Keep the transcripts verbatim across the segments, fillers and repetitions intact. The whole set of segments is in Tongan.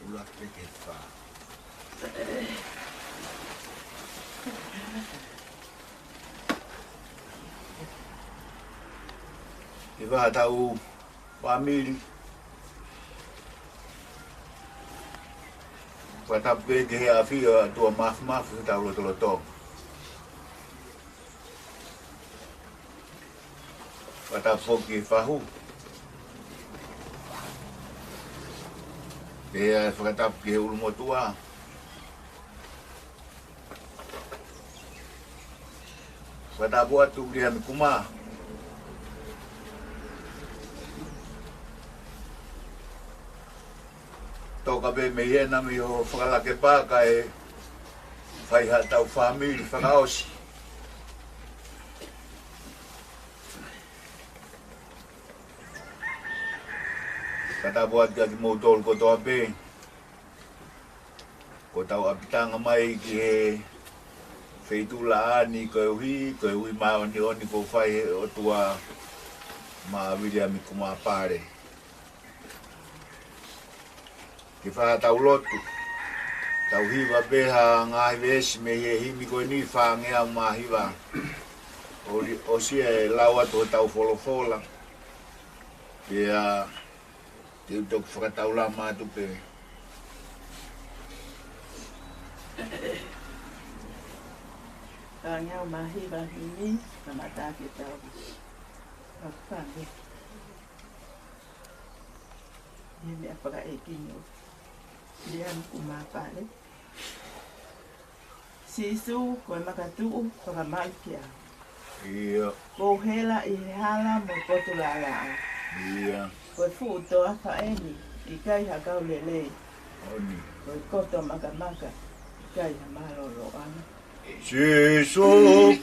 Ula peke fa. Ke fa tau fāmili. Fakatapu ke he ʻafio ʻa e ʻOtua Māfimafi ʻi hotau lotolotonga. Fakatapu foki ki he fahu. Pea fakatapu ki he ʻulumotuʻa. Fakatapu atu ki he ʻAmikumā. Toka pē mei hena mei hoʻo fakalake pē kae fai haʻatau fāmili fakaʻosi. Fakatapu atu kiate kimoutolu kotoa pē. Ko ʻetau ʻapitanga mai ki he feituʻu laʻā ni koeʻuhi, koeʻuhi māʻoniʻoni kuo fai he ʻOtua maʻa Viliami Kumapale. Ke fa tau lotu. Tau hiva pē ha ngaahi veesi mei he himi ko eni, fāngeau mā hiva. ʻOsi ʻosi e lau atu hotau folofola. Pea te u toki fakataulama atu pē. Fāngeau mā hiva himi, kamata ke tau fakafale. ʻI he meʻa fakaʻeiki ʻo Viliami Kumapale. Sīsū, ko e makatuʻu fakamalu ki ai. ʻIo. Ko e hela ʻi he hala mo e potu lalaʻau. ʻIo. Ko e fuʻu toafa eni, ʻikai ha kau lelei. ʻOni. Ko e koto makamaka, ʻikai ha mālōlōʻanga. Sīsū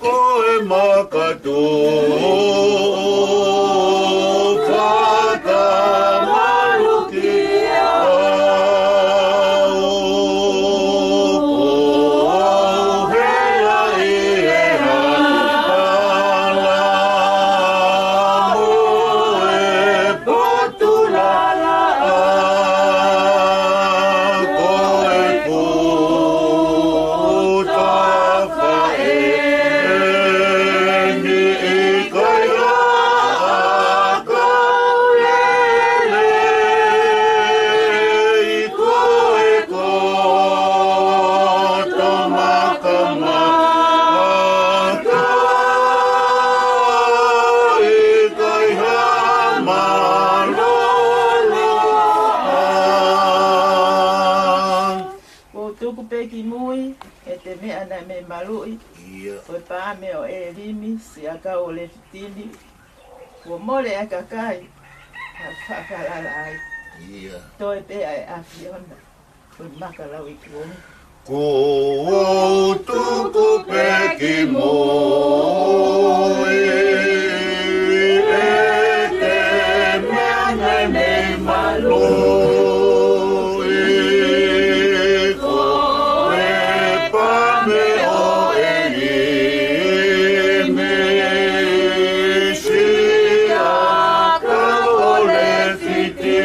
ko e makatuʻu fakamalu ki ai. Ko e hela ʻi he hala mo e potu lalaʻau, ko e fuʻu toafa eni, ʻikai ha kau lelei. Ko e koto makamaka, ʻikai ha mālōlōʻanga. Kuo tuku pē ki mui ʻete meʻa naʻe mei maluʻi. ʻIo. Ko e paame ʻo ʻElimi, siʻakau ʻo Lefitini. Kuo mole ʻa e kakai, ka fakafalala ai. ʻIo. Toe pē ʻa e ʻAfiona, ko e maka lauikuonga. Kuo u tuku pē ki mui ʻete meʻa naʻe mei maluʻi, ko e paame ʻo ʻElimi, siʻakau ʻo Lefitini.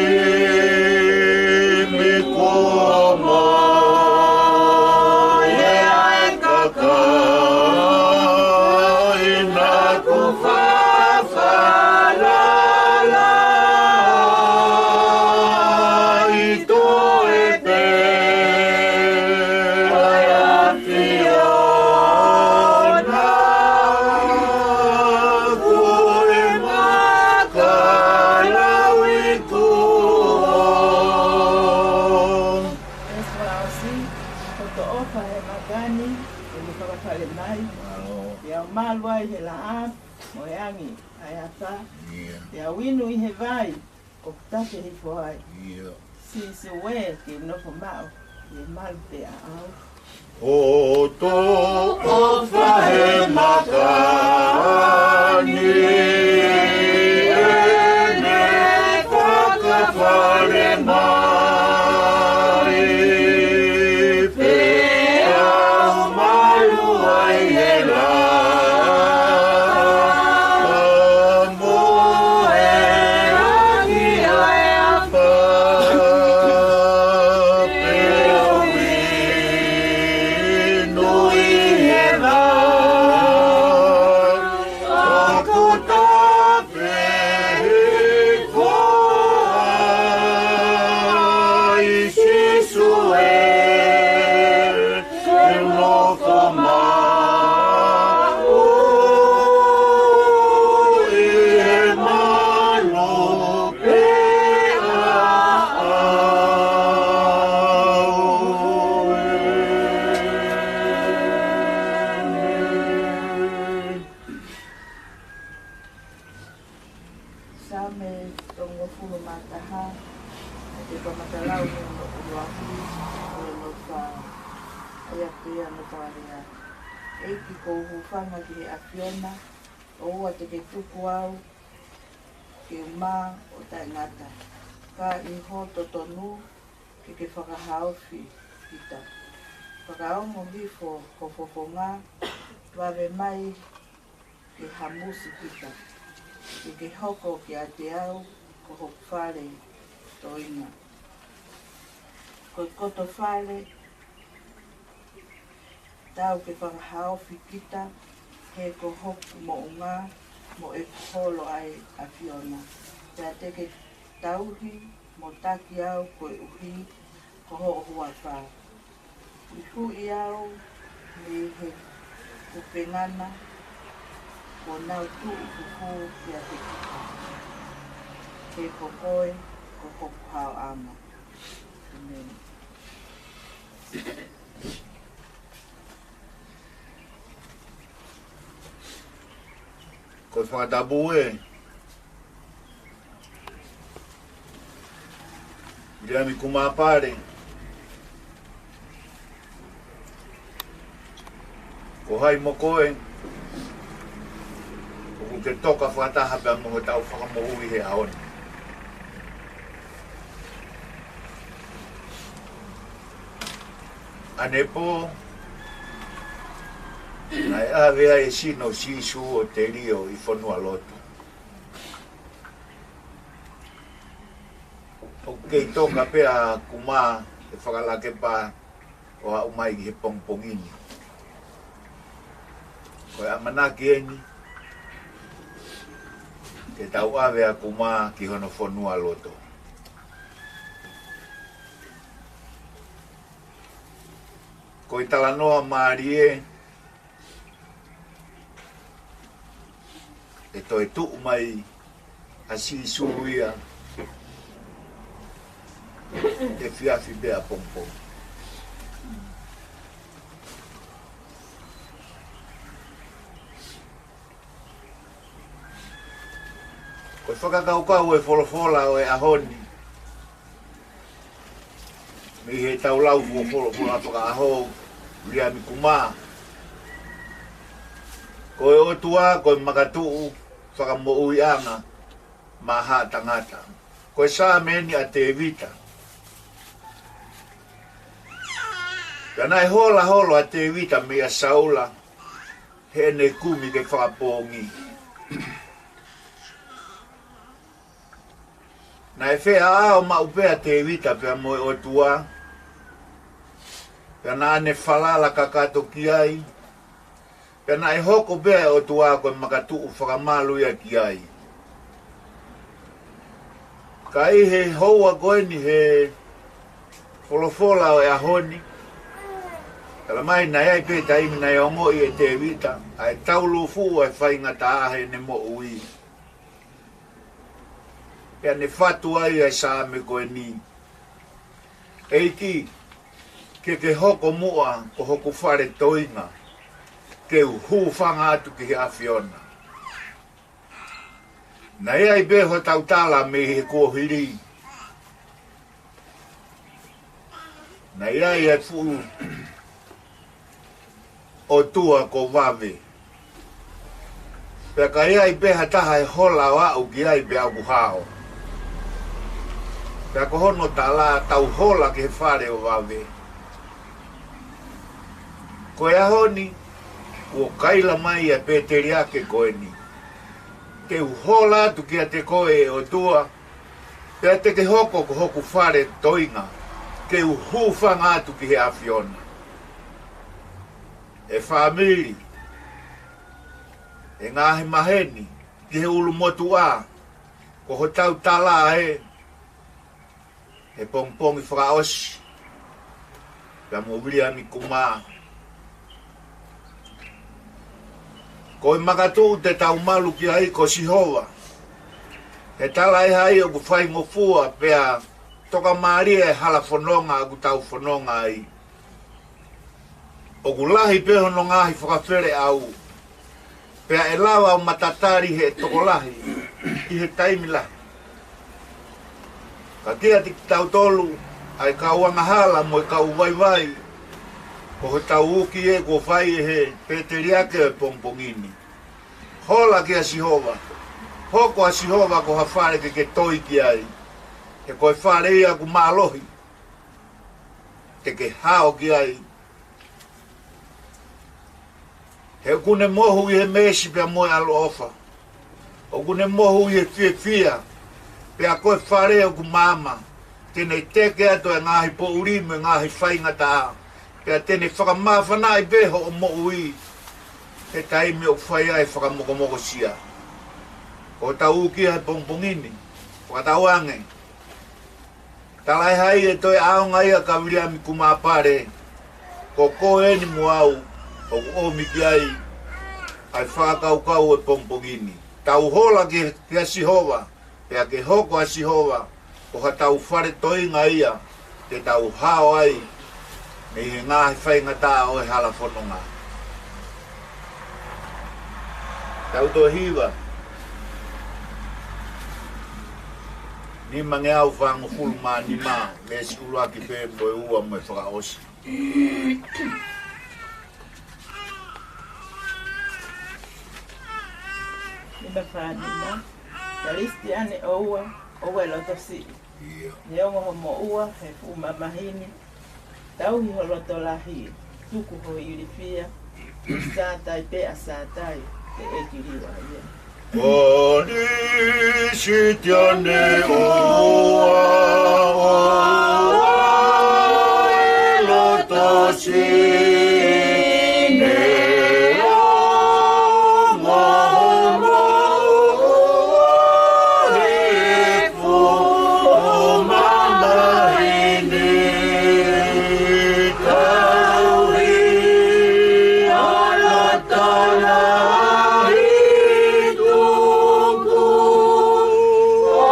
Timi kuo mole ʻa e kakai naʻa ku fakafalala ai, toe pē ʻa e ʻAfiona, ko e maka lauikuonga. Veesi fakaʻosi, ko hoto ʻofa he maka ni, ʻoku fakafale mai. Mālō. Pea u malu ai he laʻā, mo e angi ʻa e afā. ʻIo. Pea u inu ʻi he vai, ʻoku take hifo ai. ʻIo. Sīsū ē, ke u nofo maʻu, ʻi he malu pē ʻaʻau. Hoto ʻofa he maka ni, ʻene fakafale mai, pea u malu ai he laʻā mo e angi ʻa e afā. Saame tolungofulu mā taha, ʻa e kamata lau mei hono ʻuluaki ki hono fā. ʻA ia pē ʻa hono fakalea: ʻEiki, ʻoku ou hūfanga ki he ʻAfiona, ʻoua te ke tuku au ke u mā ʻo taʻengata, ka ʻi ho totonu ke ke fakahaofi kita. Fakaongo hifo ho fofonga, vave mai ke hamusi kita, ke ke hoko kiate au ko hoku fale toenga. Ko e koto fale, tau ke fakahaofi kita, he ko hoku moʻunga mo ʻeku holo ʻa e ʻAfiona, pea te ke tauhi mo taki au koeʻuhi ko hoʻo huafa. Huʻihuʻi au mei he kupenga na, kuo nau tuʻu fufū kiate kita. He ko koe ko hoku haoʻanga. ʻĒmeni. Ko e fakatapu ē, Viliami Kumapale, ko hai mo koe, ʻoku ke toka fakataha pea mo hotau Fakamoʻui he ʻaho ni. Anepō, naʻe ʻave ai e sino ʻo Sīsū ʻo telio ʻi Fonualoto. ʻOku kei toka pē ʻa Kuma he fakalakepa ʻo aʻu mai ki he pongipongi ni. Ko e ʻamanaki eni ke tau ʻave ʻa Kuma ki hono fonualoto. Ko e talanoa mālie ʻe toe tuʻu mai ʻa Sīsū ia he efiafi pea pongipongi. Ko e fakakaukau ʻo e folofola ʻo e ʻaho ni, mei heʻetau lau fo-, folofola fakaʻaho, Viliami Kuma: Ko e ʻOtua ko e makatuʻu fakamoʻuiʻanga maʻa haʻa tangata. Ko e Saame eni ʻa Tēvita. Pea naʻe hola holo ʻa Tēvita meia Saula heʻene kumi ke fakapoongi. Naʻe feʻao maʻu pē ʻa Tēvita pea mo e ʻOtua, pea naʻa ne falala kakato ki ai, pea naʻe hoko pē ʻa e ʻOtua ko e makatuʻu fakamalu ia ki ai. Ka ʻi he houa ko eni he folofola ʻo e ʻaho ni, talamai naʻe ʻi ai pē taimi naʻe ongoʻi ʻe Tēvita ʻa e taulufuʻu ʻa e faingataʻa heʻene moʻui. Pea ne fatu ai ʻa e Saame ko eni: ʻEiki, ke ke hoko muʻa ko hoku fale toenga, ke u hūfanga atu ki he ʻAfiona. Naʻe ʻi ai pē hotau tala mei he kuohili, naʻe ʻi ai ʻa e fuʻu ʻotua ko Vave. Pea ka ʻi ai pē ha taha ʻe hola ʻo aʻu ki ai pea ʻoku hao. Pea ko hono tala, tau hola ki he fale ʻo Vave. Ko e ʻaho ni, kuo kaila mai ʻa e pēteliake ko eni: Te u hola atu kiate koe, ʻe ʻOtua, pea te ke hoko ko hoku fale toenga, ke u hūfanga atu ki he ʻAfiona. ʻE fāmili, ʻe ngaahi maheni, ki he ʻulumotuʻa, ko hotau tala ē he pongipongi fakaʻosi, pea mo Viliami Kuma: Ko e makatuʻu te tau malu ki ai ko Sihova. He talaʻehai ʻoku faingofua pea tokamālie e hala fononga ʻoku tau fononga ai. ʻOku lahi pē hono ngaahi fakafeleʻau, pea ʻe lava ʻo matatali ʻe he tokolahi ʻi he taimi lahi. Ka kiate kitautolu, ʻa e kau angahala mo e kau vaivai, ko hotau uki ē kuo fai ʻe he pēteliake ʻo e pongipongi ni. Hola kia Sihova, hoko ʻa Sihova ko ha fale ke ke toi ki ai, he ko e fale ia ʻoku mālohi, te ke hao ki ai. He ʻoku ne mohu ʻi he meesi pea mo e ʻaloʻofa. ʻOku ne mohu ʻi he fiefia, pea ko e fale ʻoku maama. Te ne teke atu e ngaahi poʻuli mo e ngaahi faingataʻa, pea te ne fakamāfanaʻi pē hoʻo moʻui he taimi ʻoku fai ai e fakamokomokosia. Ko hotau uki ʻi he pongipongi ni, fakatauange. Tala ē hai ʻe toe ʻaonga ia kia Viliami Kumapale, ko koe eni mo au ʻoku ʻomi ki ai ʻa e fakakaukau ʻo e pongipongi ni. Tau hola ki, kia Sihova, pea ke hoko ʻa Sihova ko hotau fale toiʻanga ia, te tau hao ai mei he ngaahi faingataʻa ʻo e hala fononga. Tau toe hiva. Nimangeau fāngofulu mā nima, veesi ʻuluaki pē mo e ua mo e fakaʻosi. Nima fā nima. Kalisitiane ʻoua, ʻoua ʻe loto siʻi. ʻIo. Neongo ho moʻua he fuʻu mamahi ni, tauhi ho loto lahi, tuku ho ilifia, ʻi Sātai pē ʻa Sātai, ʻe ʻEiki Liuaia. Kalisitiane ʻoua, ʻoua ʻe loto siʻi, neongo ho moʻua he fuʻu mamahi ni, tauhi ho loto lahi, tuku ho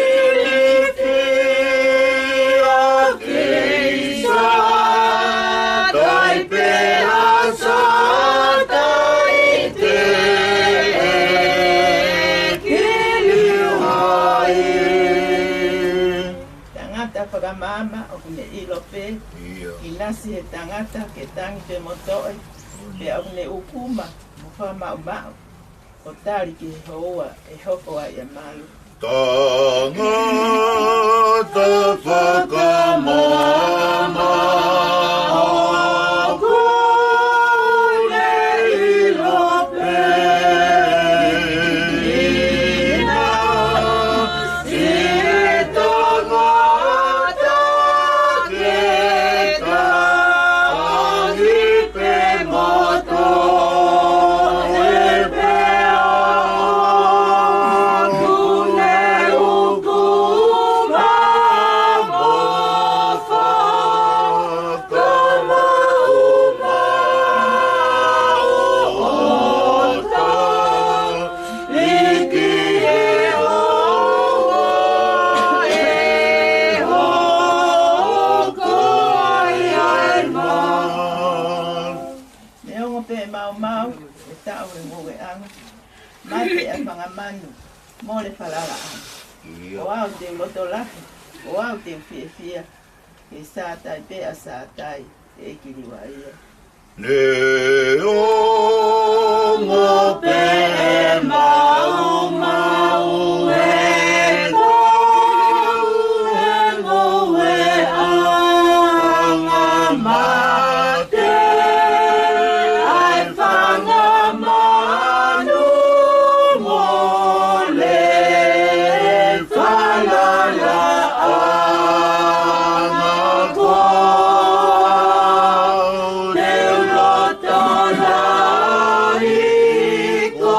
ilifia ki Sātai pē ʻa Sātai, ʻe ʻEiki Liuaia. Tangata fakamaama ʻoku ne ʻilo pē, ʻio, ʻinasi he tangata ke tangi pē mo toʻe, pea ʻoku ne ʻukuma mo fakamaʻumaʻu, ʻo tali ki he houa ʻe hoko ai ʻa e malu. Tangata fakamaama ʻoku ne ʻilo pē, ʻinasi he tangata ke tangi pē mo toʻe, pea ʻoku ne ʻukuma mo fakamaʻumaʻu, ʻo ta- liki he houa ʻe hoko ai ʻa e malu. Neongo pē ʻe maumau, ʻe taʻu he ngoueʻanga, mate ʻa e fanga manu, mole falalaʻanga. ʻIo. Ko au te u loto lahi, ko au te u fiefia, ʻi Sātai pē ʻa Sātai, ʻe ʻEiki Liuaia. Neongo pē ʻe maumau, ʻe taʻu he ngoueʻanga, mate ʻa e fanga manu, mole falalaʻanga, ko au te u loto lahi, ko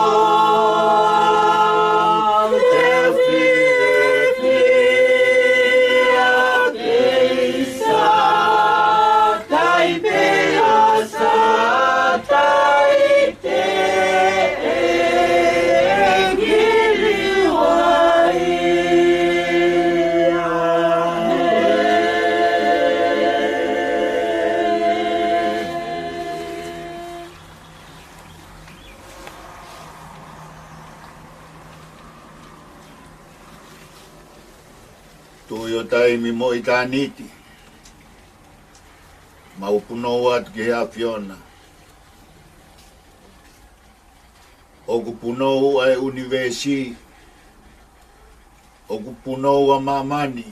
Tuʻi ʻo taimi mo ʻitāniti, mau punou atu ki he ʻAfiona. ʻOku punou ʻa e ʻunivēsi, ʻoku punou ʻa māmani,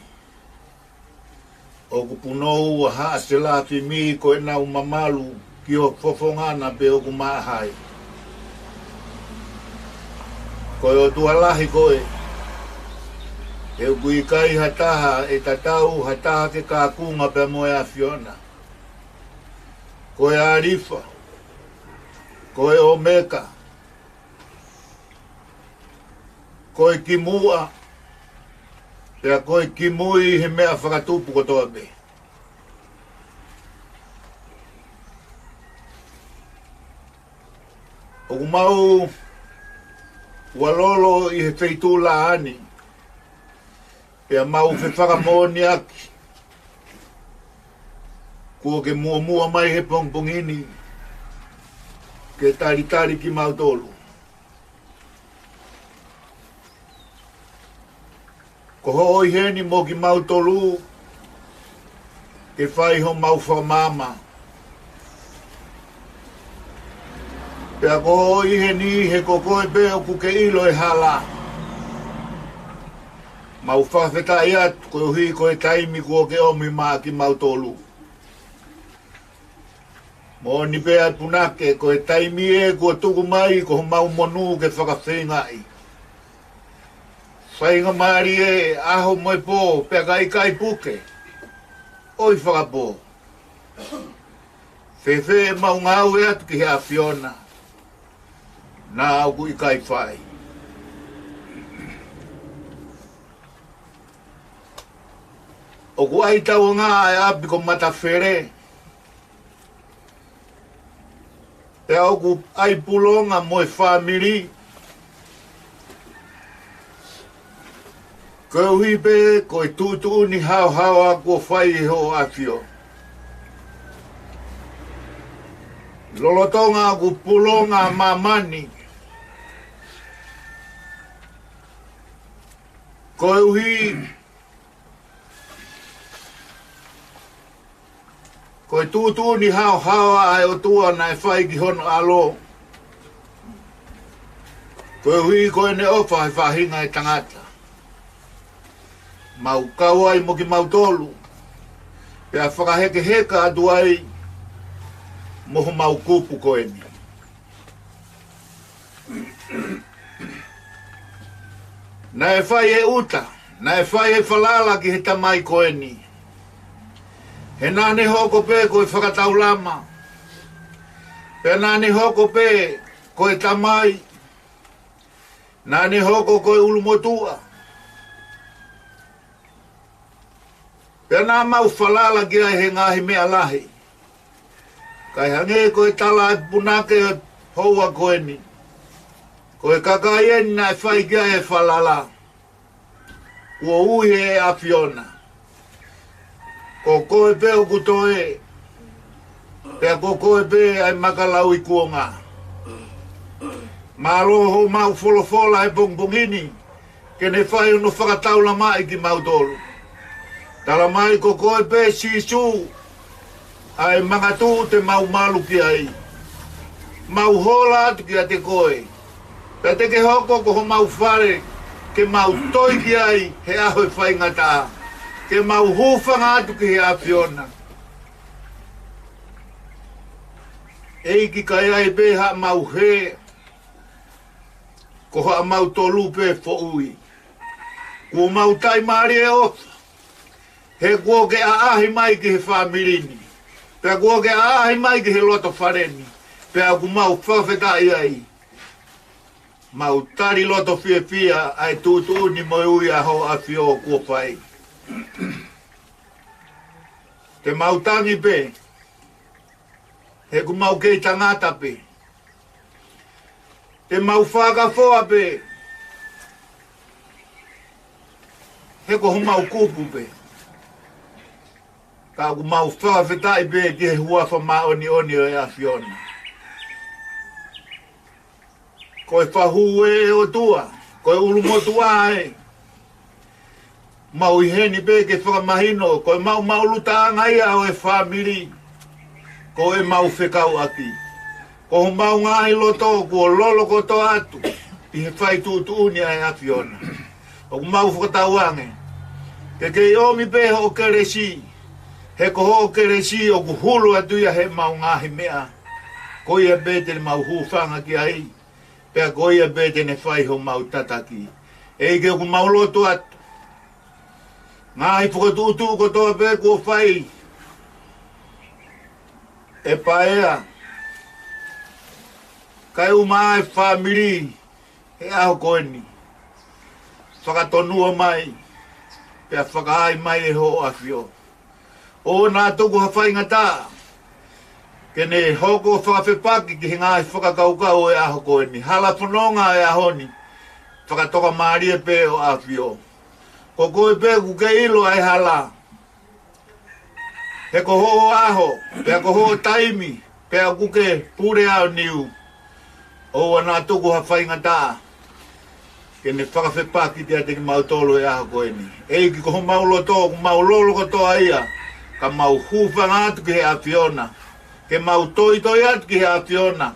ʻoku punou ʻa haʻa selafimi ko ʻenau mamalu ki ho fofonga na pē ʻoku māʻaha ai. Ko e ʻOtua lahi koe, he ʻoku ʻikai ha taha ʻe tatau ha taha ke kakunga pea mo e ʻAfiona. Ko e ʻAlifa, ko e ʻOmeka, ko e kimuʻa, pea ko e kimui he meʻa fakatupu kotoa pē. ʻOku mau ʻualolo ʻi he feituʻu laʻā ni, pea mau fefakamoʻoniʻaki kuo ke muʻomuʻa mai he pongipongi ni ke talitali kimautolu. Ko hoʻo ʻi heni mo kimautolu ke fai homau fakamaama. Pea ko hoʻo ʻi heni he ko koe pē ʻoku ke ʻilo e hala. Mau fakafetaʻi atu koeʻuhi ko e taimi kuo ke ʻomi maʻa kimautolu. Moʻoni pē ʻa e punake, ko e taimi ē kuo tuku mai ko homau monū ke fakafeingaʻi. Faingamālie ʻaho mo e pō, pea ka ʻikai puke, ʻoi fakapō. Fēfē ʻemau ngāue atu ki he ʻAfiona? Naʻa ʻoku ʻikai fai. ʻOku ʻai tauanga ʻa e ʻapi ko Matafele, pea ʻoku ʻai pulonga mo e fāmili, koeʻuhi pē ko e tuʻutuʻuni haohaoa kuo fai ʻe hoʻo ʻAfio. Lolotonga ʻoku pulonga ʻa māmani, koeʻuhi ko e tuʻutuʻuni haohaoa ʻa e ʻOtua naʻe fai ki hono ʻAlo, koeʻuhi ko ʻene ʻofa he faʻahinga ʻo e tangata. Mau kau ai mo kimautolu, pea fakahekeheka atu ai mo homau kupu ko eni. Naʻe fai ʻe ʻuta, naʻe fai ʻe falala ki he tamai ko eni. He naʻa ne hoko pē ko e fakataulama, pea naʻa ne hoko pē ko e tamai, naʻa ne hoko ko e ʻulumotuʻa. Pea naʻa mau falala ki ai he ngaahi meʻa lahi. Kae hangē ko e tala ʻa e punake houa ko eni, ko e kakai eni naʻe fai ki ai e falala, kuo ui ʻe he ʻAfiona: Ko koe pē ʻoku toe, pea ko koe pē ʻa e maka lauikuonga. Mālō hoʻomau folofola he pongipongi ni, ke ne fai hono fakataulamaʻi kimautolu. Tala mai ko koe pē Sīsū, ʻa e makatuʻu te mau malu ki ai. Mau hola atu kiate koe, pea te ke hoko ko homau fale ke mau toi ki ai he ʻaho ʻo e faingataʻa, ke mau hūfanga atu ki he ʻAfiona. ʻEiki, ka ʻi ai pē haʻamau hē, ko haʻamautolu pē foʻui. Kuo mau taʻimālie ʻofa, he kuo ke ʻaʻahi mai ki he fāmili ni, pea kuo ke ʻaʻahi mai ki he loto fale ni, pea ʻoku mau fakafetaʻi ai. Mau tali loto fiefia ʻa e tuʻutuʻuni mo e ui ʻa hoʻo ʻAfio kuo fai. Te mau tangi pē, he ʻoku mau kei tangata pē. Te mau fakafoa pē, he ko homau kupu pē. Ka ʻoku mau fakafetaʻi pē ki he huafa māʻoniʻoni ʻo e ʻAfiona. Ko e fahu ē ʻOtua, ko e ʻulumotuʻa ē. Mau ʻi heni pē ke fakamahino, ko e maʻumaʻuluʻanga ia ʻo e fāmili, ko e mau fekauʻaki. Ko homau ngaahi loto kuo lolo kotoa atu ʻi he fai tuʻutuʻuni ʻa e ʻAfiona. ʻOku mau fakatauange ke kei ʻomi pē hoʻo kelesi, he ko hoʻo kelesi ʻoku hulu atu ia he mau ngaahi meʻa. Ko ia pē te mau hūfanga ki ai, pea ko ia pē te ne fai homau tataki. ʻEiki, ʻoku mau lotu atu, ngaahi fokotuʻutuʻu kotoa pē kuo fai ʻe Paea, kae ʻumaʻā e fāmili he ʻaho ko eni, fakatonua mai, pea fakaai mai ʻe hoʻo ʻAfio. ʻOua naʻa tuku ha faingataʻa ke ne hoko fakafepaki ki he ngaahi fakakaukau ʻo e ʻaho ko eni. Hala fononga ʻo e ʻaho ni, fakatokamālie pē ʻo ʻAfio. Ko koe pē ʻoku ke ʻilo ʻa e hala, he ko hoʻo ʻaho, pea ko hoʻo taimi, pea ʻoku ke pule aoniu. ʻOua naʻa tuku ha faingataʻa ke ne fakafepaki kiate kimautolu he ʻaho ko eni. ʻEiki, ko homau loto, ʻoku mau lolo kotoa ia, ka mau hūfanga atu ki he ʻAfiona, ke mau toitoi atu ki he ʻAfiona,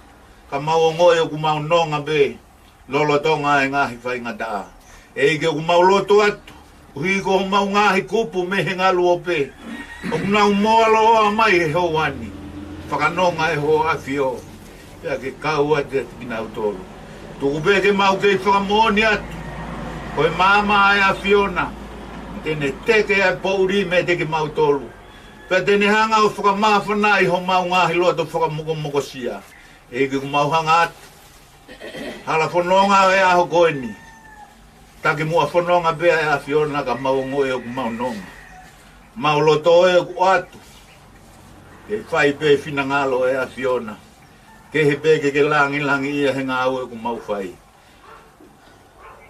ka mau ongoʻi ʻoku mau nonga pē lolotonga e ngaahi faingataʻa. ʻEiki, ʻoku mau lotu atu, ʻuhi ko homau ngaahi kupu mei he ngalu ope, ʻoku nau moaloa mai he houa ni. Fakanonga ʻe hoʻo ʻAfio, pea ke kau atu kiate kinautolu. Tuku pē ke mau kei fakamoʻoni atu, ko e maama ʻa e ʻAfiona, te ne teke ʻa e poʻuli meiate kimautolu, pea te ne hanga ʻo fakamāfanaʻi homau ngaahi loto fakamokomokosia. ʻEiki, ʻoku mau hanga atu, hala fononga ʻo e ʻaho ko eni, taki muʻa fononga pē ʻa e ʻAfiona ka mau ongoʻi ʻoku mau nonga. Mau loto ʻoku ʻoatu ke fai pē finangalo ʻo e ʻAfiona, kehe pē ke ke langilangiʻia he ngāue ʻoku mau fai.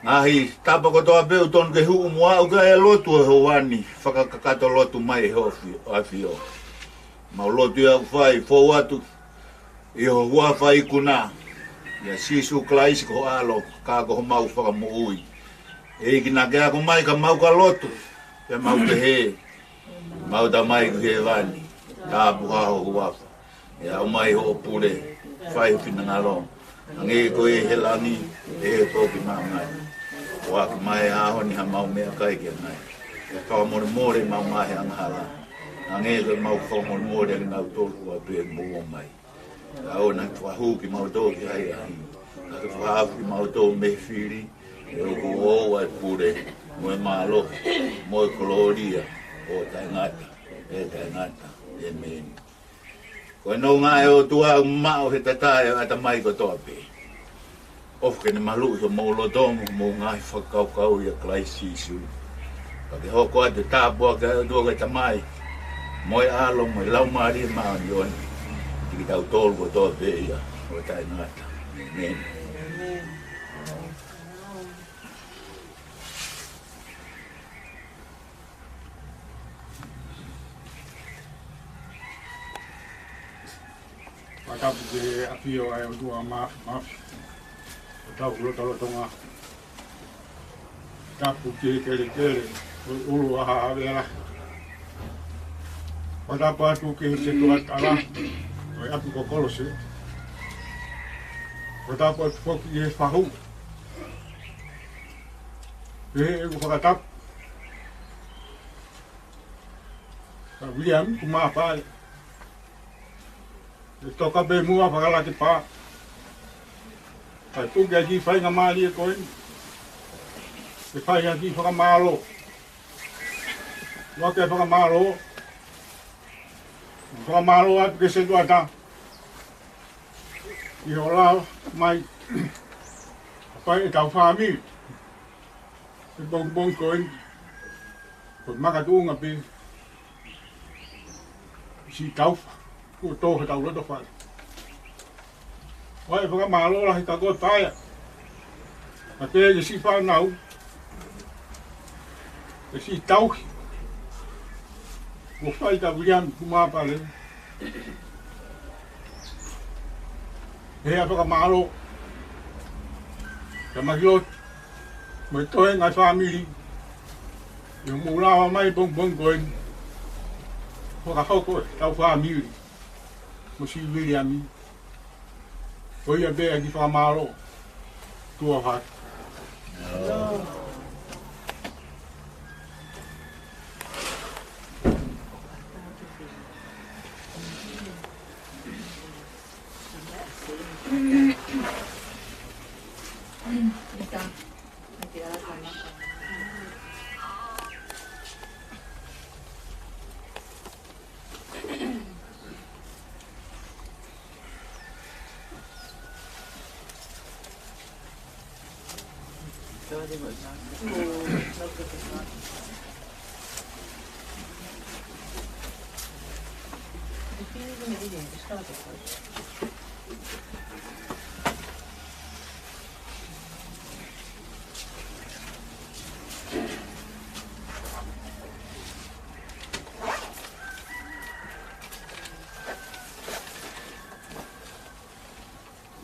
Ngaahi tapa kotoa pē ʻoku tonu ke huʻu muʻa ʻoku ʻi ai e lotu he houa ni, fakakakato lotu mai ʻe hoʻo ʻAfio. Mau lotu ia ʻoku fai, fou atu ʻi ho huafa ikuna, ʻia Sīsū Kalaisi ko ho ʻAlo, ka ko homau Fakamoʻui. ʻEiki, naʻa ke ako mai ka mau ka lotu, pea mau pehē: Mau Tamai ʻoku ʻi hēvani, tāpuhā ho huafa. ʻE aʻu mai hoʻo pule, fai ho finangalo, hangē ko ia ʻi he langi, ʻe foki ki māmani. ʻOatu mai he ʻaho ni haʻamau meʻakai ki ʻanai. Pea fakamolemole ʻemau ngaahi angahala, hangē ko ʻemau fakamolemole ʻa kinautolu ʻoku ʻalu pē mo ō mai. ʻOua naʻa ke fakahū kimautolu ki he ʻahiʻahi, ka ke fakaafe kimautolu mei he fili, he ʻoku ʻoʻou ʻa e pule, mo e mālohi, mo e kolōlia, ʻo taʻengata pea taʻengata. ʻĒmeni. Ko e nonga ʻa e ʻOtua ʻoku maʻu he tatae ʻo e ʻatamai kotoa pē, ʻofa ke ne maluʻi homou loto mo hoʻomou ngaahi fakakaukau ʻia Kalaisi Sīsū. Pea ke hoko atu e tāpuaki ʻa e ʻOtua ko e Tamai, mo e ʻAlo, mo e Laumālie Māʻoniʻoni, ʻiate kitautolu kotoa pē ia ʻo taʻengata. ʻĒmeni. Fakatapu ki he ʻAfio ʻa e ʻOtua Mā-, Māfimafi. Ko hotau lotolotonga. Tapu ki he kelekele ʻo e ʻulu ʻa Haʻa ʻAvea Lahi. Fakatapu atu ki he setuata lahi ʻo e ʻapi ko Kolose. Fakatapu atu foki ki he fahu. Pehē ʻeku fakatapu kia Viliami Kumapale, ʻe toka pē muʻa fakalaki pā, kae tuku ʻa e kiʻi faingamālie ko eni ke fai ha kiʻi fakamālō. Loa ke fakamālō, fakamālō atu ki he setuata ʻi hoʻo lava mai ʻo fai ʻetau fāmili he pongipongi ko eni. Ko e makatuʻunga pē siʻi taufa kuo tō hotau loto fale. ʻOku ʻi ai e fakamālō lahi kia koe Paea, kae pehē ki he siʻi fānau, e siʻi tauhi kuo fai kia Viliami Kumapale. Pea fakamālō kia Makilotu mo e toenga e fāmili, ʻI hoʻomou lava mai pongipongi ko eni, fakahoko ʻetau fāmili mo Siuliani. Ko ia pē ʻa e kiʻi fakamālō. Tuʻa ʻofa atu.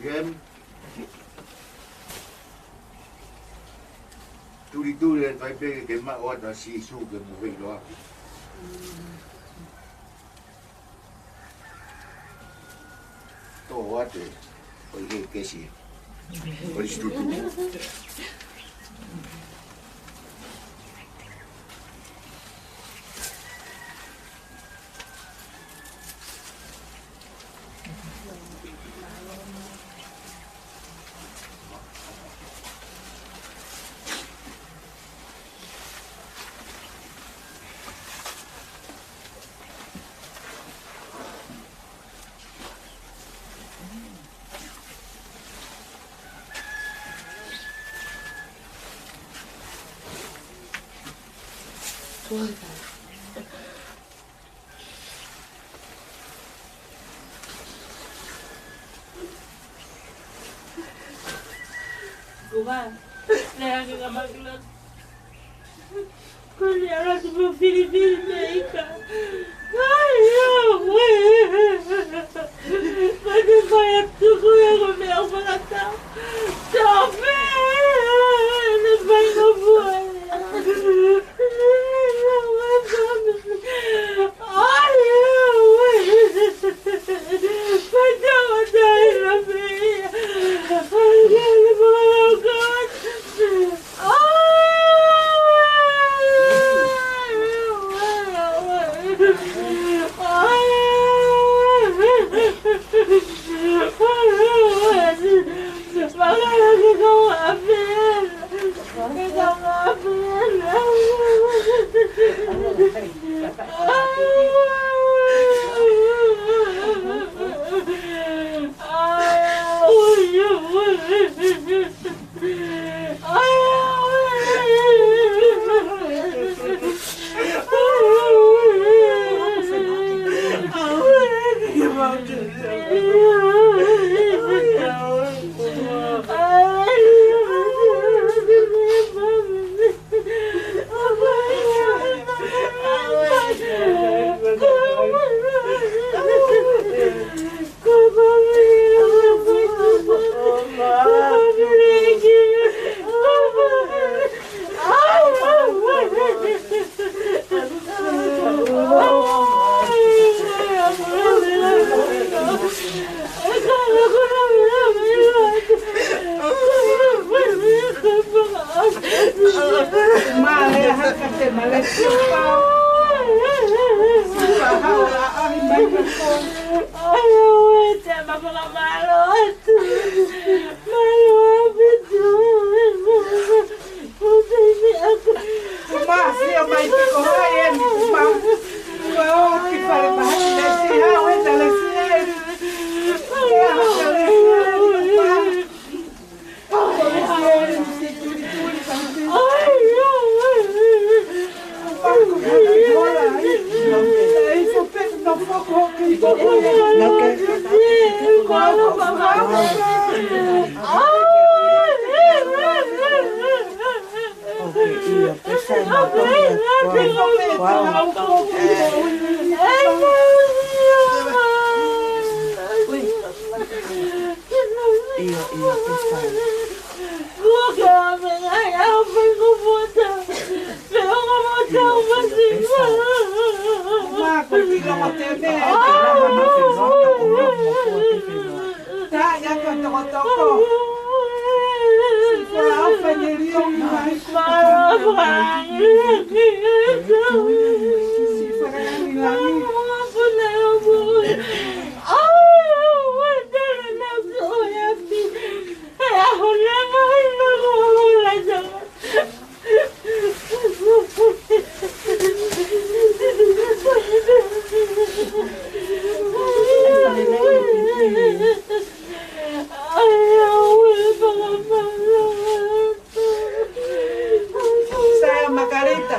Ian, tulituli ʻa e fai pē ke maʻu atu ʻa Sīsū ke mo feiloaki. Tō atu ʻo ʻi he kesi. ʻO ʻi situtu. Kuva, lea ke ka makila. Ko ni ala tu mo filifili me ika. Ai, ʻio, ue. Ko te fai atu ko e ko meʻa ʻoku fakatau. Tau pē, ne fai no fue. Sai ʻa Makalita.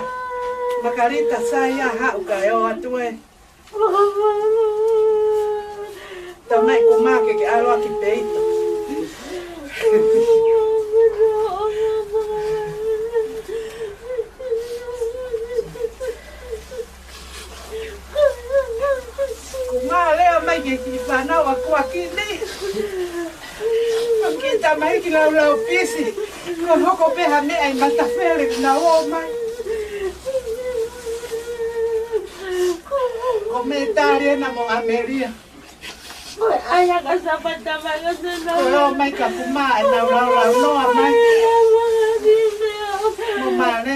Makalita, sai ʻa haʻu kae ō atu ē. Tamai, ko Maka ke ʻalu ʻaki peito. Ko Maka, lea mai ki he kiʻi fānau ʻa Kuakini. Ko e kiʻi tamaiki laulau pisi. Ko e hoko pē ha meʻa ʻi Matafele kuo nau ō mai. Ko Metali ena mo ʻAmelia. Ko e ʻai ʻa Kasapata mai ka te nau. Ko e ō mai ka Kuma ʻenau laulau noa mai. Mo Male.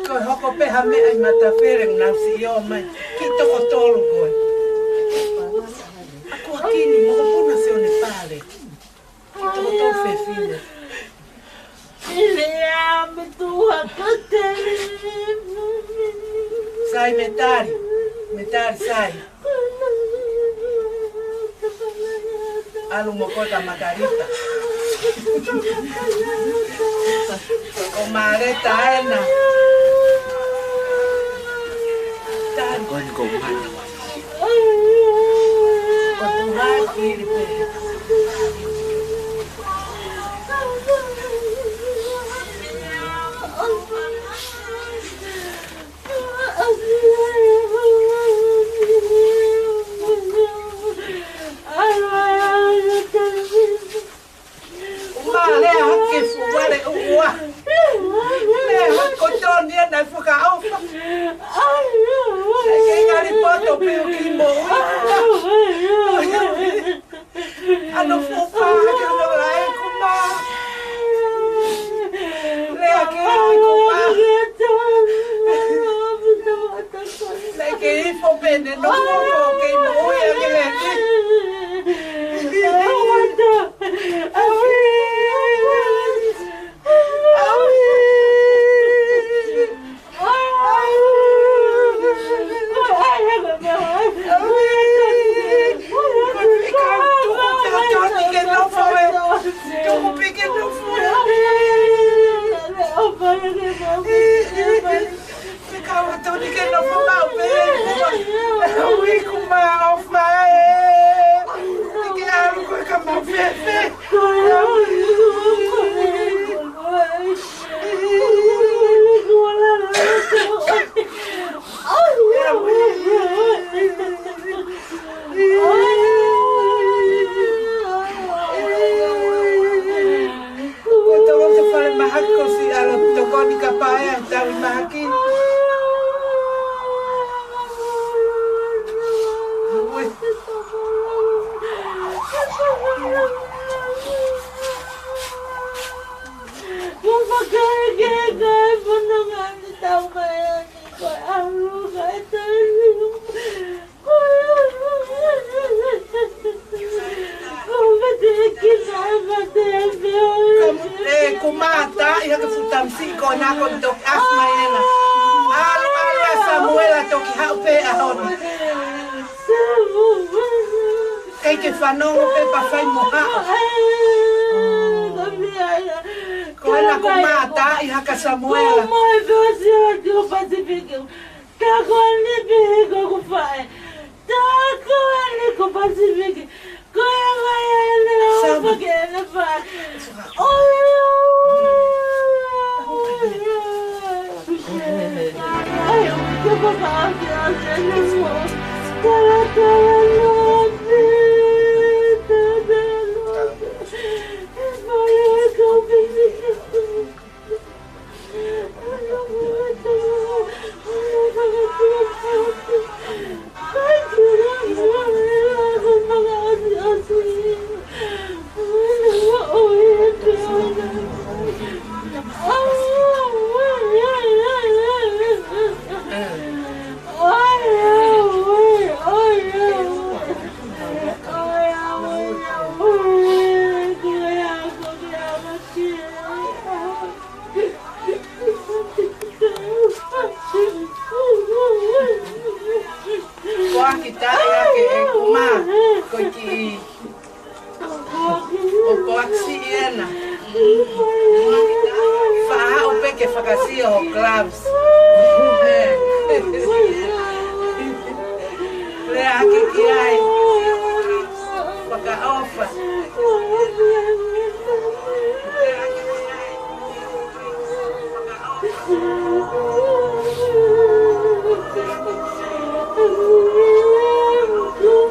Ko e hoko pē ha meʻa ʻi Matafele kuo nau siʻi ō mai. Kiʻi toko tolu ko ē. ʻA Kuakini mo Kapuna Sione Pale. Kiʻi toko tolu fefine. Sai Metali. Metali, sai. ʻAlu mo koe ka Makalita. Ko Maleta ena. Tali. Ko eni ko Maka. Ko Tuhai Filipe. Uma, lea hake fuʻu vale ʻuʻua. Lea hake ko Toni ena ʻe fakaʻofa. Ke ngali poto pē ʻo ki mo. ʻAno fuʻu pā hake ʻano lae Kuma. Lea ke ai Kuma. Naʻe ke ifo pē ne nofo ko ke mo ui ake leki. Fika ua Toni ke nofo maʻu pē. Ui Kuma ʻofa ē. Ke ʻalu koe ka mau fefe. Ko e tau ʻo e fale mahaki ko si ʻalu tokoni ka pae ʻa e tau ʻi mahaki. Ui. Mo fakaeke ka e fononga ni tau mai ani ko e ʻalu ka e tau. Ko e mate ki na mate e feo. Ka, ē, Kuma, tā ʻi hake fuʻu tamasiʻi ko ena ko e toki ʻasi mai ena. ʻAlu, ʻalu ʻa Samuela toki haʻu pē ʻaho ni. ʻIkai ke fanongo pē pea fai mo haʻu. Ko ena Kuma, tā ʻi hake Samuela. Ko e moe feo sio atu ʻo Pasifiki. Tako ni pē ko ku faʻē. Tako ni ko Pasifiki. Ko e mai ʻene ʻofa ke ʻene faʻē. ʻOi, ʻoi, ʻoi. Ko ʻaki taʻe ake e kuma, ko e kiʻi ʻo ko ʻaki siʻi ena. Faʻa haʻu pē ke fakasio ho gloves. Lea ake ki ai. Fakaʻofa.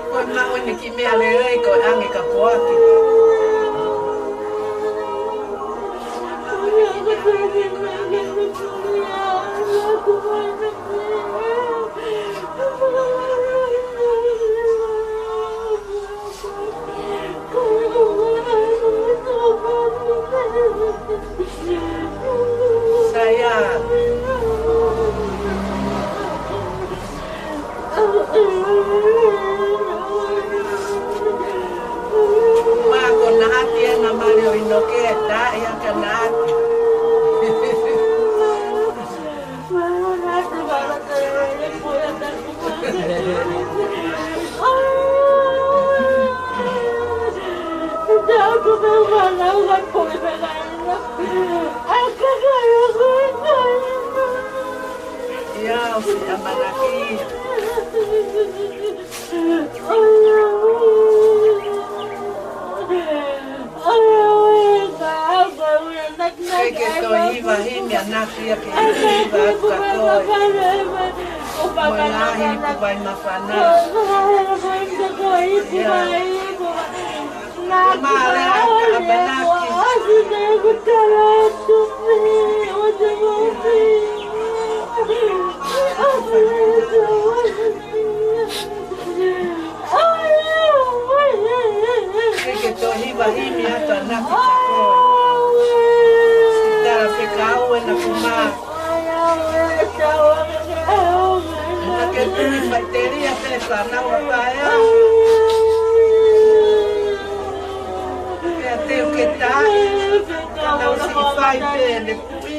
Ko e maʻu ʻene kiʻi meʻa lelei ko e ʻange ka poaki. Saia. Mako naʻa ke na mali ʻo ʻino ke ta ia ka naʻa ke. Ia, ʻosi ʻamanaki. Ke ke toe hiva himi ʻanaki ia ke hiva atu ka koe. Mo e ngaahi ipu vai mafana. Ia. Male aka ʻamanaki. Ke ke toe hiva himi atu ʻanaki ka koe. Tala fekau ena kuma. Ka ke tui faʻiteliha pē fānau ʻa paea. Pea te u ke tā. Ka tau siʻi fai pē ne kui.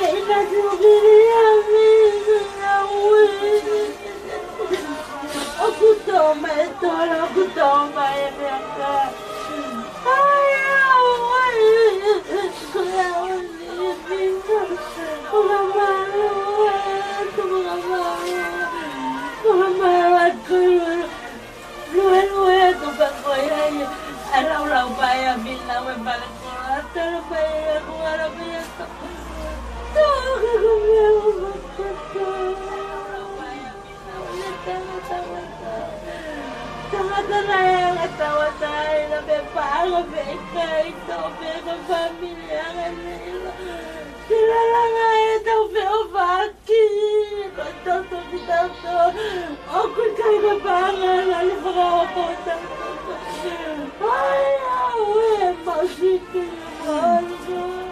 ʻIna Siupili ʻa Mīsini ʻa ui. ʻOku tō mai e tola, ʻoku tō mai e meʻakai. ʻAi, ʻauē, ko e ʻaho ni, Mīsini. Fakamālō atu, fakamālō. Fakamālō atu, ko e lue, lue, lue atu pē ko ia ia. ʻA e laulau pē ia, Mīsini, ʻa e pale ko ē, ʻa e tala pē ia, ko e ala pē ia, to. To, ka ko e meʻa ʻoku ou fakatokangaʻi. Tangata naʻe anga tauʻatāina pea paʻanga pē ʻikai tō pē ka fāmili anga neila. Te lalanga e tau feʻofaʻaki, ko e toto ki tau tō. ʻOku ʻikai ko e paʻanga ʻa e lanu fakaʻofoʻofa tau toto. ʻAi, ʻauē, mau sipi, mau sipi.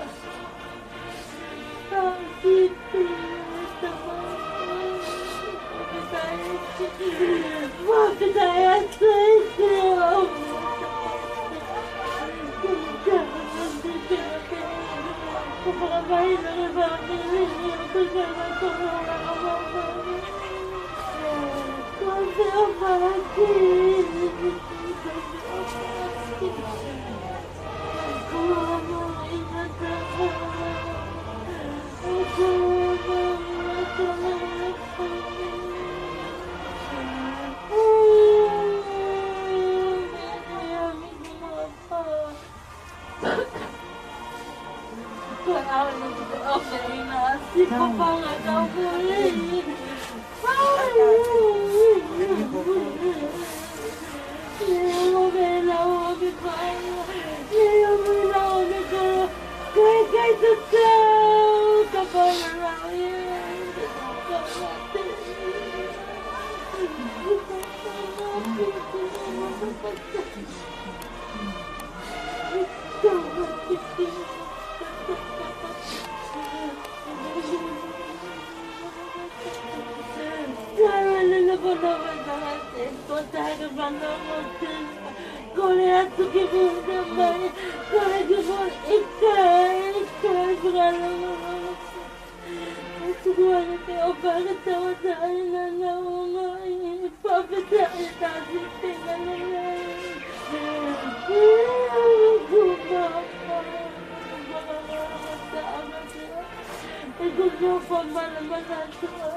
Kole atu ki muʻa mai, kole ki muʻa, ʻikai, ʻikai, fakalongo. Tuku ange pē ʻo paka tauʻatāina naʻa nau ongoʻi, pāpeta e tasi pena nana. Kumama, kumama, taʻanga pē. E kuno fa mana mana tua.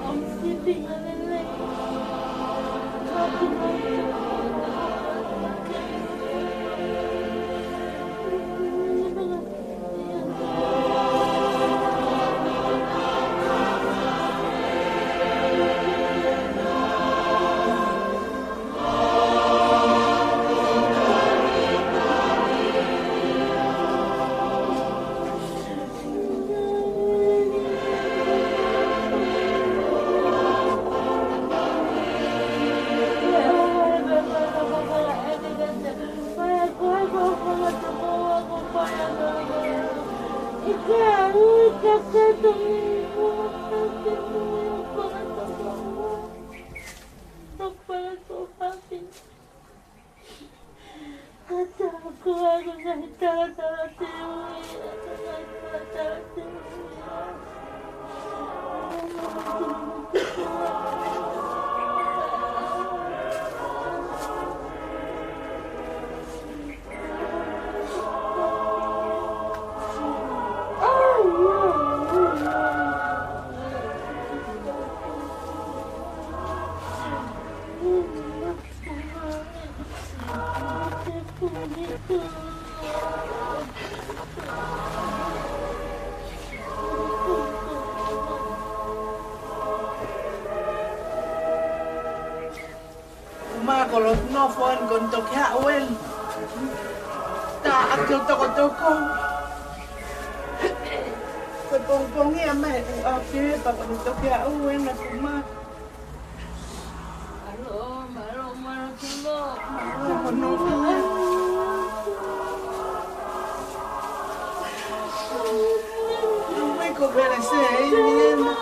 I'm sleeping on the lake. Uma ko e lotu nofo eni ko eni toki haʻu eni. Tā ʻaki ʻo tokotoko. Ko e pongipongi ia mai ʻoku ʻapi pea ko eni toki haʻu eni ʻa Uma. Mālō, mālō, mālō, mālō. Mālō, mālō. Mai ko Pele se, ʻi ni ena.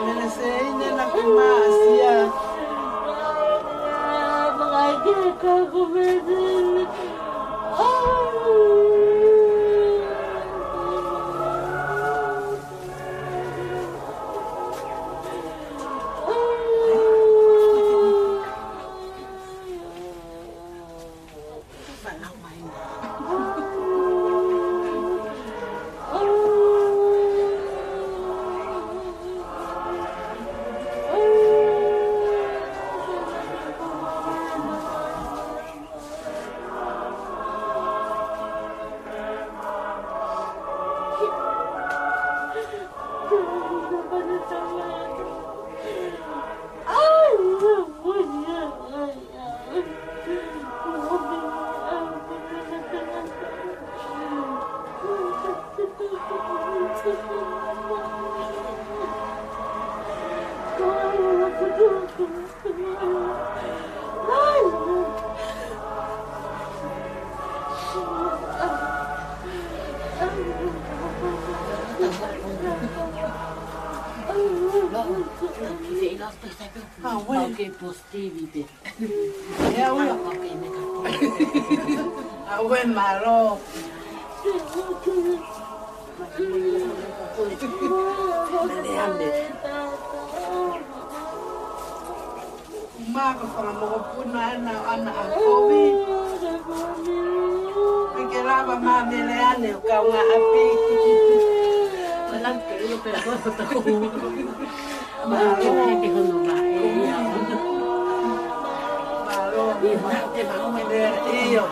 Mele se ine na ki mā sia. Aue. Ē, aue. Aue, mālō. Mane ane. Uma ko e fanga mokopuna ʻana, ʻana ʻa Kovi. Pea ke lava mai Mele ane ʻo kaungāʻapi. Mālō. Mālō. Mālō. Mālō. ʻIo.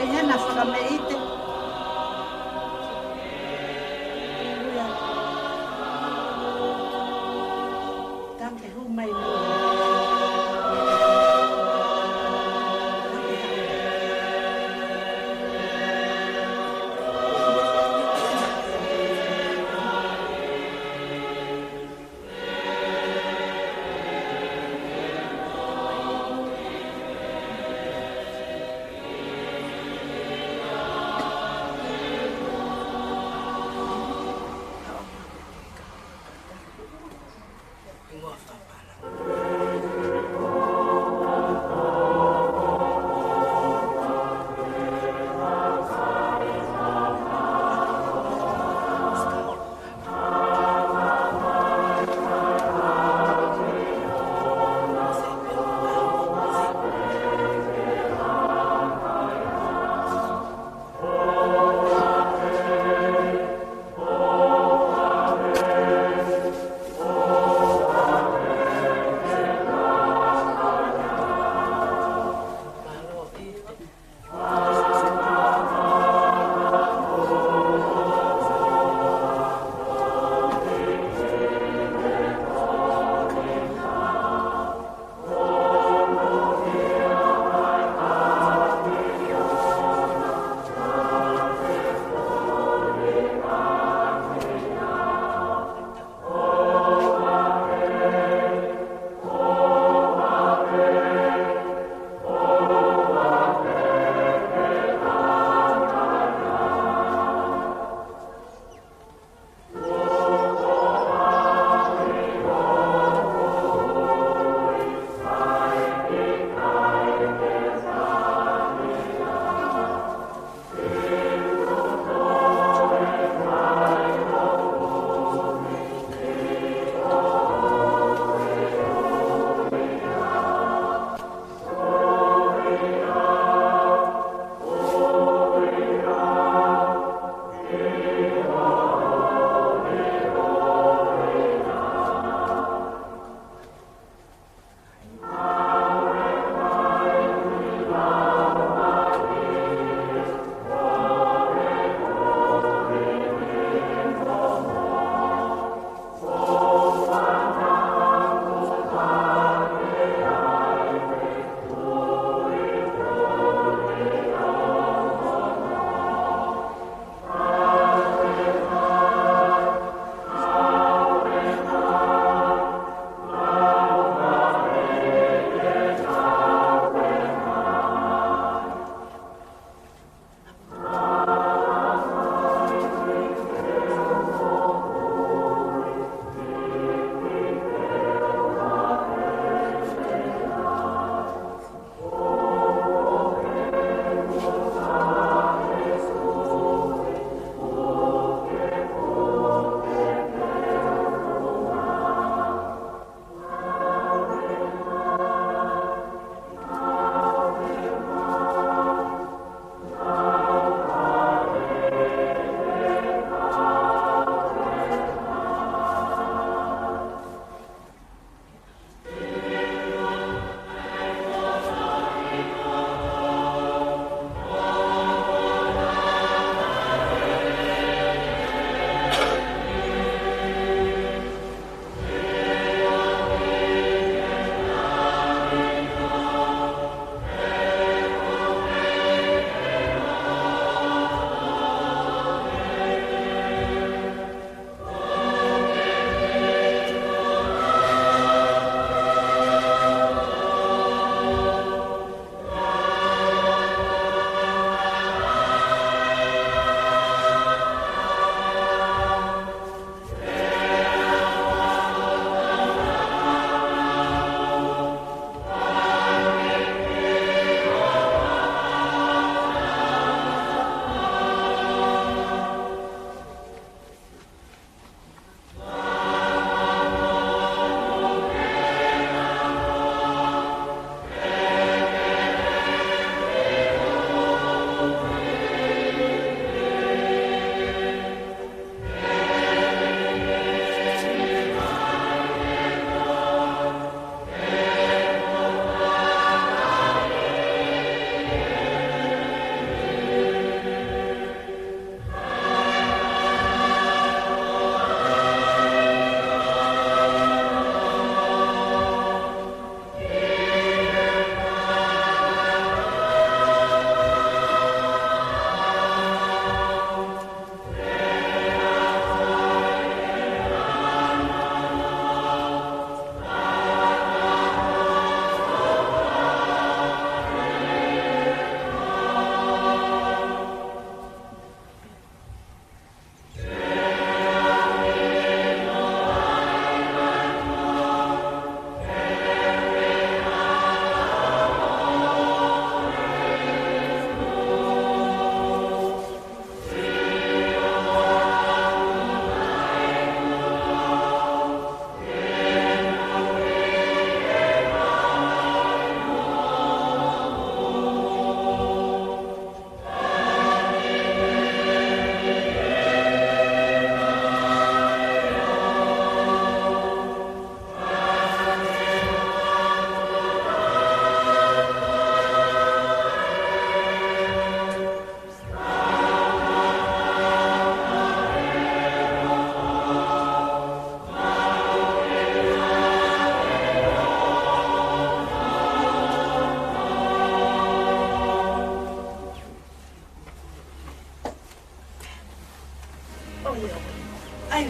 ʻI heʻena fakameʻite. Haleluia. Tangi hū mai.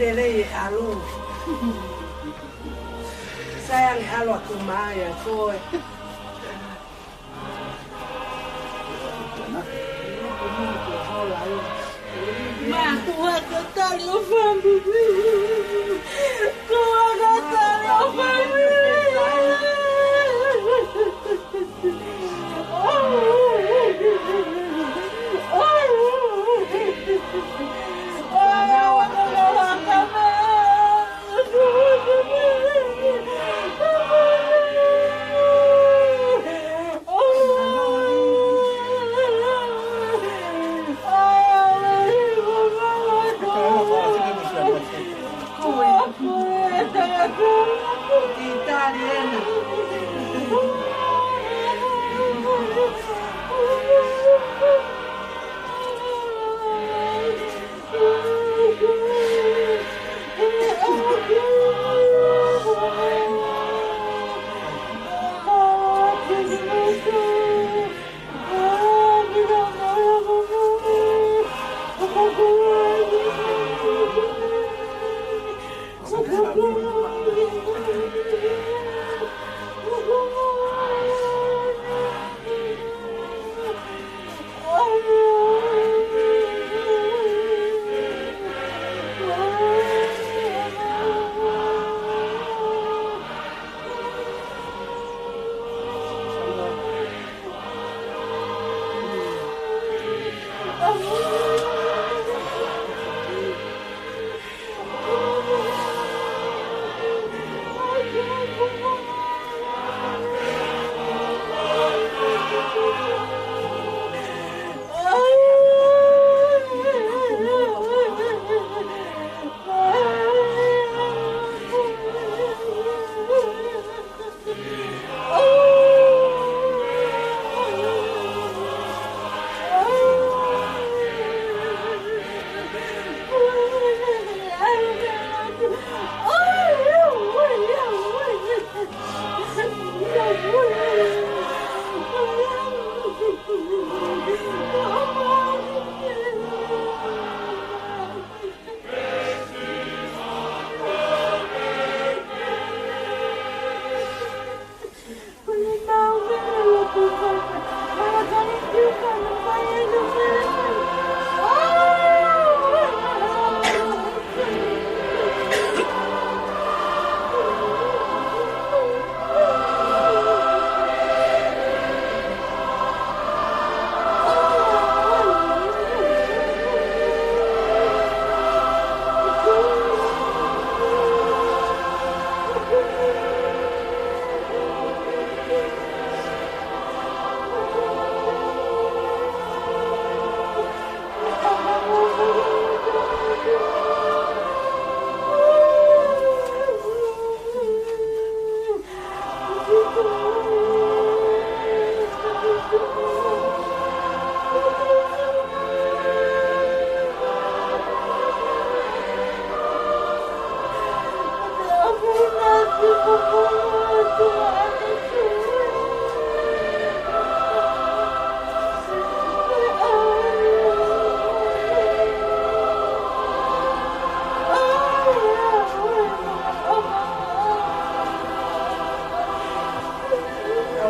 Lelei e ʻalu. Sai ange ʻalu atu mai ʻa koe. Mātuʻa tatali ʻo fāmili. Mātuʻa tatali ʻo fāmili.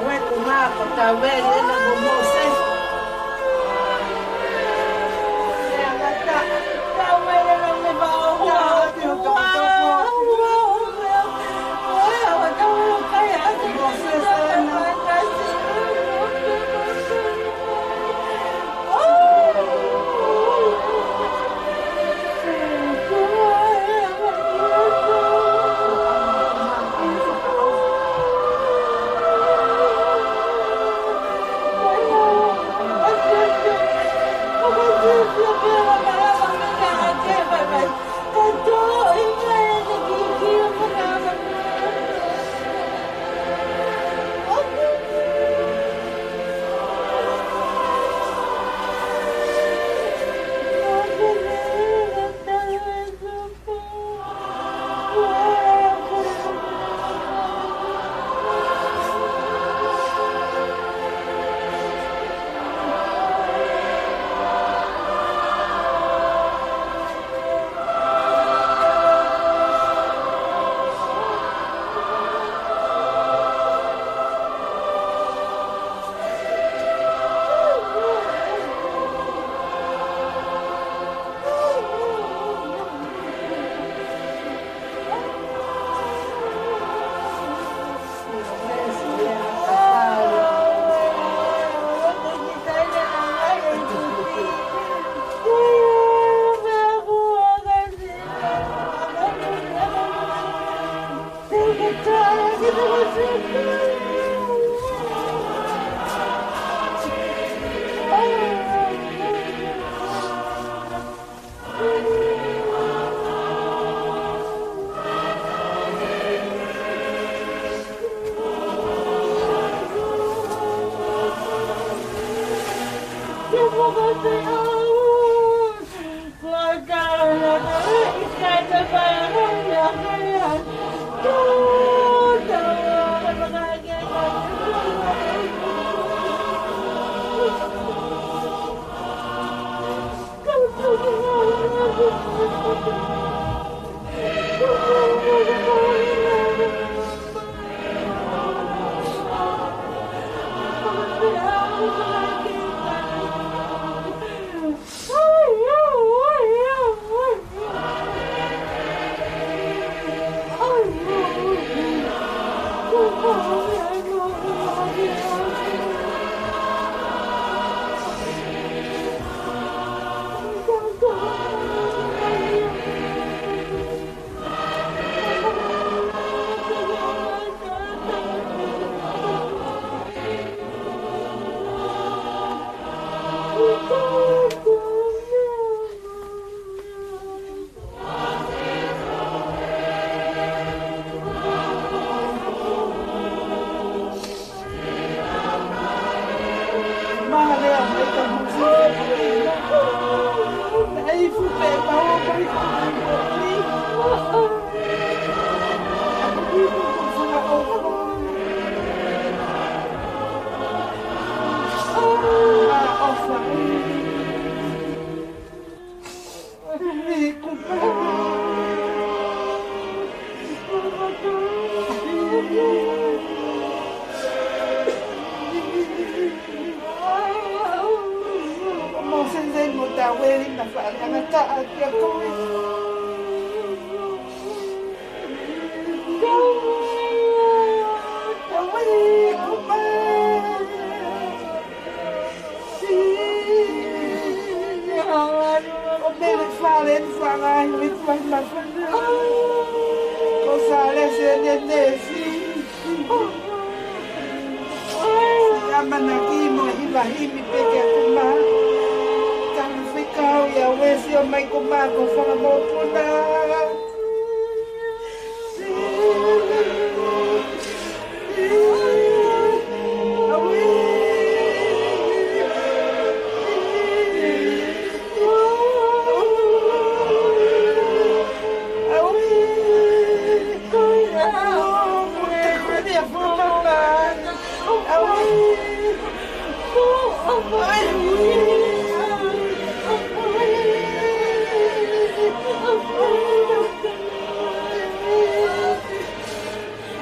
Awe, ko mā ko Tauele ena mo Mōsese. Mo sensei mo taueli na faʻa tangata ʻaki a koe. Taueli ko mai. ʻO mele fale ni fanga ai me tuai mafana. Ko sa lese ne nesi. Amanaki mo hiva himi peke aku ma. Kau fekau ia wesi o mai ko ma ko fanga mokuna.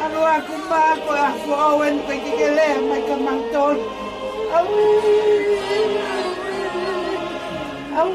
ʻAlu aku ma ko e afo au eni ko e kikele mai ka mautolu. Au. Au.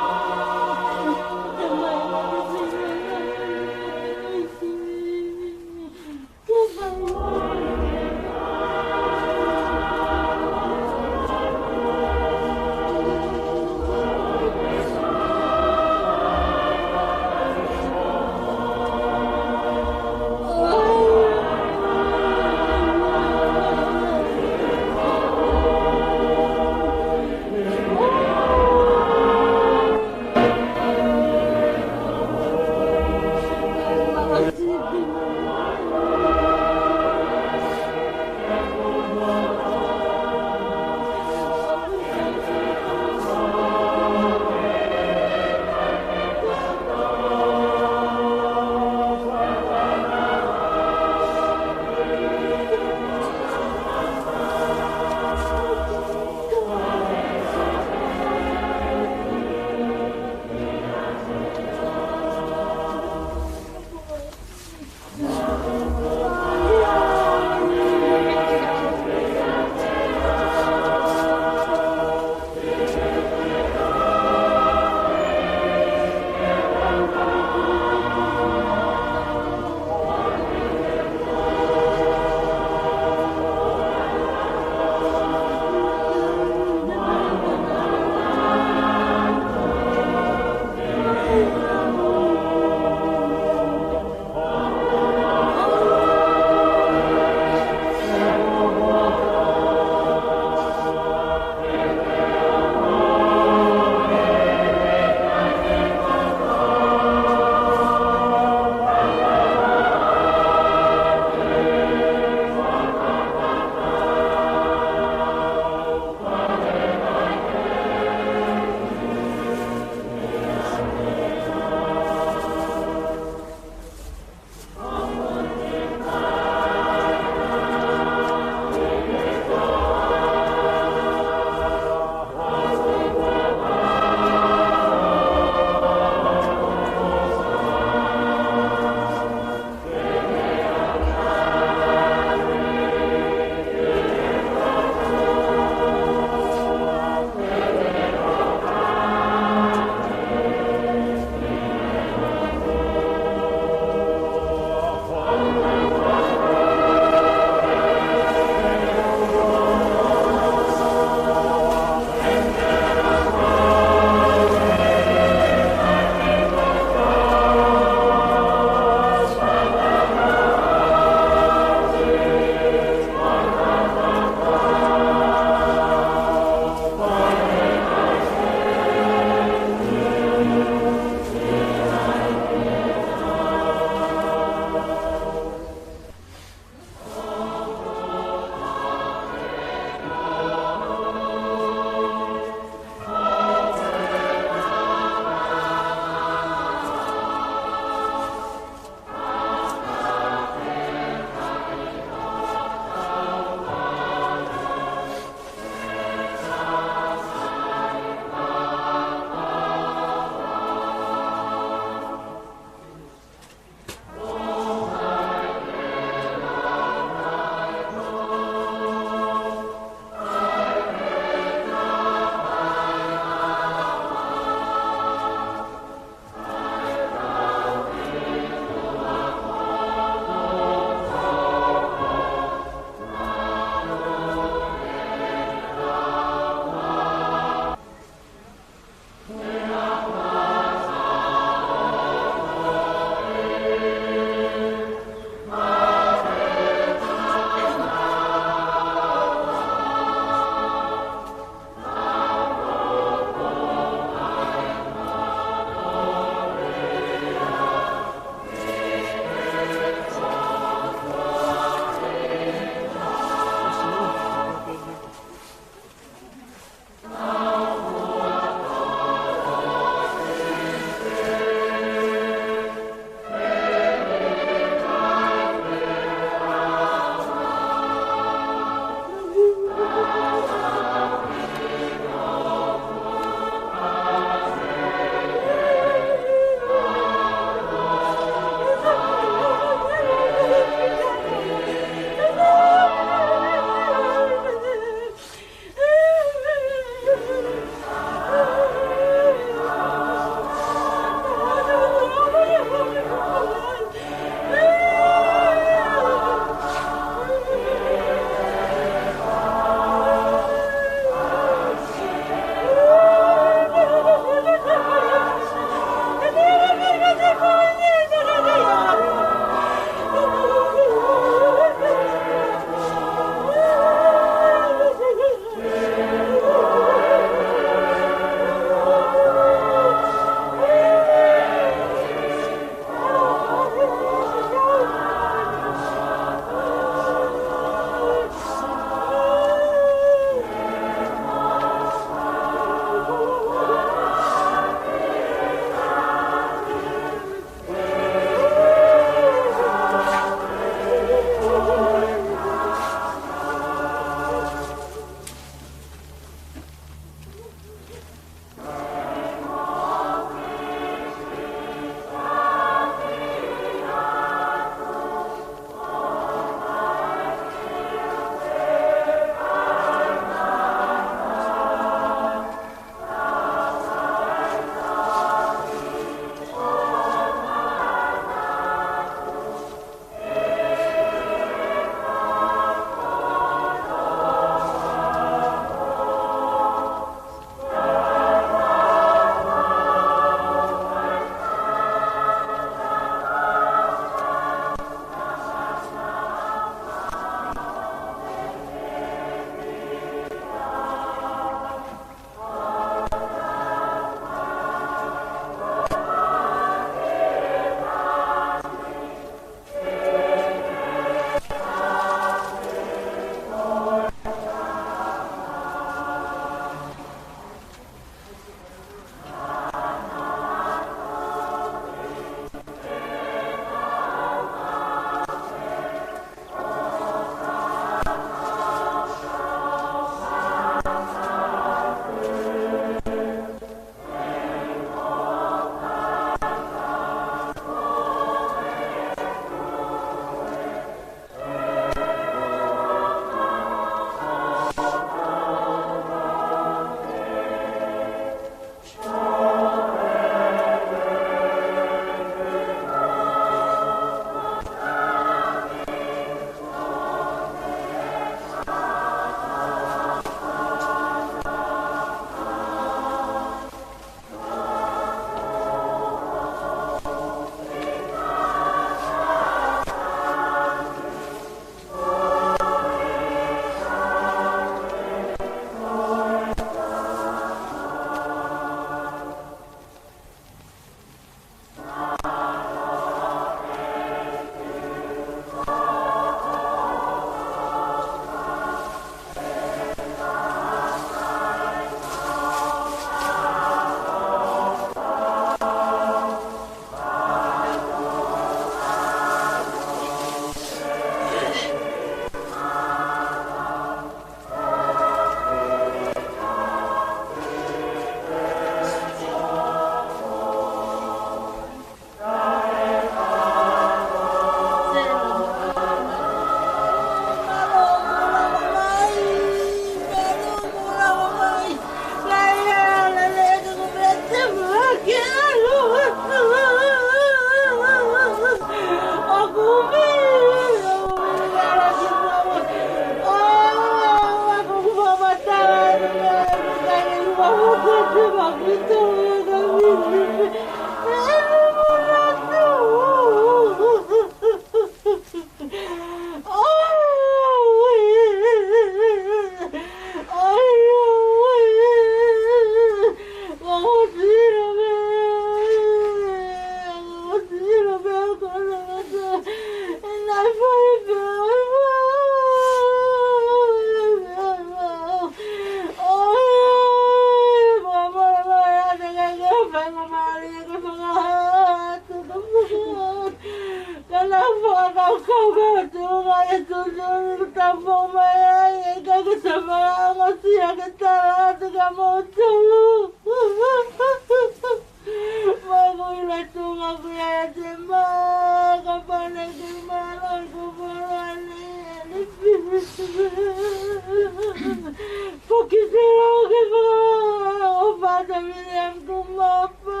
Foki Sela ke fakaʻofa atu Miriam Kumapa.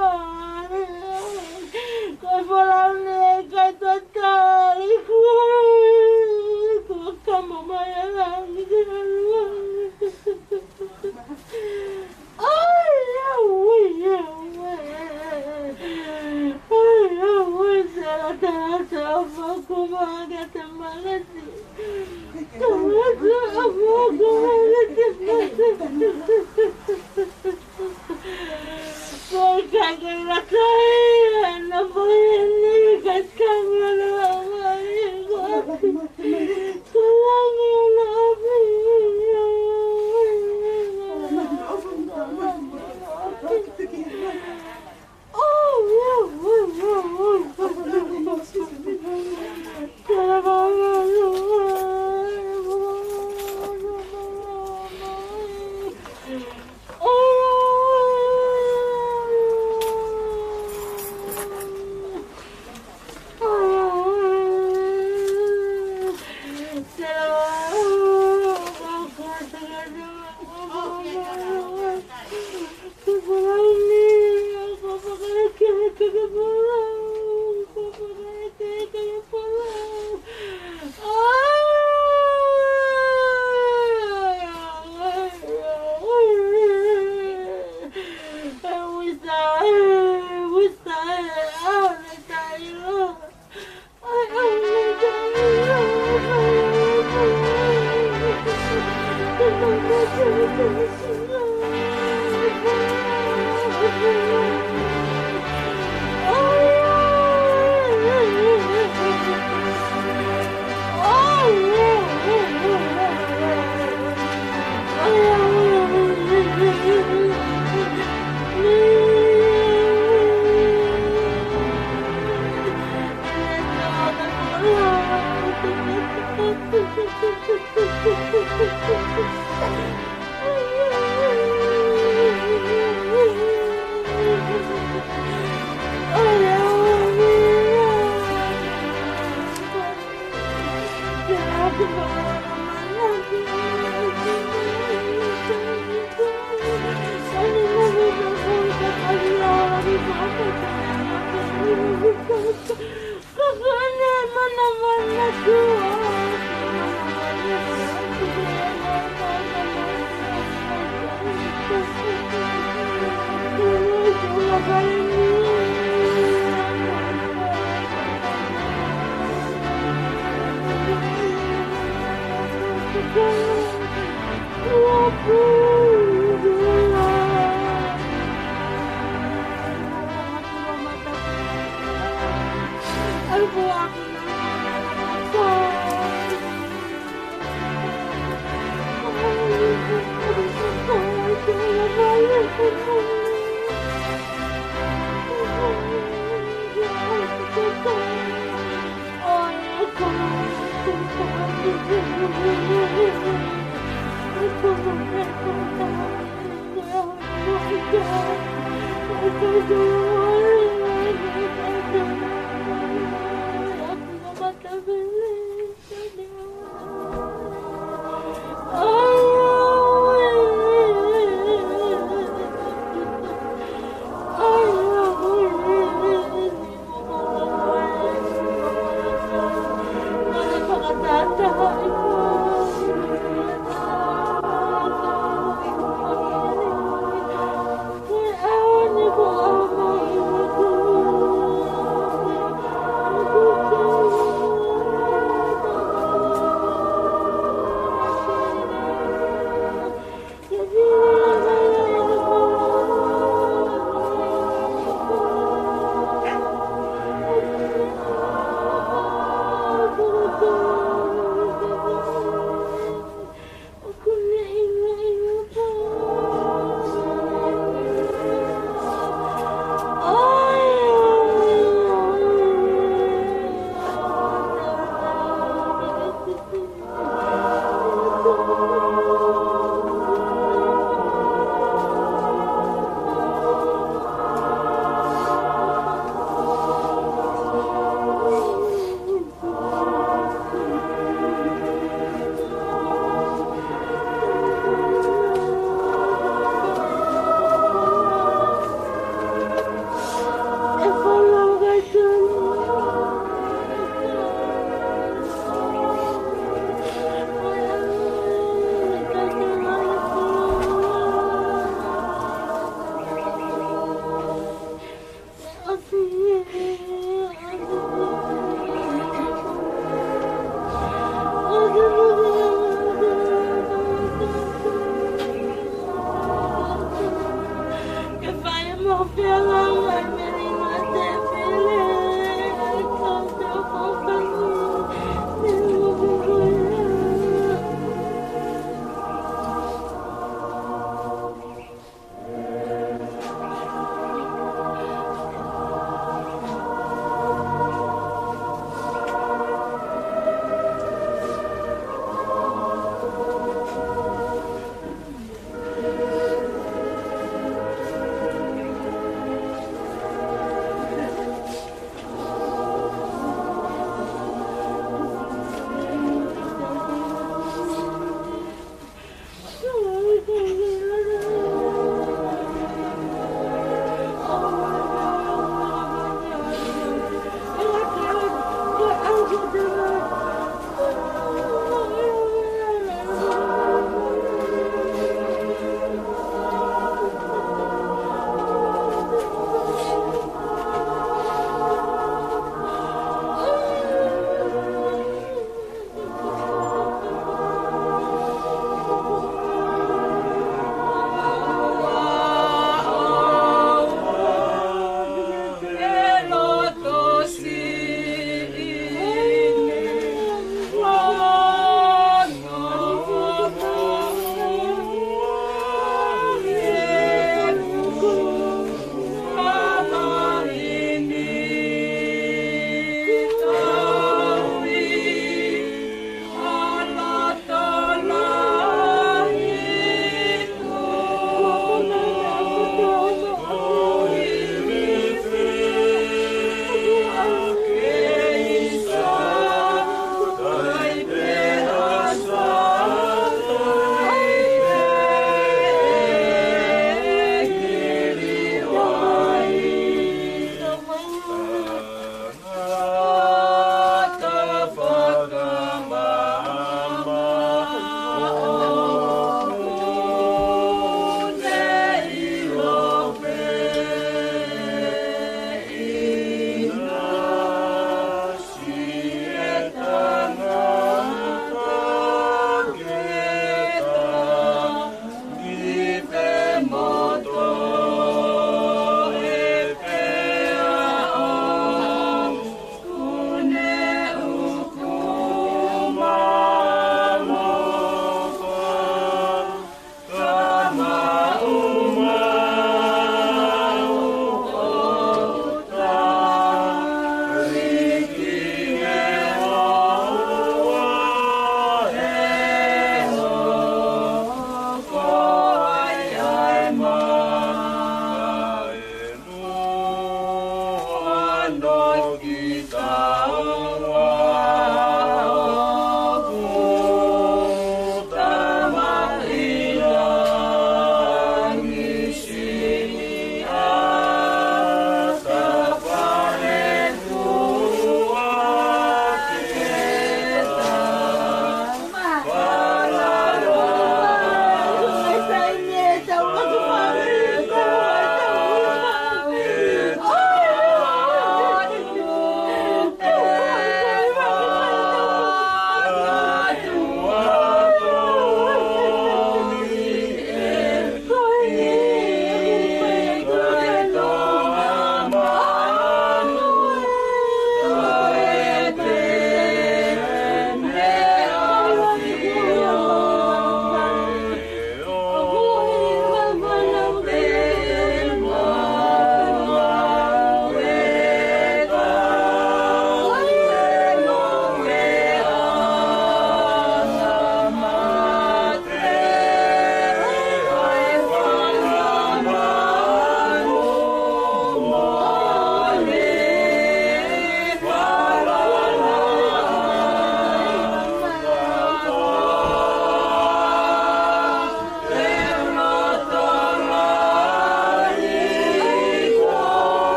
Ko e folau ni ʻe ʻikai tatali, kua, kua kama mai ʻa langi. ʻAi, ʻauē, ʻauē. ʻAi, ʻauē, Sela, tala atu ʻa Fakuma ke te malesi. Tala atu ʻa Fakuma ke te malesi. Ko e kakai lakai, ʻa na moeni, kakai kama na mai, ko atu. Ko langi ʻo na ʻapi.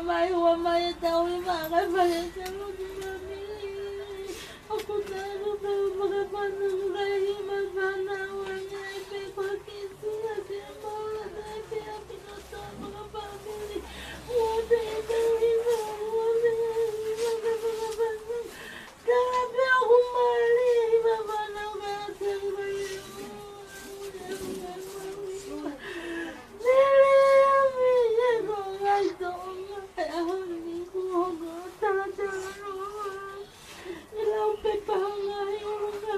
Mai ua mai e tau i maka mai e tau ni mami. ʻOku talu pē ʻo makapana mukai i mapana ua ngai pē ko kisi a te maula te pē a pino tō makapamili. Ua pē tau i maka ua pē i maka makapana. Kala pē ʻoku mali i mapana ua te mali. Lele a mi e ko ngai tō ngai a honi ku hongo tala tala no. Lau pepa ngai o ngai.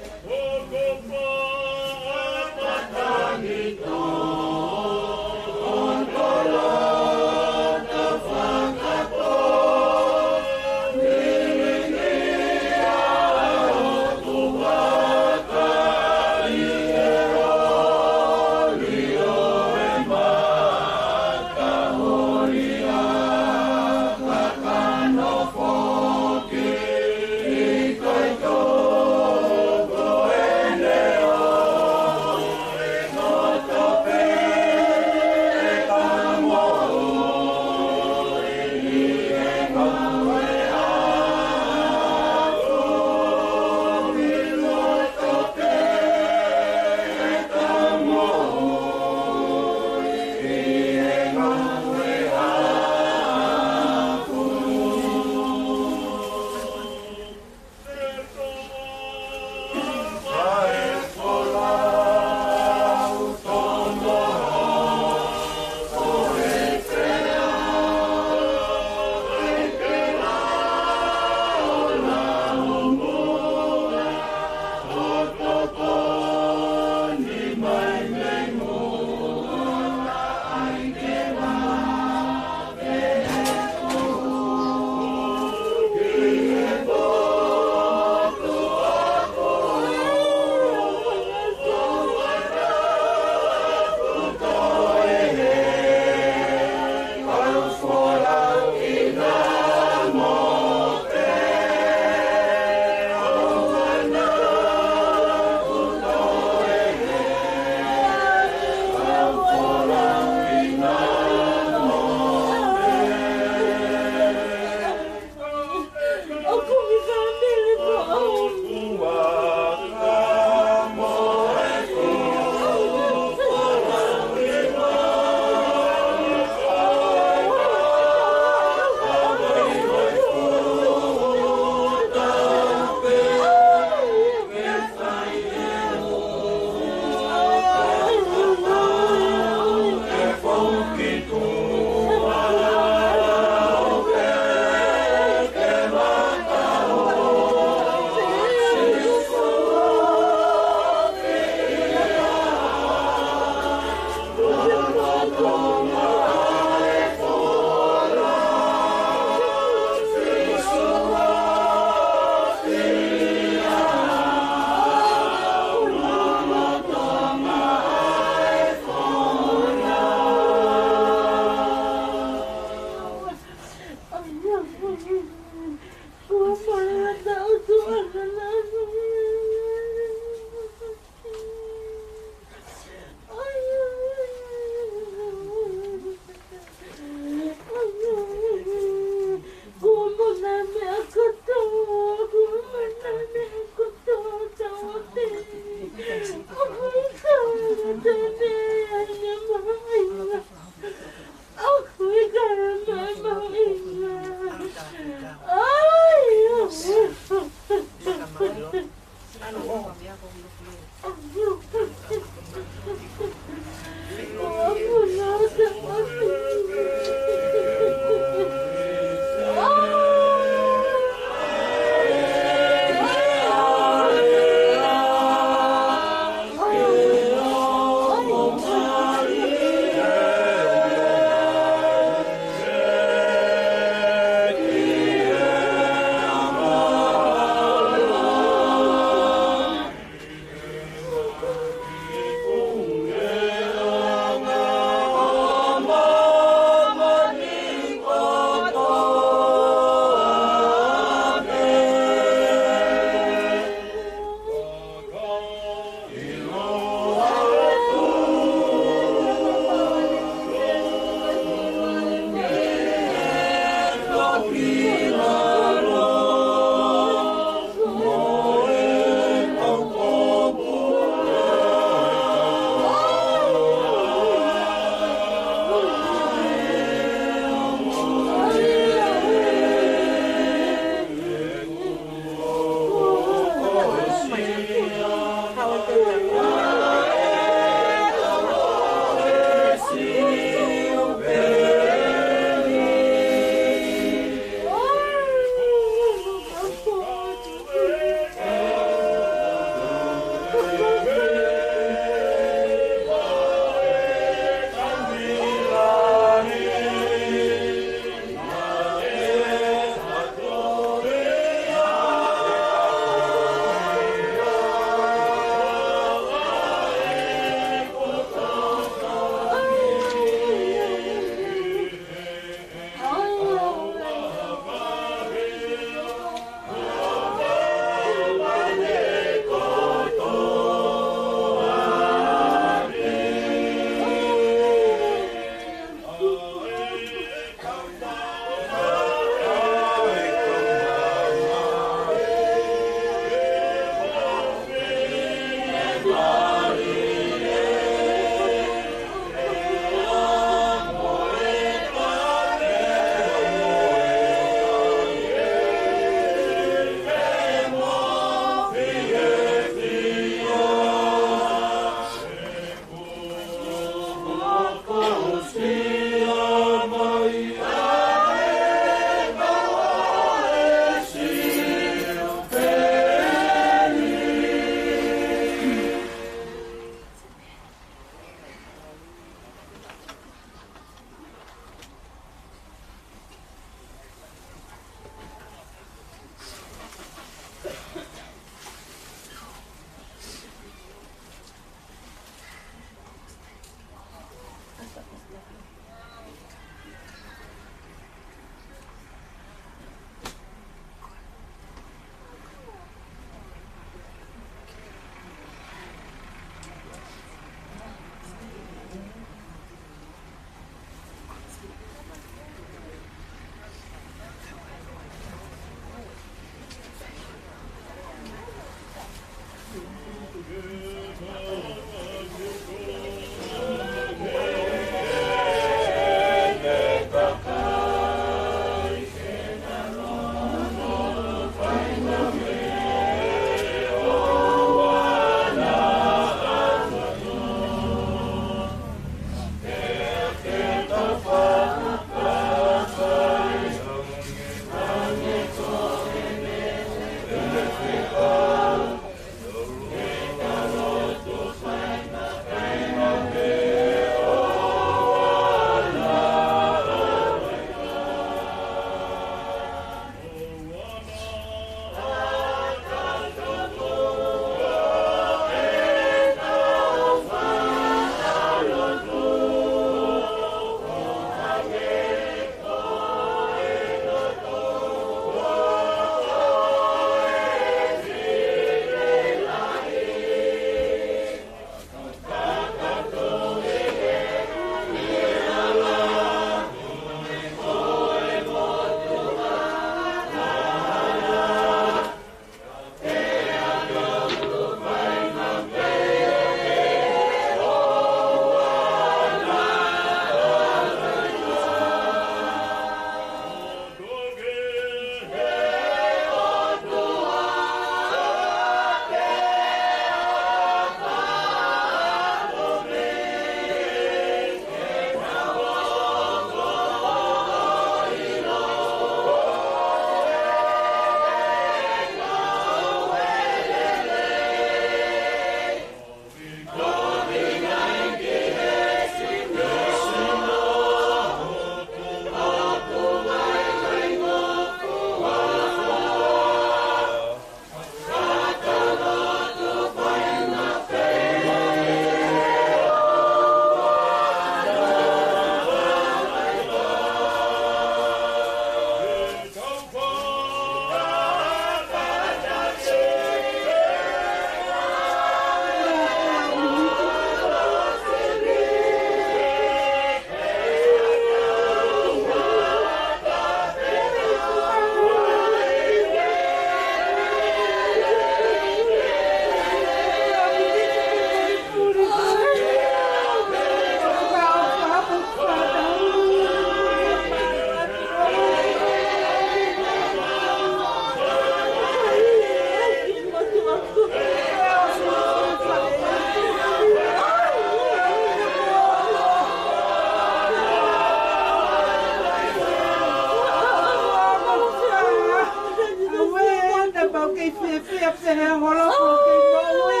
Pehē holo ko ke moʻui.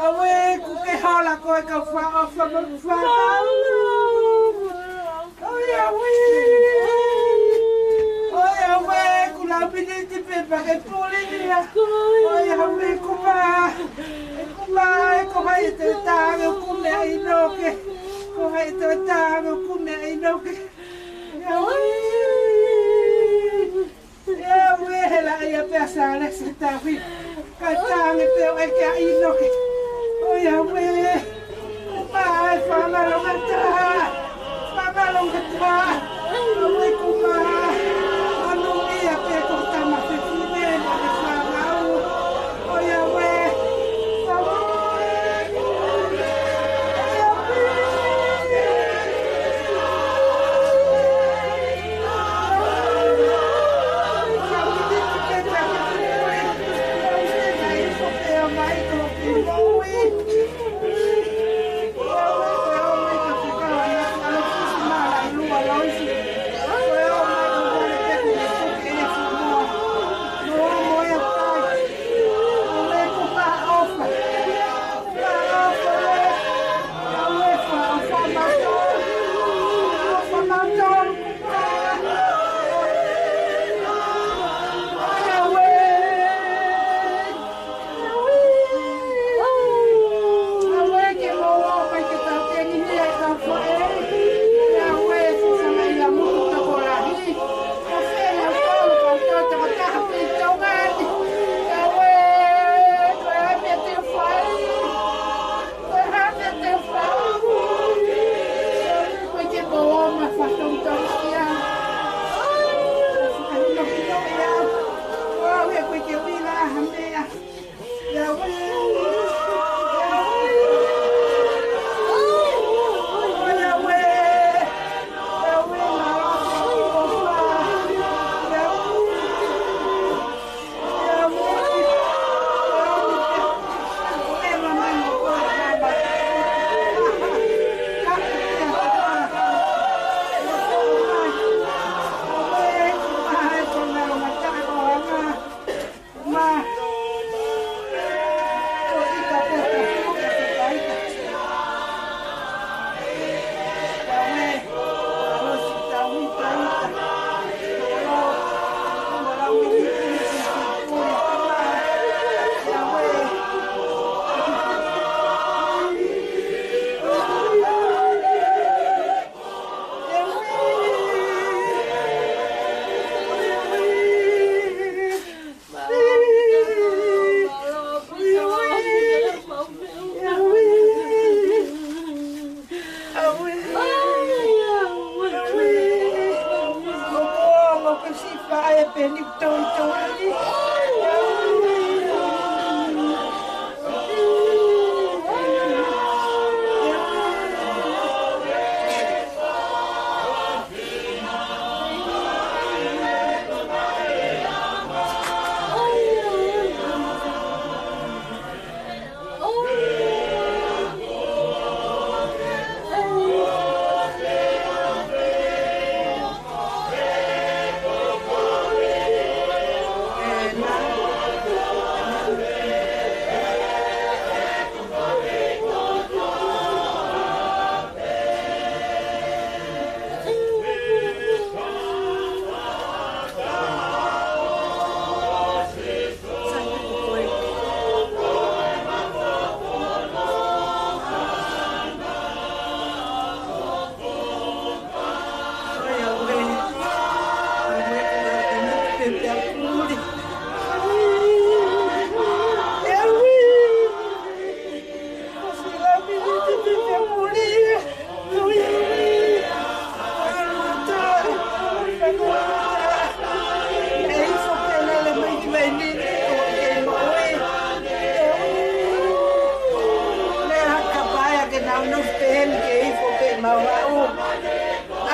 ʻAuē, kuo ke hola koe kau fakaʻofa mo e fānau. ʻOi, ʻauē. ʻOi, ʻauē, kuo lau miniti pē pea ke puli ia. ʻOi, ʻauē, ʻeku mā. ʻEku mā, ʻe ko hai ʻe toe tā ange ʻeku meʻa ʻi noke. Ko hai ʻe toe tā ange ʻeku meʻa ʻi noke. ʻAuē. ʻAuē, hela ia pea Sālesi he tauhi. Kae tā ange pē ʻo ʻeke ʻa ʻInoke. ʻOi, ʻauē. Pā e fānau longata. Fānau longata. ʻAuē, ʻeku mā. Anu ia pē ko tama fefine mo e fānau. ʻOi, ʻauē. ʻAuē.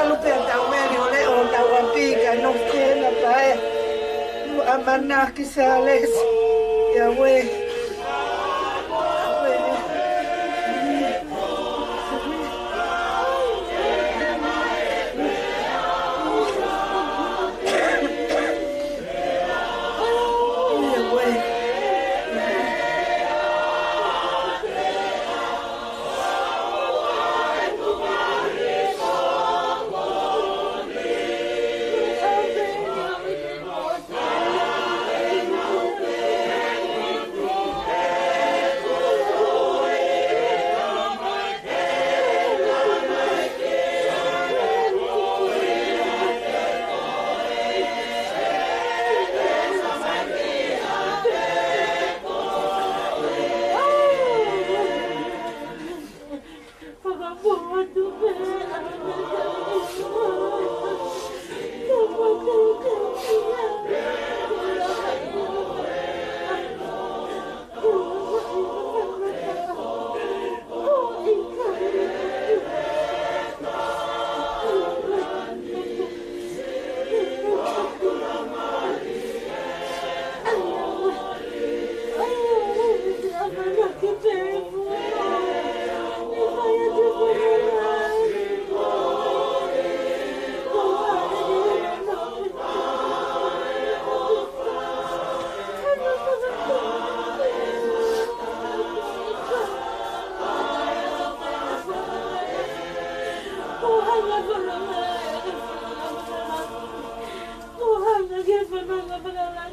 ʻAlu pē ʻa Taueli ʻo leʻo ʻo tau ʻapi ka nofo ki hena pae. ʻAmanaki Sālesi. ʻIa ue.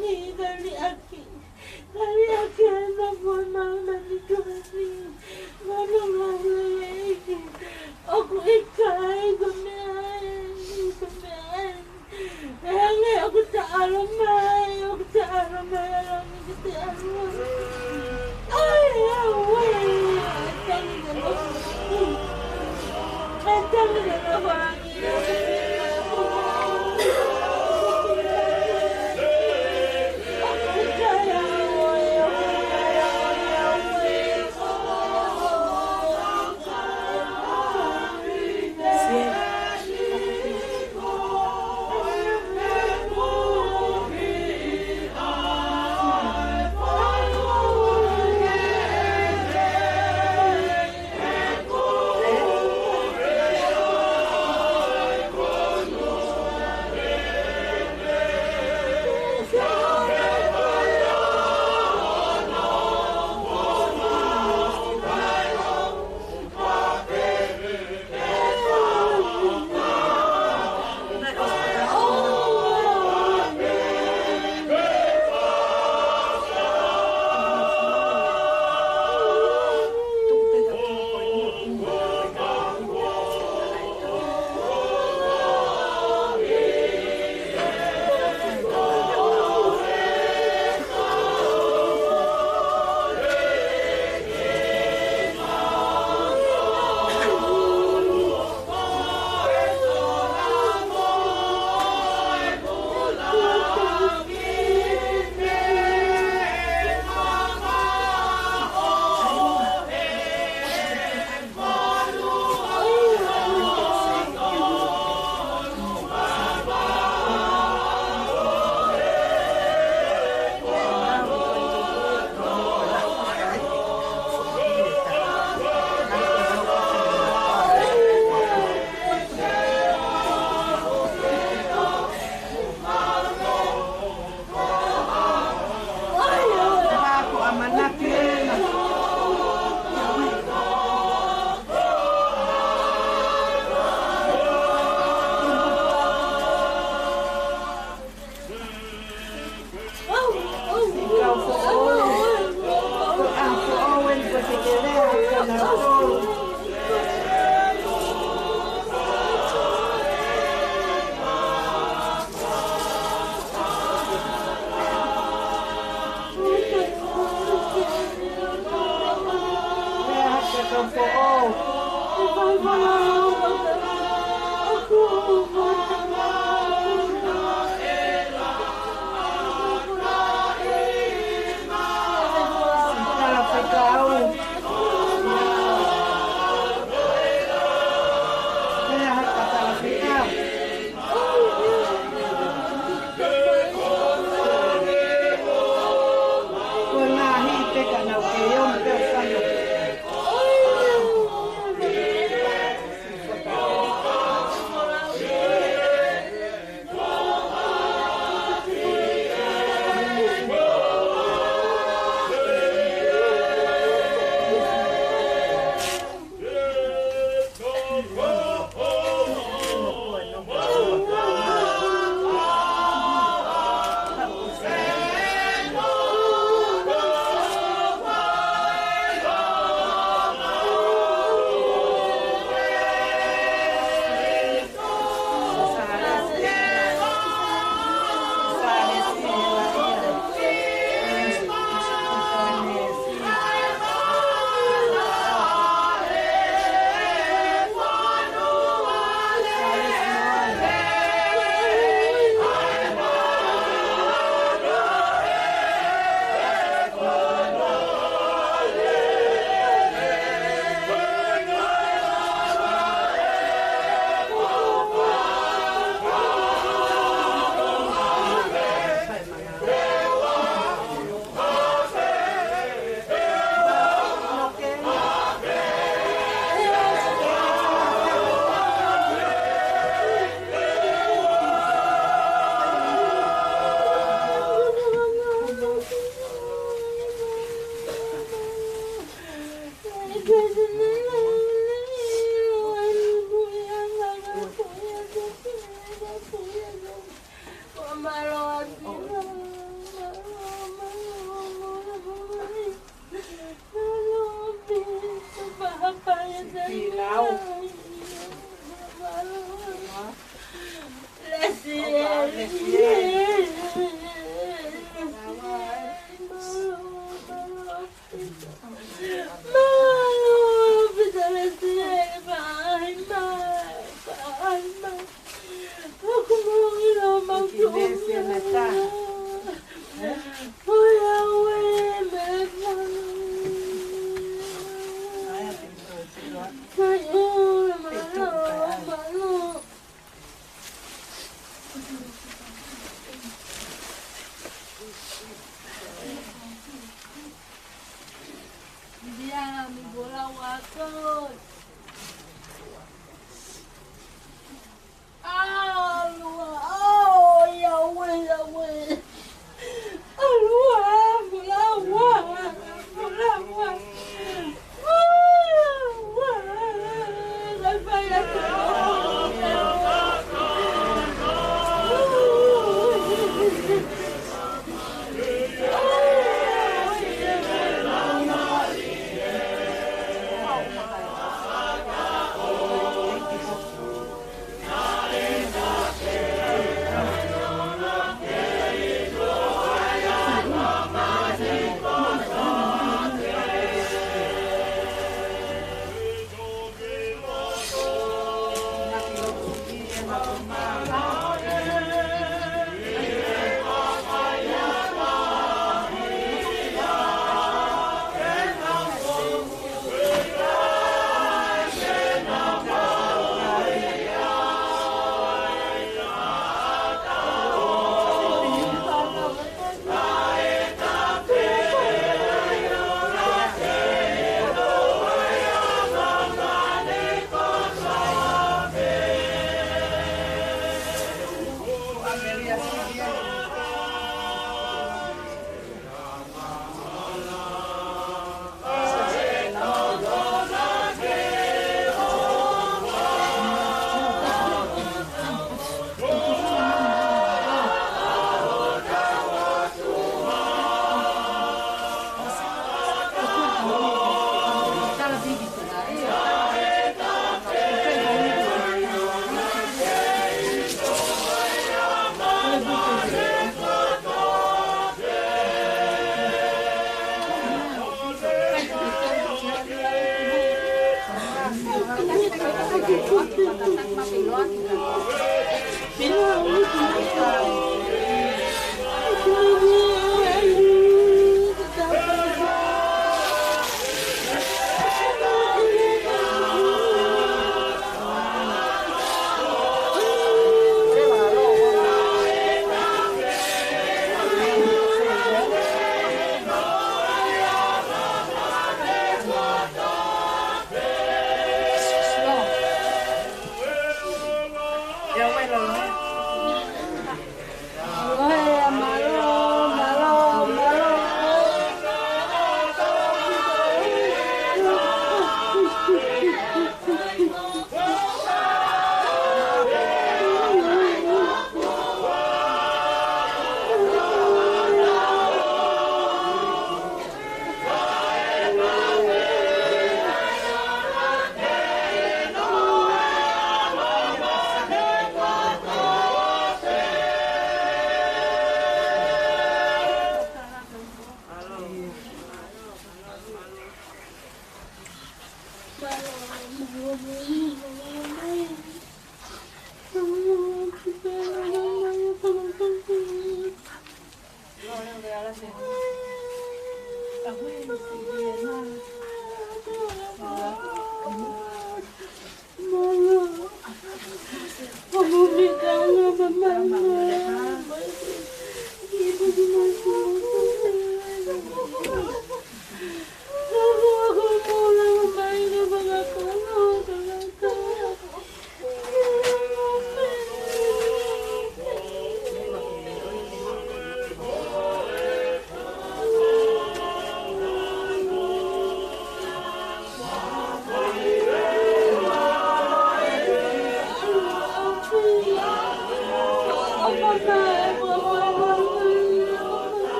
Ni ka liʻaki. Ka liʻaki ʻa e nofo ʻa māmani ko eni. Māmani ko eni. ʻOku ʻikai ko e meʻa eni, ko e meʻa eni. ʻE hangē ʻoku taʻalo mai, ʻoku taʻalo mai ʻa langi ke te ʻalu. ʻAi, ʻauē, ʻe tangi ke nofo. ʻE tangi ke nofo.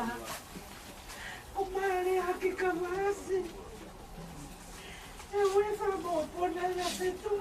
ʻO mālō hake ka masi. E ue fa mo pona la fetu.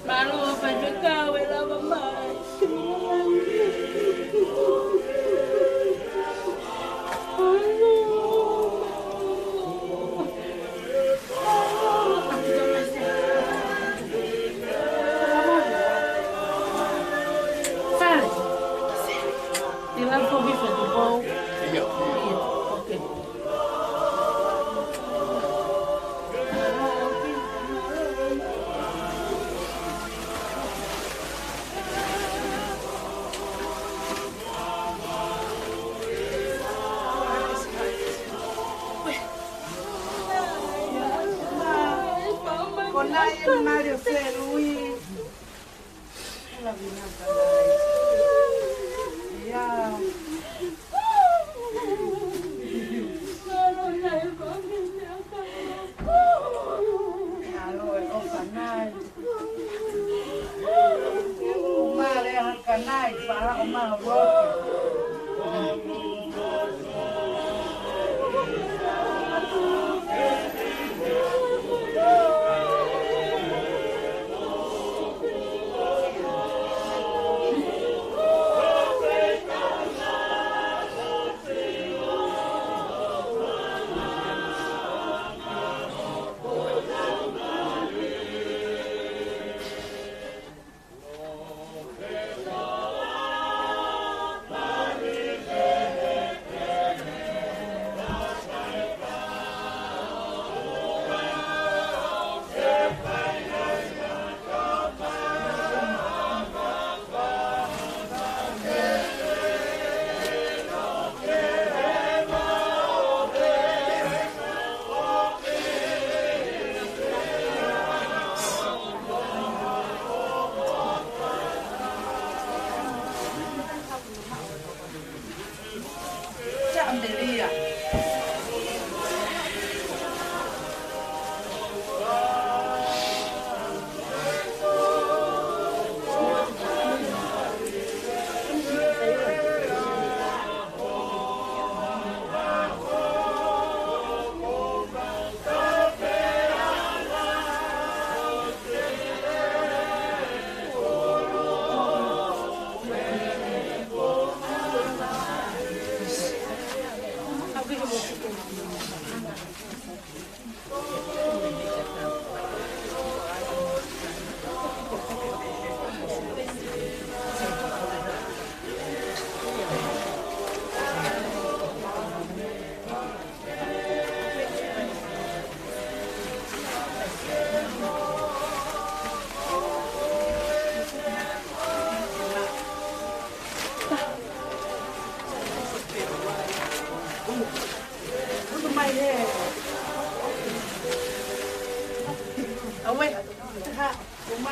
Mālō, faifekau, e lava mai. Fale. Te lava foki fatu pou. Ia. Ia, okay. Ko nai e mali o Selui. Ia. Alo e ʻofa nai. Mālō e haka nai, fala o maha uoki.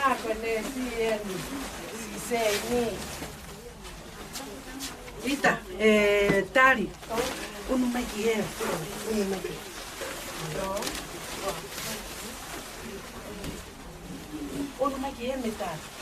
Ako ne si eni, si se ni. Ita, e, Tali. Unu mai ki he. Unu mai ki he. Unu mai ki he me Tali.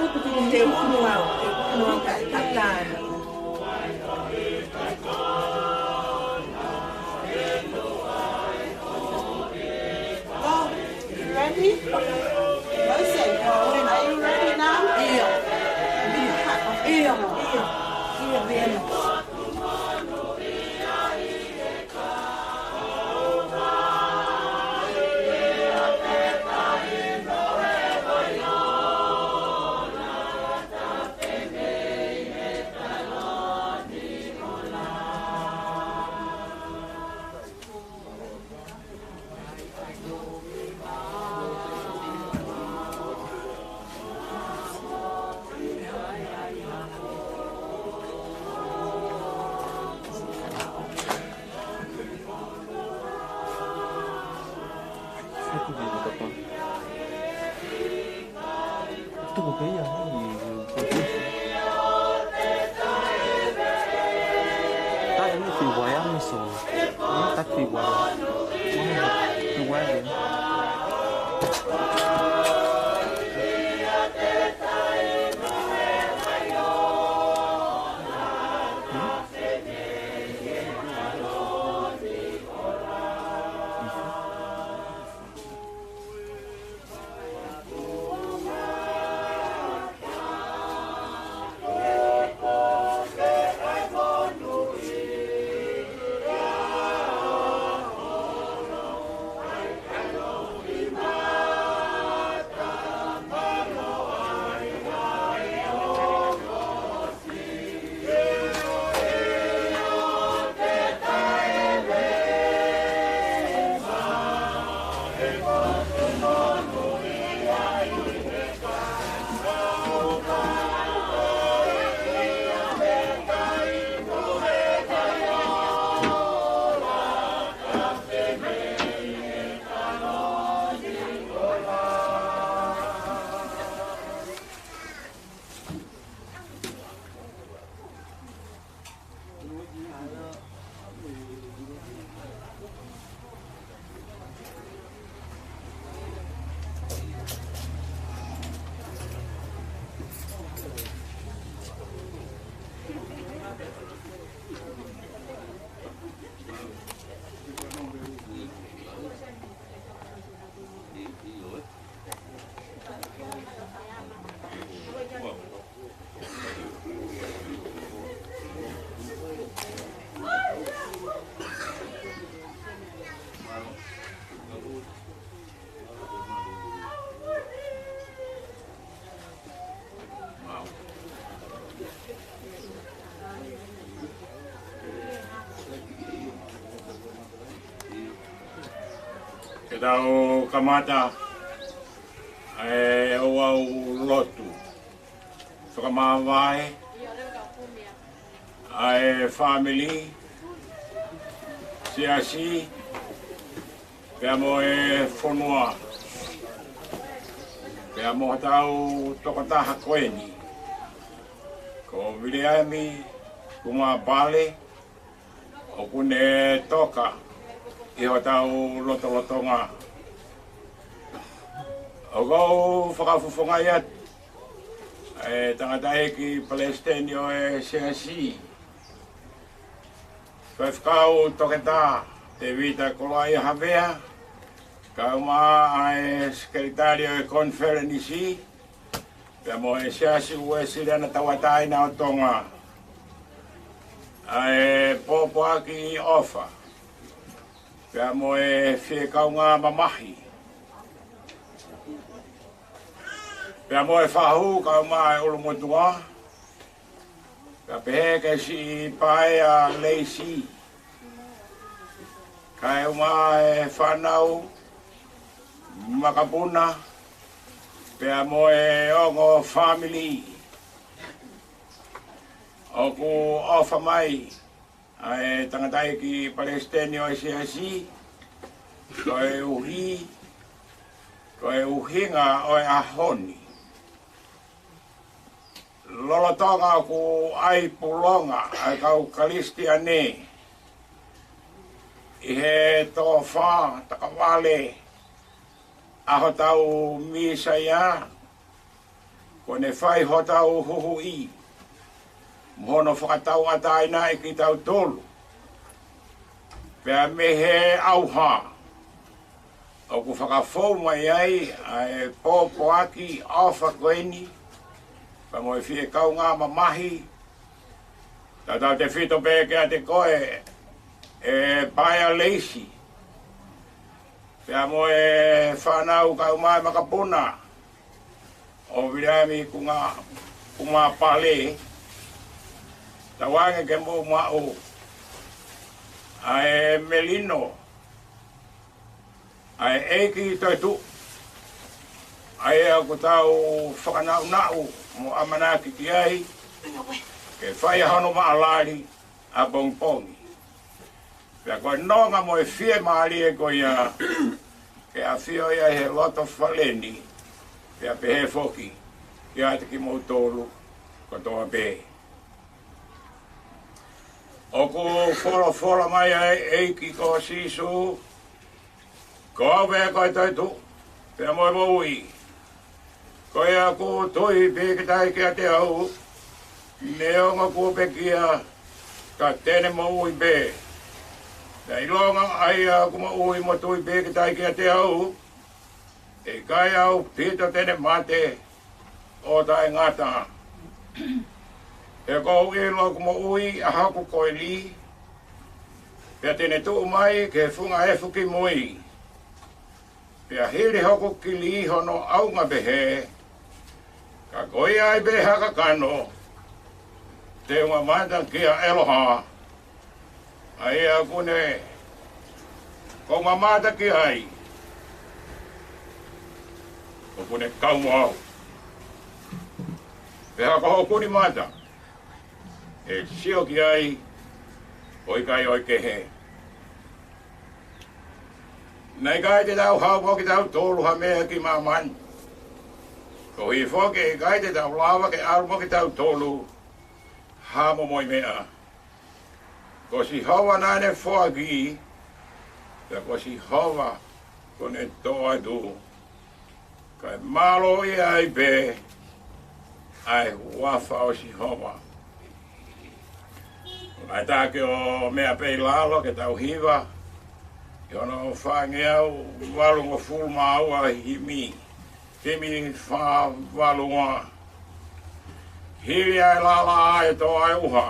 Te unu au, te unu au ka e tatana. Oh, you ready? Jose, are you ready now? ʻIo. ʻIo, ʻio, ʻio, ʻio. Ke tau kamata ʻa e ouau lotu. Fakamāvae ʻa e fāmili, siasi, pea mo e fonua, pea mo hotau tokotaha ko eni, ko Viliami Kumapale, ʻoku ne toka ʻi hotau lotolotonga. ʻOku ou fakafofongaʻi atu ʻa e tangataʻeiki palesiteni ʻo e siasi, Faifekau Toketā Tēvita Koloaʻia Havea, kae ʻumaʻā ʻa e sekelitali ʻo e konifelenisi, pea mo e Siasi Uēsiliana Tauʻatāina ʻo Tonga, ʻa e pōpoaki ʻofa, pea mo e fiekaungā mamahi, pea mo e fahu kae ʻumaʻā e ʻulumotuʻa, kae pehē ki he siʻi paea Leisi, kae ʻumaʻā e fānau, makapuna, pea mo e ongo fāmili. ʻOku ʻofa mai ʻa e tangataʻeiki palesiteni ʻo e siasi, koeʻuhi ko e ʻuhinga ʻo e ʻaho ni. Lolotonga ʻoku ʻai pulonga ʻa e kau Kalisitiane ʻi he tofa takavale ʻa hotau Mīsaia, Kuo ne fai hotau huhuʻi mo hono fakatauʻatāinaʻi kitautolu, pea mei he ʻauha ʻoku fakafou mai ai ʻa e pōpoaki ʻofa ko eni, pea mo e fie kaungā mamahi, tautautefito pē kiate koe, ʻe Paea Leisi, pea mo e fānau kae ʻumaʻā e makapuna ʻo Viliami Kunga, Kumapale, tauange ke mou maʻu ʻa e melino ʻa e ʻEiki toetuʻu, ʻa ia ʻoku tau fakanaʻunaʻu mo ʻamanaki ki ai ke fai ʻa hono maʻalali ʻapongipongi. Pea ko e nonga mo e fiemālie ko ia ke ʻafio ia he loto fale ni, pea pehē foki kiate kimoutolu kotoa pē. ʻOku folofola mai ʻa e ʻEiki ko Sīsū, ko au pē ko e toetuʻu, pea mo e moʻui. Ko ia ʻoku tui pīkitai kiate au, neongo kuo pekia, ka te ne moʻui pē. Pea ʻilonga ʻa ia ʻoku moʻui mo tui pīkitai kiate au, ʻe ʻikai ʻaupito te ne mate ʻo taʻengata. He ʻoku ou ʻilo ʻoku moʻui ʻa hoku koeli, pea te ne tuʻu mai ki he funga efu kimui. Pea hili hoku kili hono ʻaunga pehē, ka ko ia ai pē ha kakano, te u mamata kia ʻEloha, ʻa ia ʻoku ne, ʻoku ou mamata ki ai, ʻoku ne kau mo au. Pea ko hoku nima ʻe sio ki ai, ʻo ʻikai ʻo e kehe. Naʻe ʻikai te tau haʻu mo kitautolu ha meʻa ki māmani, koeʻuhi foki ʻe ʻikai te tau lava ke ʻalu mo kitautolu ha momoi meʻa. Ko Sihova naʻa ne foaki, pea ko Sihova kuo ne toʻo atu. Kae mālō ia ai pē ʻa e huafa ʻo Sihova. Ngaahi taki ʻo meʻa pē ʻi lalo ke tau hiva ʻi hono fāngeau valungofulu mā ua himi. Himi fā valu ua. Hili ʻa e lala ʻe toʻo ʻa e ʻuha,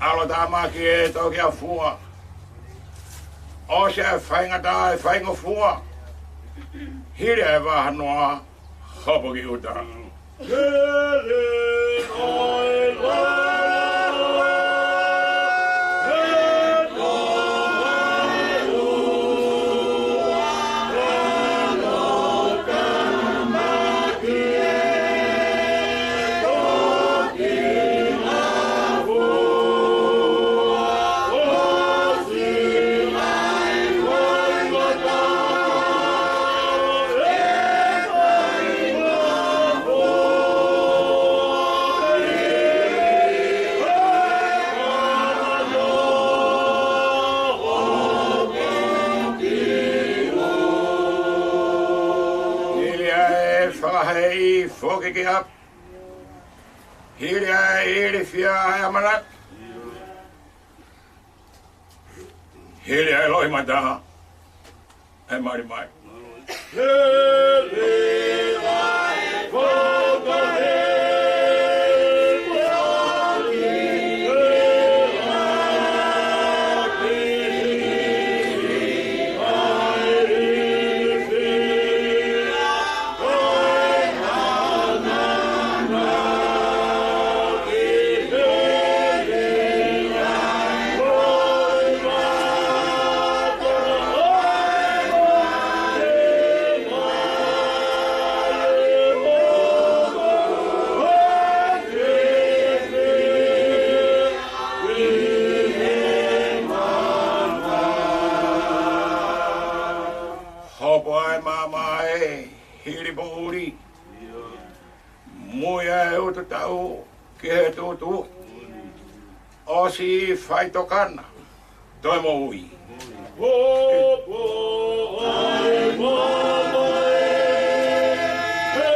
ʻalotāmaki ʻe toki ʻafua. ʻOsi ʻa e faingataʻa ʻe faingofua. Hili ʻa e vahanoa, hopo ki ʻuta. Hili ʻa e fakahēʻi foki ki ʻapi. Hili ʻa e ilifia ʻa e ʻamanaki. Hili ʻa e loʻimata ʻe malimali. Hopo ʻa e maama ʻe hili poʻuli. Mui ʻa e utu taʻu ki he tuʻutuʻuni. ʻOsi faitokanga, toe moʻui. Hopo ʻa e maama ʻe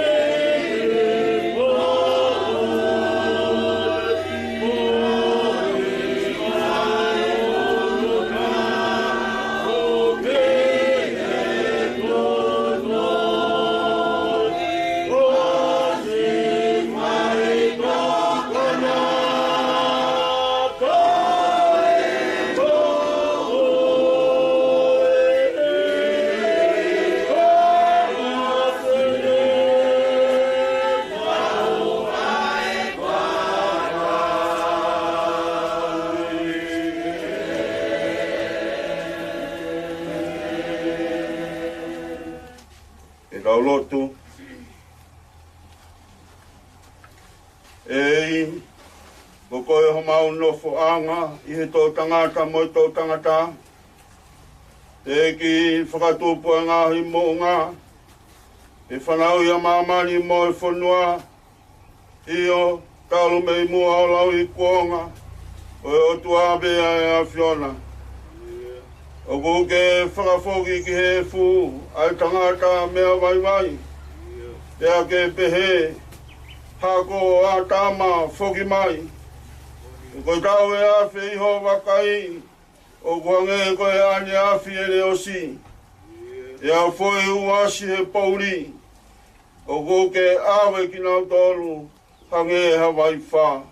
lotu. ʻEiki, ko koe homau nofoʻanga ʻi he toʻutangata mo e toʻutangata. Teʻeki fakatupu ʻa e ngaahi moʻunga, ʻa e fanauʻi ʻa māmani mo e fonua, ʻio, talu mei muʻa ʻo lauikuonga, ʻo e ʻOtua pē ʻa e ʻAfiona. ʻOku ke fakafoki ki he efu ʻa e tangata meʻavaivai, pea ke pehē, Hako ʻo ʻĀtama, foki mai. He ko e tau ʻe afe ʻi ho vakai, ʻoku hangē ko e ʻaneafi ʻene ʻosi, ʻe afe ʻi he uasi he poʻuli, ʻoku ke ʻave kinautolu hangē ha vaifā.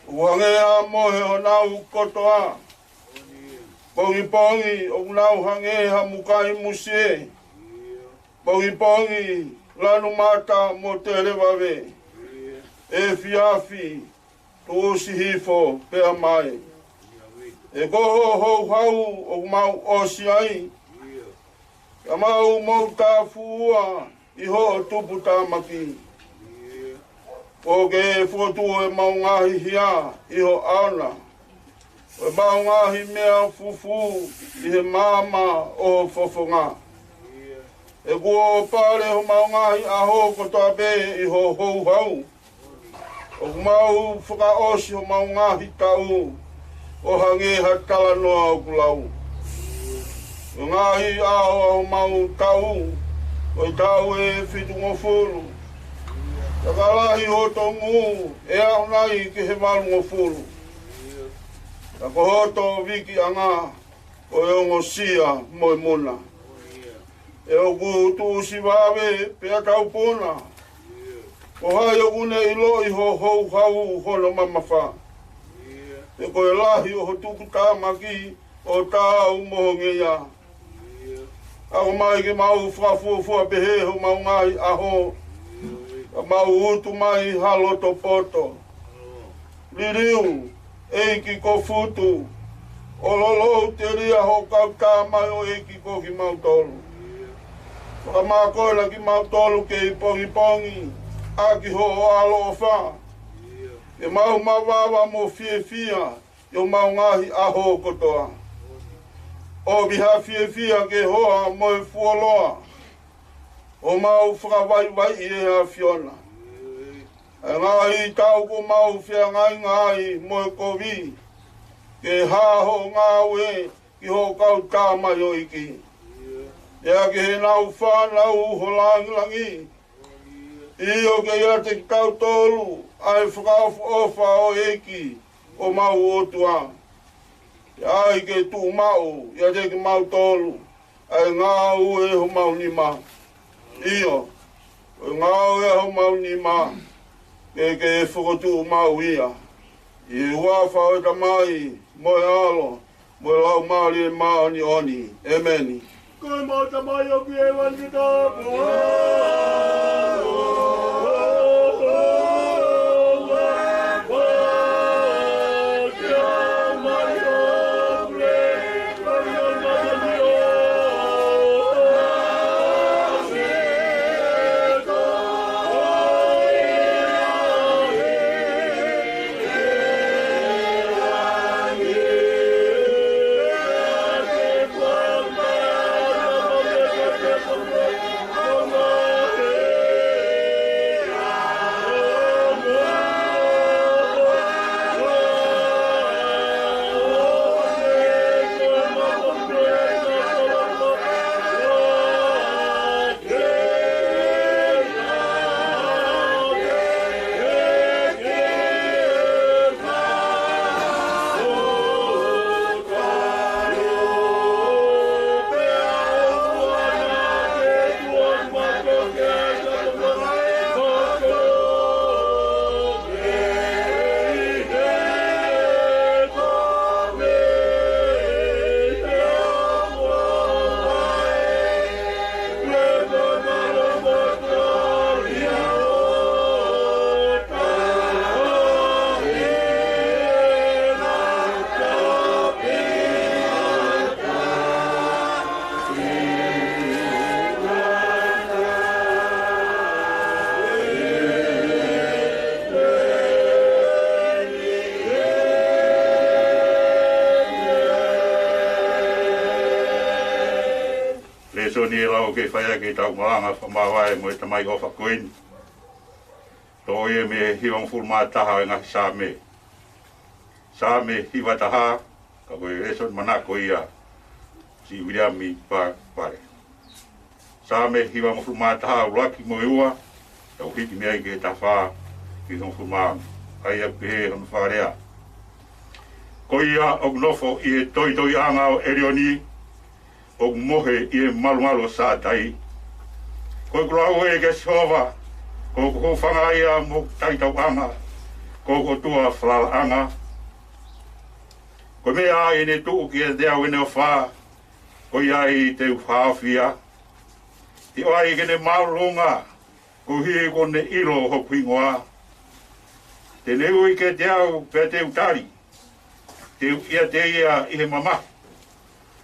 ʻOku hangē ha mohe honau kotoa. Pongipongi ʻoku nau hangē ha mukai musie. Pongipongi lanu mata mo tele vave. Efiafi tuʻusi hifo pea mai. He ko ho houhau ʻoku mau ʻosi ai. Ka mau mou tāfuʻua ʻi hoʻo tuputāmaki. Kuo ke fokotuʻu ʻemau ngaahi hia ʻi ho ʻao na, ʻo ʻemau ngaahi meʻa fufū ʻi he maama ʻo ho fofonga. He kuo pale homau ngaahi ʻaho kotoa pē ʻi ho houhau. ʻOku mau fakaʻosi homau ngaahi taʻu ʻo hangē ha talanoa ʻoku lau. Ko e ngaahi ʻaho ʻo homau taʻu, ko e taʻu ʻe fitungofulu. Ka ka lahi ho tongu, ʻe aʻu nai ki he valungofulu. Ka ko hoto vikiʻanga, ko e ongosia mo e muna. ʻE ʻoku tuʻusi vave pea taupuna. Ko hai ʻoku ne ʻiloʻi ho houhau hono mamafa? He ko e lahi ʻo ho tuputāmaki ʻo taau mo ho ngeia. Aʻu mai ke mau fakafuofua pehē homau ngaahi ʻaho, ka mau utu mai ha loto poto. Liliu, ʻEiki ko Futu, ʻo lolou telia ho kau tamaioʻeiki ko kimautolu. Fakamākola kimautolu kei pongipongi ʻaki hoʻo ʻaloʻofa. Ke mau mavava mo fiefia ʻi homau ngaahi ʻaho kotoa. ʻOmi ha fiefia ke hoa mo e fuoloa ʻo mau fakavaivaiʻi ʻe ʻAfiona. ʻA e ngaahi taʻu kuo mau feangainga ai mo e kovi, ke hā hoʻo ngāue ki ho kau tamaioʻeiki. Pea ki heʻenau fānau ho langilangi. ʻIo ke ʻiate kitautolu ʻa e fakaʻofoʻofa ʻo e ʻEiki ko homau ʻOtua. ʻAi ke tuʻumaʻu ʻiate kimautolu ʻa e ngāue ʻa homau nima. ʻIo, ko e ngāue ʻa homau nima, ke ke fokotuʻu maʻu ia. ʻI he huafa ʻo e Tamai, mo e ʻAlo, mo e Laumālie Māʻoniʻoni. ʻEmeni. Ko e mau Tamai ʻoku ʻi hēvani, ke tau Ni e lau ke fai ʻaki ʻetau malanga fakamāvae mo e tamai ʻofa ko eni. Toʻo ia mei he hivangofulu mā taha ʻo e ngaahi Saame. Saame hiva taha, ka ko e lēsoni manako ia, siʻi Viliami Pa-, Pale. Saame hivangofulu mā taha, ʻuluaki mo e ua, tau hiki mei ai ki he taha fā, ki he hivangofulu mā ono. ʻA ia pehē hono fakalea. Ko ia ʻoku nofo ʻi he toitoiʻanga ʻo ʻElioni, ʻoku mohe ʻi he malumalu ʻo Sātai. Ko ʻeku lau ē kia Sihova, ko hoku hūfanga ia mo hoku taitauʻanga, ko hoku ʻOtua falalaʻanga. Ko e meʻa ʻi heʻene tuʻu kiate au ʻene ʻofa, ko ia ai te u haofia. Te u ʻai ke ne māʻolunga, koeʻuhi kuo ne ʻilo hoku hingoa. Te ne ui kiate au pea te u tali. Te u ʻiate ia ʻi he mamahi.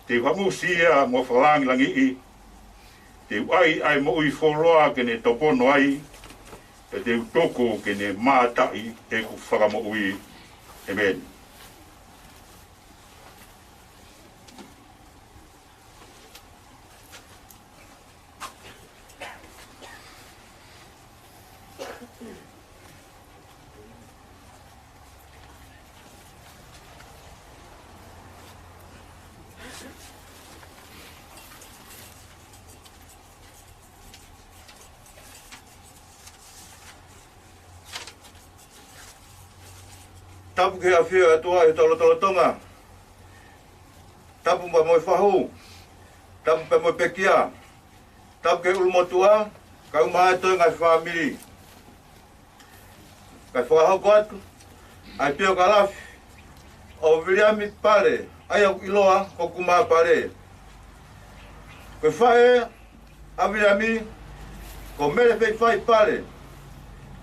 Te u hamusi ia mo fakalāngilangiʻi. Te u ʻai ʻa e moʻui fuoloa ke ne topono ai. Pea te u tuku ke ne mātaʻi ʻeku fakamoʻui. ʻĒmeni. Tapu ki he ʻafio ʻa e ʻOtua ʻi hotau lotolotonga. Tapu pea mo e fahu. Tapu pea mo e pekia. Tapu ki he ʻulumotuʻa, kae ʻumaʻā e toenga e fāmili. Kae fakahoko atu ʻa e piokalafi ʻo Viliami Pale, ʻa ia ʻoku ʻiloa ko Kumā Pale. Ko e faʻē ʻa Viliami ko Mele Feifai Pale,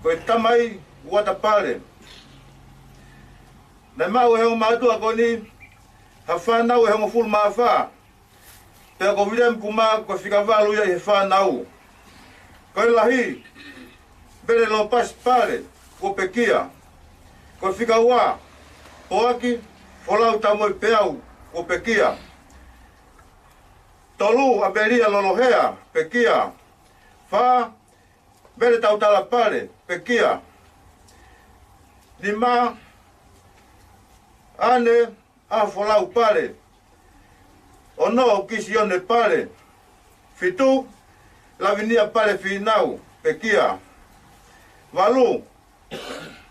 ko e tamai Uata Pale. Naʻe maʻu ʻe he ongo mātuʻa ko eni ha fānau ʻe hongofulu mā fā. Pea ko Viliami Kumā ko e fika valu ia ʻi he fānau. Ko e lahi, Mele Lopasi Pale, kuo pekia. Ko e fika ua, Poaki Folau Tamoepeau, kuo pekia. Tolu, ʻAmelia Lolohea, pekia. Fā, Mele Tautala Pale, pekia. Nima, ʻAne ʻAhofolau Pale. Ono, Kisione Pale. Fitu, Lavinia Pale Fīnau, pekia. Valu,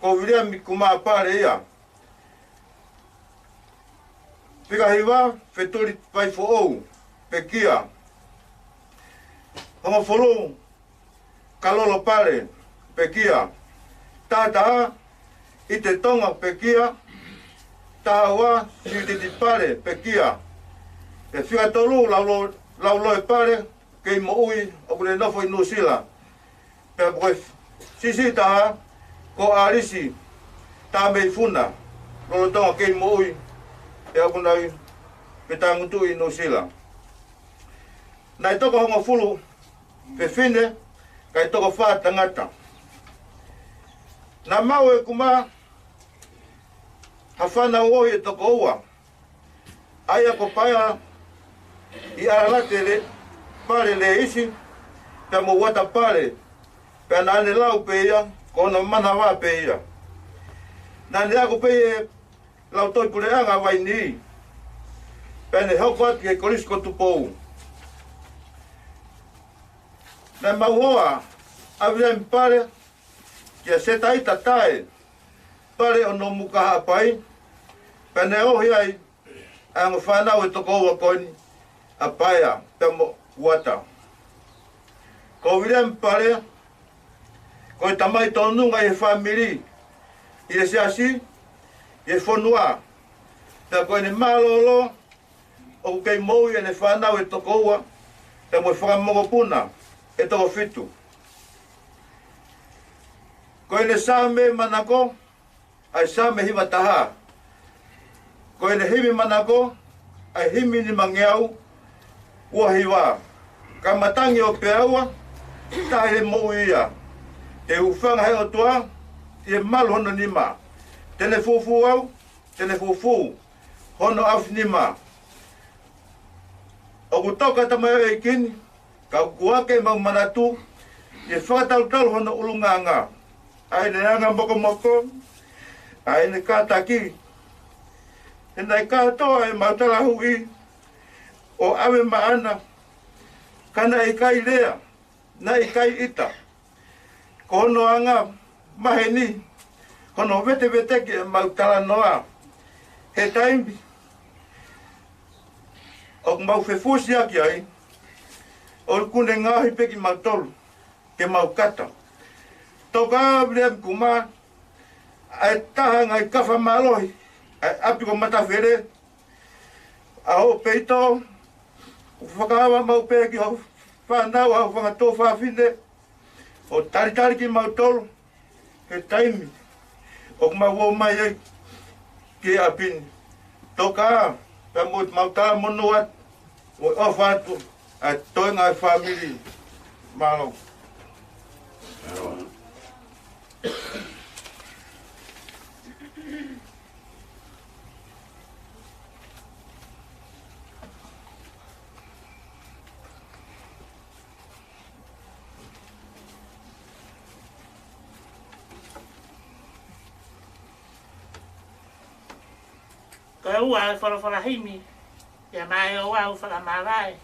ko Viliami Kumā Pale ia. Fika hiva, Fetuli Vaifoʻou, pekia. Hongofulu, Kalolo Pale, pekia. Taha taha, ʻIte Tonga, pekia. Taha ua, Siutiti Pale, pekia. Pea fika tolu, Laulo-, Lauloe Pale, kei moʻui, ʻoku ne nofo ʻi Nuʻusila. Pea ko e siʻisiʻi taha, ko ʻAlisi Tameifuna, lolotonga kei moʻui, pea ʻoku nau ʻi, pea tangutu ʻi Nuʻusila. Naʻe toko hongofulu fefine, kae toko fā tangata. Naʻe maʻu ʻe Kumā ha fānau ohi ʻe toko ua. ʻA ia ko Paea ʻi ʻAlalate Pale Leisi, pea mo Uata Pale, pea naʻa ne lau pē ia, ko hono manava pē ia. Naʻa ne ako pē ʻi he Lautohi Puleʻanga Vainī, pea ne hoko atu ki he Kolisi ko Tupou. Naʻe maʻu hoa ʻa Viliami Pale kia Setaita Tae Pale ʻo Nomuka Haʻapai, pea ne ohi ai ʻa e ongo fānau ʻe toko ua ko eni, ʻa Paea pea mo Uata. Ko Viliami Pale, ko e tamai tōnunga ʻi he fāmili, ʻi he siasi, ʻi he fonua. Pea ko ʻene mālōlō, ʻoku kei moʻui ʻene fānau ʻe toko ua, pea mo e fanga mokopuna ʻe toko fitu. Ko ʻene Saame manako, ʻa e Saame hiva taha. Ko ʻene himi manako, ʻa e himi nimangeau ua hiva. Ka matangi ʻo peaua, taha ʻi he moʻui ia. Te u hūfanga he ʻOtua, ʻi he malu hono nima. Te ne fufū au, te ne fufū hono ʻaofinima. ʻOku toka tamaioʻeiki ni, Ka ʻoku ʻoatu ke mau manatu, ʻi he fakatalutalu hono ʻulungaanga ʻa ʻene anga mokomoko, ʻa ʻene kātaki, he naʻe kātoa ʻemau talahūʻi ʻo ʻave maʻana, ka naʻe ʻikai lea, naʻe ʻikai ʻita. Ko hono anga maheni, ko hono veteveteki ʻemau talanoa he taimi ʻoku mau fefusiaki ai, ʻoku ne ngaohi pē kimautolu ke mau kata. Toka Viliami Kuma, ʻa e taha ngaahi kafa mālohi ʻa e ʻapi ko Matafele, ʻa hoʻo peito, ʻoku fakaava maʻu pē ki hoʻo fānau, ʻa hoʻo fanga tuofāfine, ʻo talitali kimautolu he taimi ʻoku mau ō mai ai ki he ʻapi ni. Toka, pea mo ʻemau talamonū atu, ʻo ʻofa atu ʻa e toenga ʻo e fāmili. Mālō. Ko e ua ʻo e folofola himi, pea maʻa Ouau Fakamavae,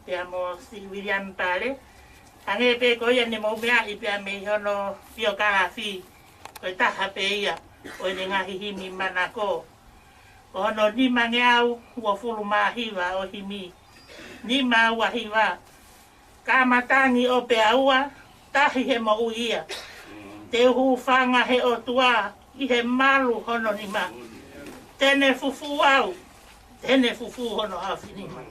pea mo Siʻi Viliami Pale, hangē pē ko ia ne mou meaʻi pea mei hono piokalafi, ko e taha pē ia ʻo ʻene ngaahi himi manako. Ko hono nimangeau uofulu mā hiva ʻo e himi. Nima ua hiva. Ka matangi ʻo Peaua, tahi he moʻui ia. Te u hūfanga he ʻOtua ʻi he malu hono nima. Te ne fufū au, te ne fufū hono ʻaofinima.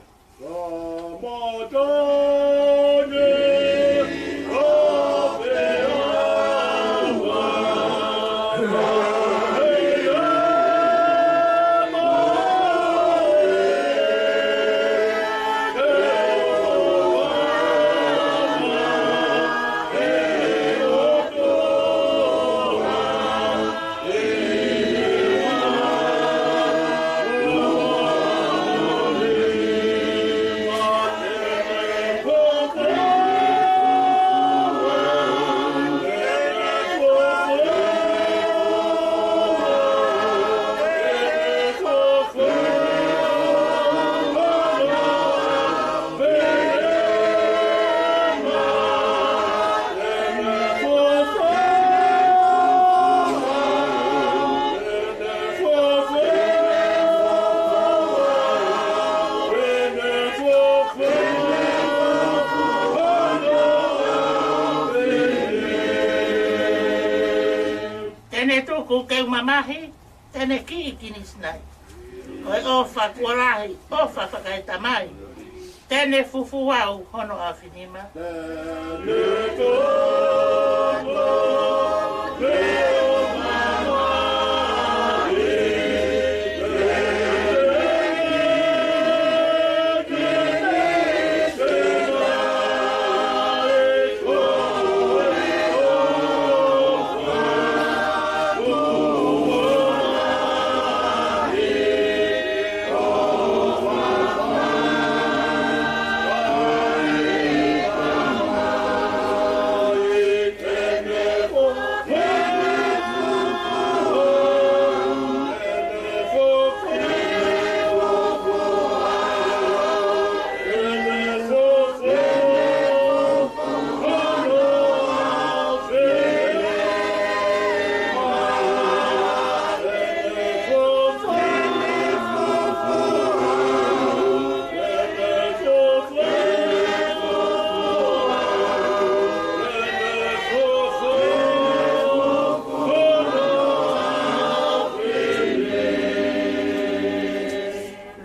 Te ne tuku ke u mamahi, te ne kiʻi kinisinaʻi. Ko e ʻofa kuo lahi, ʻofa fakaetamai. Te ne fufū au hono ʻaofinima.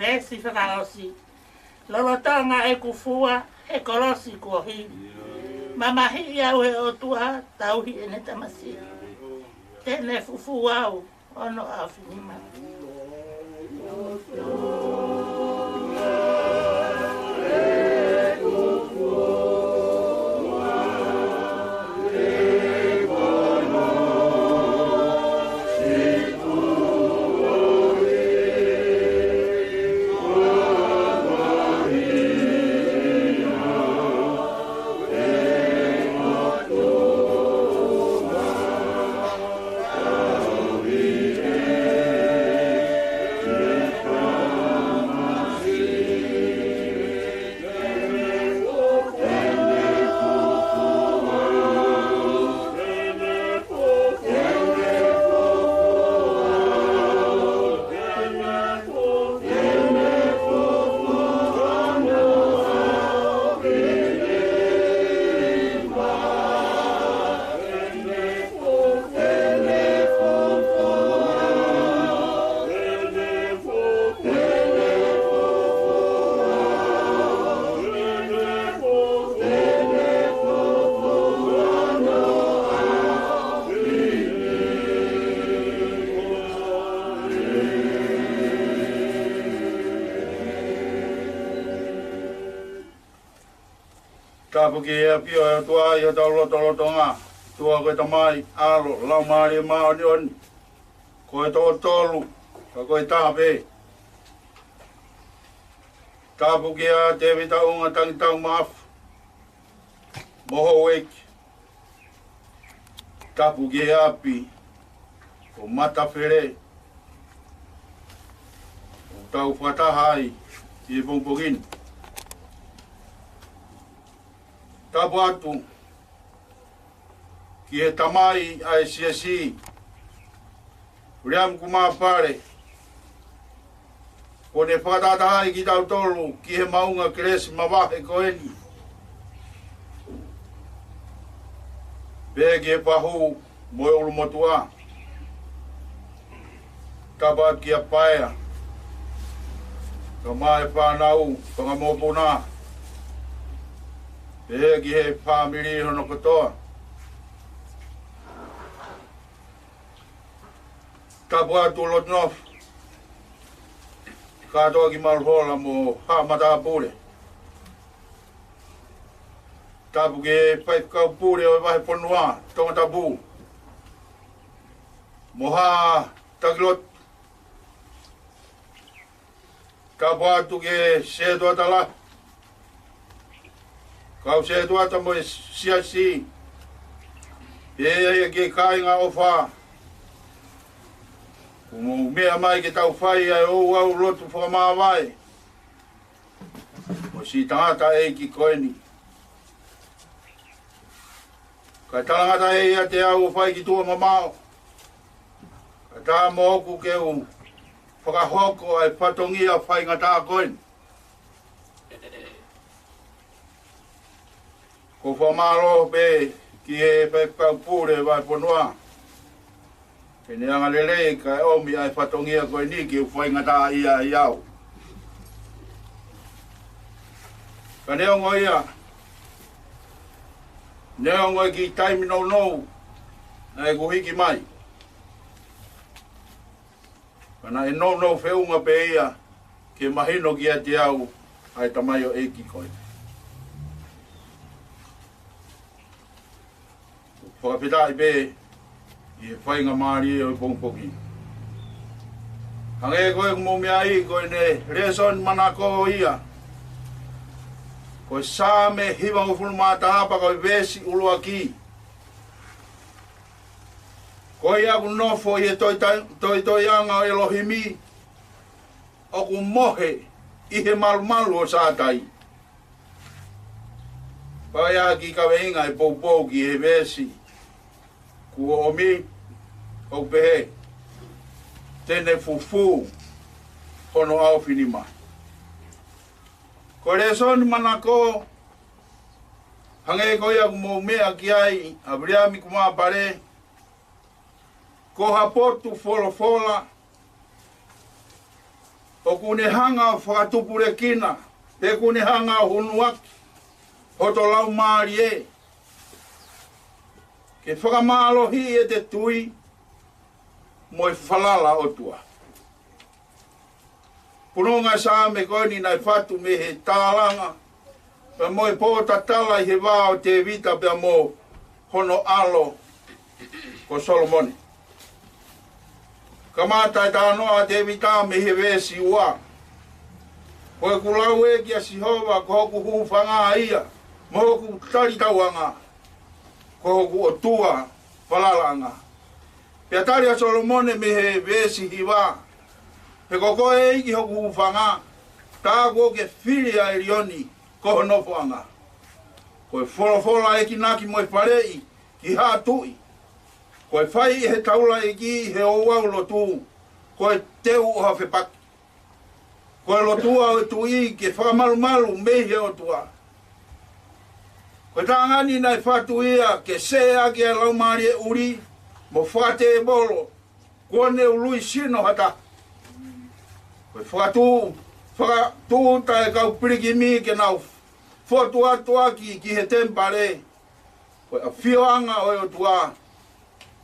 Veesi fakaʻosi. Lolotonga ʻeku fua he kolosi kuo hili, mamahiʻi au he ʻOtua tauhi ʻene tamasiʻi. Te ne fufū au hono ʻaofinima. Tapu ki he ʻafio ʻa e ʻOtua ʻi hotau lotolotonga, ʻOtua ko e Tamai, ʻAlo, Laumālie Māʻoniʻoni, ko e toko tolu, ka ko e taha pē. Tapu kia Tēvita ʻUnga Tangitaumaʻafu mo houʻeiki. Tapu ki he ʻapi ko Matafele, ʻoku tau fakataha ai ʻi he pongipongi ni. Tapu atu ki he tamai ʻa e siasi, Viliami Kumapale, kuo ne fakatahatahaʻi kitautolu ki he maʻunga kelesi mavahe ko eni. Pehē ki he fahu mo e ʻulumotuʻa. Tapu atu kia Paea, kae ʻumaʻā e fānau, fanga mokopuna. Pehē ki he fāmili hono kotoa. Tapu atu lotu nofo, kātoa ki Maluhola mo Haʻa Matāpule. Tapu ki he faifekau pule ʻo e vahefonua, Tongatapu, mo Haʻa Takilotu. Tapu atu ki he setuata lahi, kau setuata mo e siasi, pea ki he kāinga ʻofa, kuo mou meʻa mai ke tau fai ʻa e ouau lotu fakamāvae ʻo e siʻi tangataʻeiki ko eni. Kae talangata ʻe ia ʻiate au ʻo fai ki tuʻa mamaʻo, kae ʻatā moʻoku ke u fakahoko ʻa e fatongia faingataʻa ko eni. ʻOku ou fakamālō pē ki he faifekau pule vahefonua, ke ne angalelei kae ʻomi ʻa e fatongia ko eni ke u faingataʻaʻia ai au. Ka neongo ia, neongo e kiʻi taimi nounou naʻe hiki mai, ka naʻe nounou feʻunga pē ia ke mahino kiate au ʻa e tamaioʻeiki ko ē. Fakafetaʻi pē ʻi he faingamālie ʻo e pongipongi. Hangē ko ē ʻoku mou meaʻi, ko ʻene lēsoni manako ia ko e Saame hivangofulu mā taha pea ko e veesi ʻuluaki. Ko ia ʻoku nofo ʻi he toita-, toitoiʻanga ʻo ʻElohimi, ʻoku mohe ʻi he malumalu ʻo Sātai. Pea ʻi he kiʻi kaveinga ʻe poupou ki he veesi kuo ʻomi, ʻoku pehē: Te ne fufū hono ʻaofinima. Ko e lēsoni manako, hangē ko ia ʻoku mou meʻa ki ai, ʻa Viliami Kumapale, ko ha potu folofola ʻoku ne hanga ʻo fakatupulekina, pe ʻoku ne hanga ʻo hunuaki hoto laumālie ke fakamālohiʻi ʻete tui mo e falala ʻOtua. Punonga e Saame ko eni naʻe fatu mei he tālanga pea mo e pōtatala ʻi he vā ʻo Tēvita pea mo hono ʻalo ko Solomone. Kamata e talanoa ʻa Tēvita mei he veesi ua: Ko ʻeku lau ē kia Sihova, ko hoku hūfanga ia, mo hoku talitauʻanga, ko hoku ʻOtua falalaʻanga. Pea tali ʻa Solomone mei he veesi hiva: He ko koe ʻEiki hoku hūfanga, tā kuo ke fili ʻa ʻElioni ko ho nofoʻanga. Ko e folofola ʻekinaki mo e faleʻi ki haʻa tuʻi, ko e fai ʻe he taulaʻeiki ʻi he ouau lotu, ko e teu ʻo ha fepaki. Ko e lotua ʻo e tuʻi ke fakamalumalu mei he ʻOtua. Ko e taʻanga ni naʻe fatu ia ke sēʻaki ʻa e laumālie ʻuli mo fakatēvolo, kuo ne ului sino ha taha. Ko e fakatū, fakatūʻuta e kau pilikimi ke nau fotu atu ʻaki ki he temipale, ko e ʻafioʻanga ʻo e ʻOtua.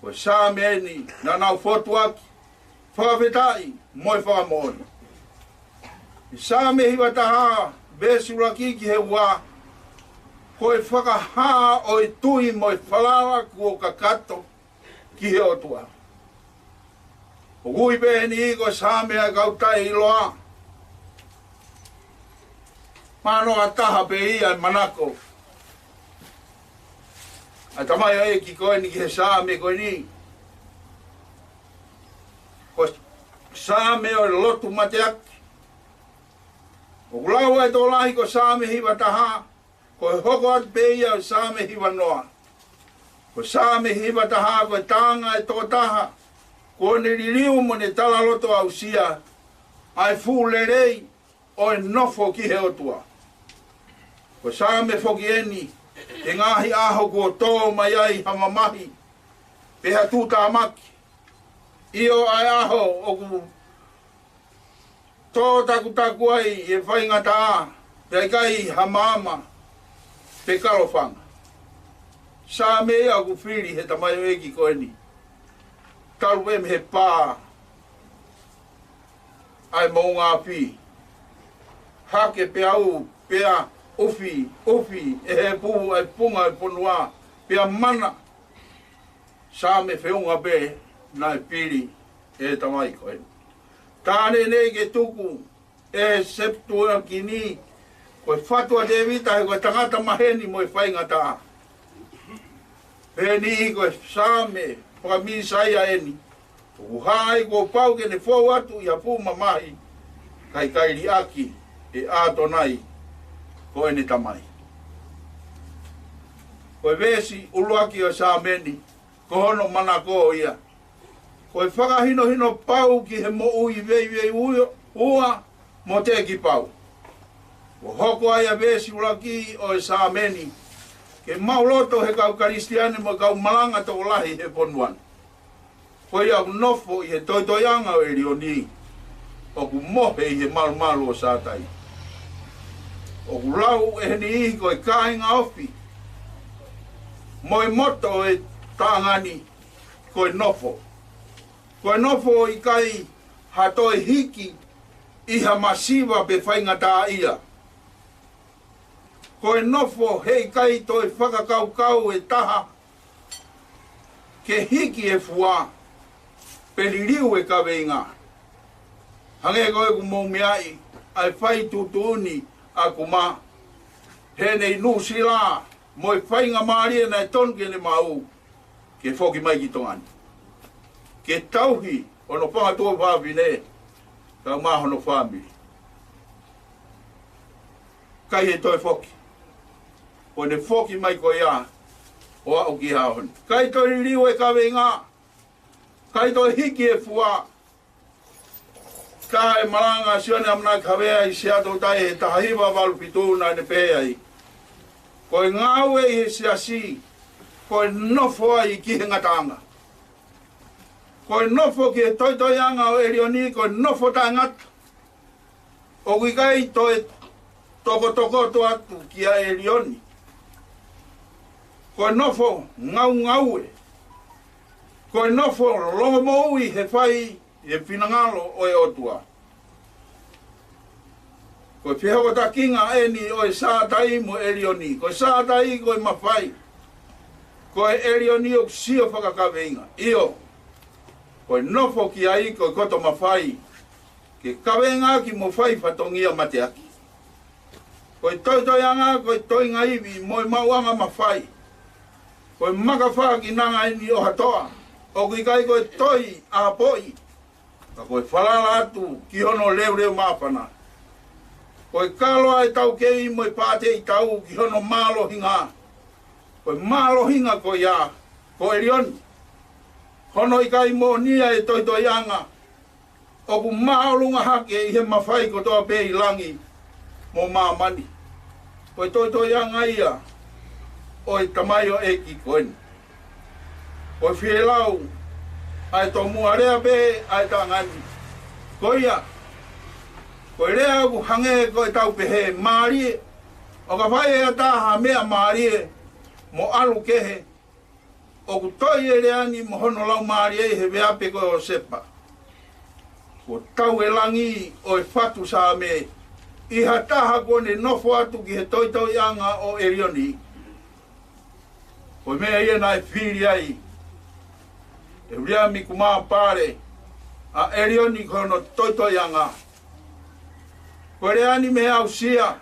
Ko e Saame eni naʻa nau fotu ʻaki fakafetaʻi mo e fakamoʻoni. ʻI Saame hiva taha, veesi ʻuluaki ki he ua, Ko e fakahā ʻo e tui mo e falala kuo kakato ki he ʻOtua. ʻOku ui pē ʻeni ko e Saame ʻa e kau taʻeʻiloa. Mano a taha pē ia e manako ʻa e tamaioʻeiki ko eni ki he Saame ko eni. Ko e Saame ʻo e lotu mateaki. ʻOku lau ʻa e tokolahi ko e Saame hiva taha, ko e hoko atu pē ia ʻo e Saame hiva noa. Ko e Saame hiva taha ko e taʻanga ʻe toko taha kuo ne liliu mo ne talaloto aʻusia ʻa e fuʻu lelei ʻo e nofo ki he ʻOtua. Ko e Saame foki ʻeni he ngaahi ʻaho kuo tō mai ai ha mamahi, pe ha tuʻutāmaki. ʻIo, ʻa e ʻaho ʻoku tō takutaku ai e faingataʻa, pea ʻikai ha maama pe kalofanga. Saame ia ʻoku fili he tamaioʻeiki ko eni. Talu pē mei he pā ʻa e moʻunga afi. Hake pea ʻū, pea ʻufi, ʻufi ʻe he pū ʻa e funga ʻo e fonua, pea mana. Saame feʻunga pē naʻe fili ʻe he tamai ko eni. Tā neʻineʻi ke tuku ʻe he Septuagint ko e fatu ʻa Tēvita he ko e tangata maheni mo e faingataʻa. Pehē ni ko e Saame faka-Mīsaia ʻeni. ʻOku hā ai kuo pau ke ne fou atu ʻi ha fuʻu mamahi, kae ʻikai liʻaki ʻe ʻAtonai ko ʻene Tamai. Ko e veesi ʻuluaki ʻo e Saame ni, ko hono manako ia ko e fakahinohino pau ki he moʻui veiveiua mo teʻeki pau. Kuo hoko ai ʻa e veesi ʻuluaki ʻo e Saame ni ke maʻuloto he kau Kalisitiane mo e kau malanga tokolahi he fonua ni. Ko ia ʻoku nofo ʻi he toitoiʻanga ʻo ʻElioni, ʻoku mohe ʻi he malumalu ʻo Sātai. ʻOku lau ʻe he niʻihi ko e kāinga ofi mo e moto ʻo e taʻanga ni ko e nofo. Ko e nofo ʻikai ha toe hiki ʻi ha masiva pe faingataʻaʻia. Ko e nofo heʻikai toe fakakaukau e taha ke hiki e fua pe liliu e kaveinga. Hangē ko ʻeku mou meaʻi ʻa e fai tuʻutuʻuni ʻa Kuma, heʻene ʻi Nuʻusila mo e faingamālie naʻe tonu ke ne maʻu, ke foki mai ki Tonga ni ke tauhi hono fanga tuofāfine, kau mo hono fāmili. ʻIkai toe foki. Ko ʻene foki mai ko ia ʻo aʻu ki he ʻaho ni. ʻIkai toe liliu e kaveinga. ʻIkai toe hiki e fua. Ka e malanga ʻa Sione ʻAmanaki Havea ʻi Seattle, Utah, he taha hiva valu fitu, naʻa ne pehē ai: Ko e ngāue ʻi he siasi, ko e nofo ai ki he ngataʻanga. Ko e nofo ki he toitoiʻanga ʻo ʻElioni, ko e nofo taʻengata. ʻOku ʻikai toe tokotokoto atu kia ʻElioni. Ko e nofo ngaungaue. Ko e nofo longomoʻui he fai e finangalo ʻo e ʻOtua. Ko e fehokotakinga ʻeni ʻo e Sātai mo ʻElioni. Ko e Sātai ko e mafai. Ko e ʻElioni ʻoku sio fakakaveinga. ʻIo, ko e nofo ki ai ko e koto mafai ke kaveinga ʻaki mo fai fatongia mateaki. Ko e toitoiʻanga ko e toenga ivi mo e maʻuʻanga mafai. Ko e maka fakinanga ʻeni ʻo ha toa. ʻOku ʻikai ko e toi ʻapoʻi, ka ko e falala atu ki hono leuleu māfana. Ko e kalo ʻa e taukei mo e pāteʻi tau ki hono mālohinga. Ko e mālohinga ko ia ko ʻElioni. Hono ʻikai moʻonia e toitoiʻanga, ʻoku māʻolunga hake ʻi he mafai kotoa pē ʻi langi mo māmani. Ko e toitoiʻanga ia ʻo e tamaioʻeiki ko eni. Ko e fielau ʻa e tomuʻa lea pē ʻa e taʻanga ni. Ko ia, ko e lea ʻoku hangē ko e tau pehē mālie. ʻO ka fai ʻe ha taha ha meʻa mālie mo ʻalu kehe, ʻoku toi e lea ni mo hono laumālie he veape ko ʻOsepa. Kuo tau e langi ʻo e fatu Saame ʻi ha taha kuo ne nofo atu ki he toitoiʻanga ʻo ʻElioni. Ko e meʻa ia naʻe fili ai ʻe Viliami Kumapale ʻa ʻElioni ko hono toitoiʻanga. Ko e lea ni mei he aʻusia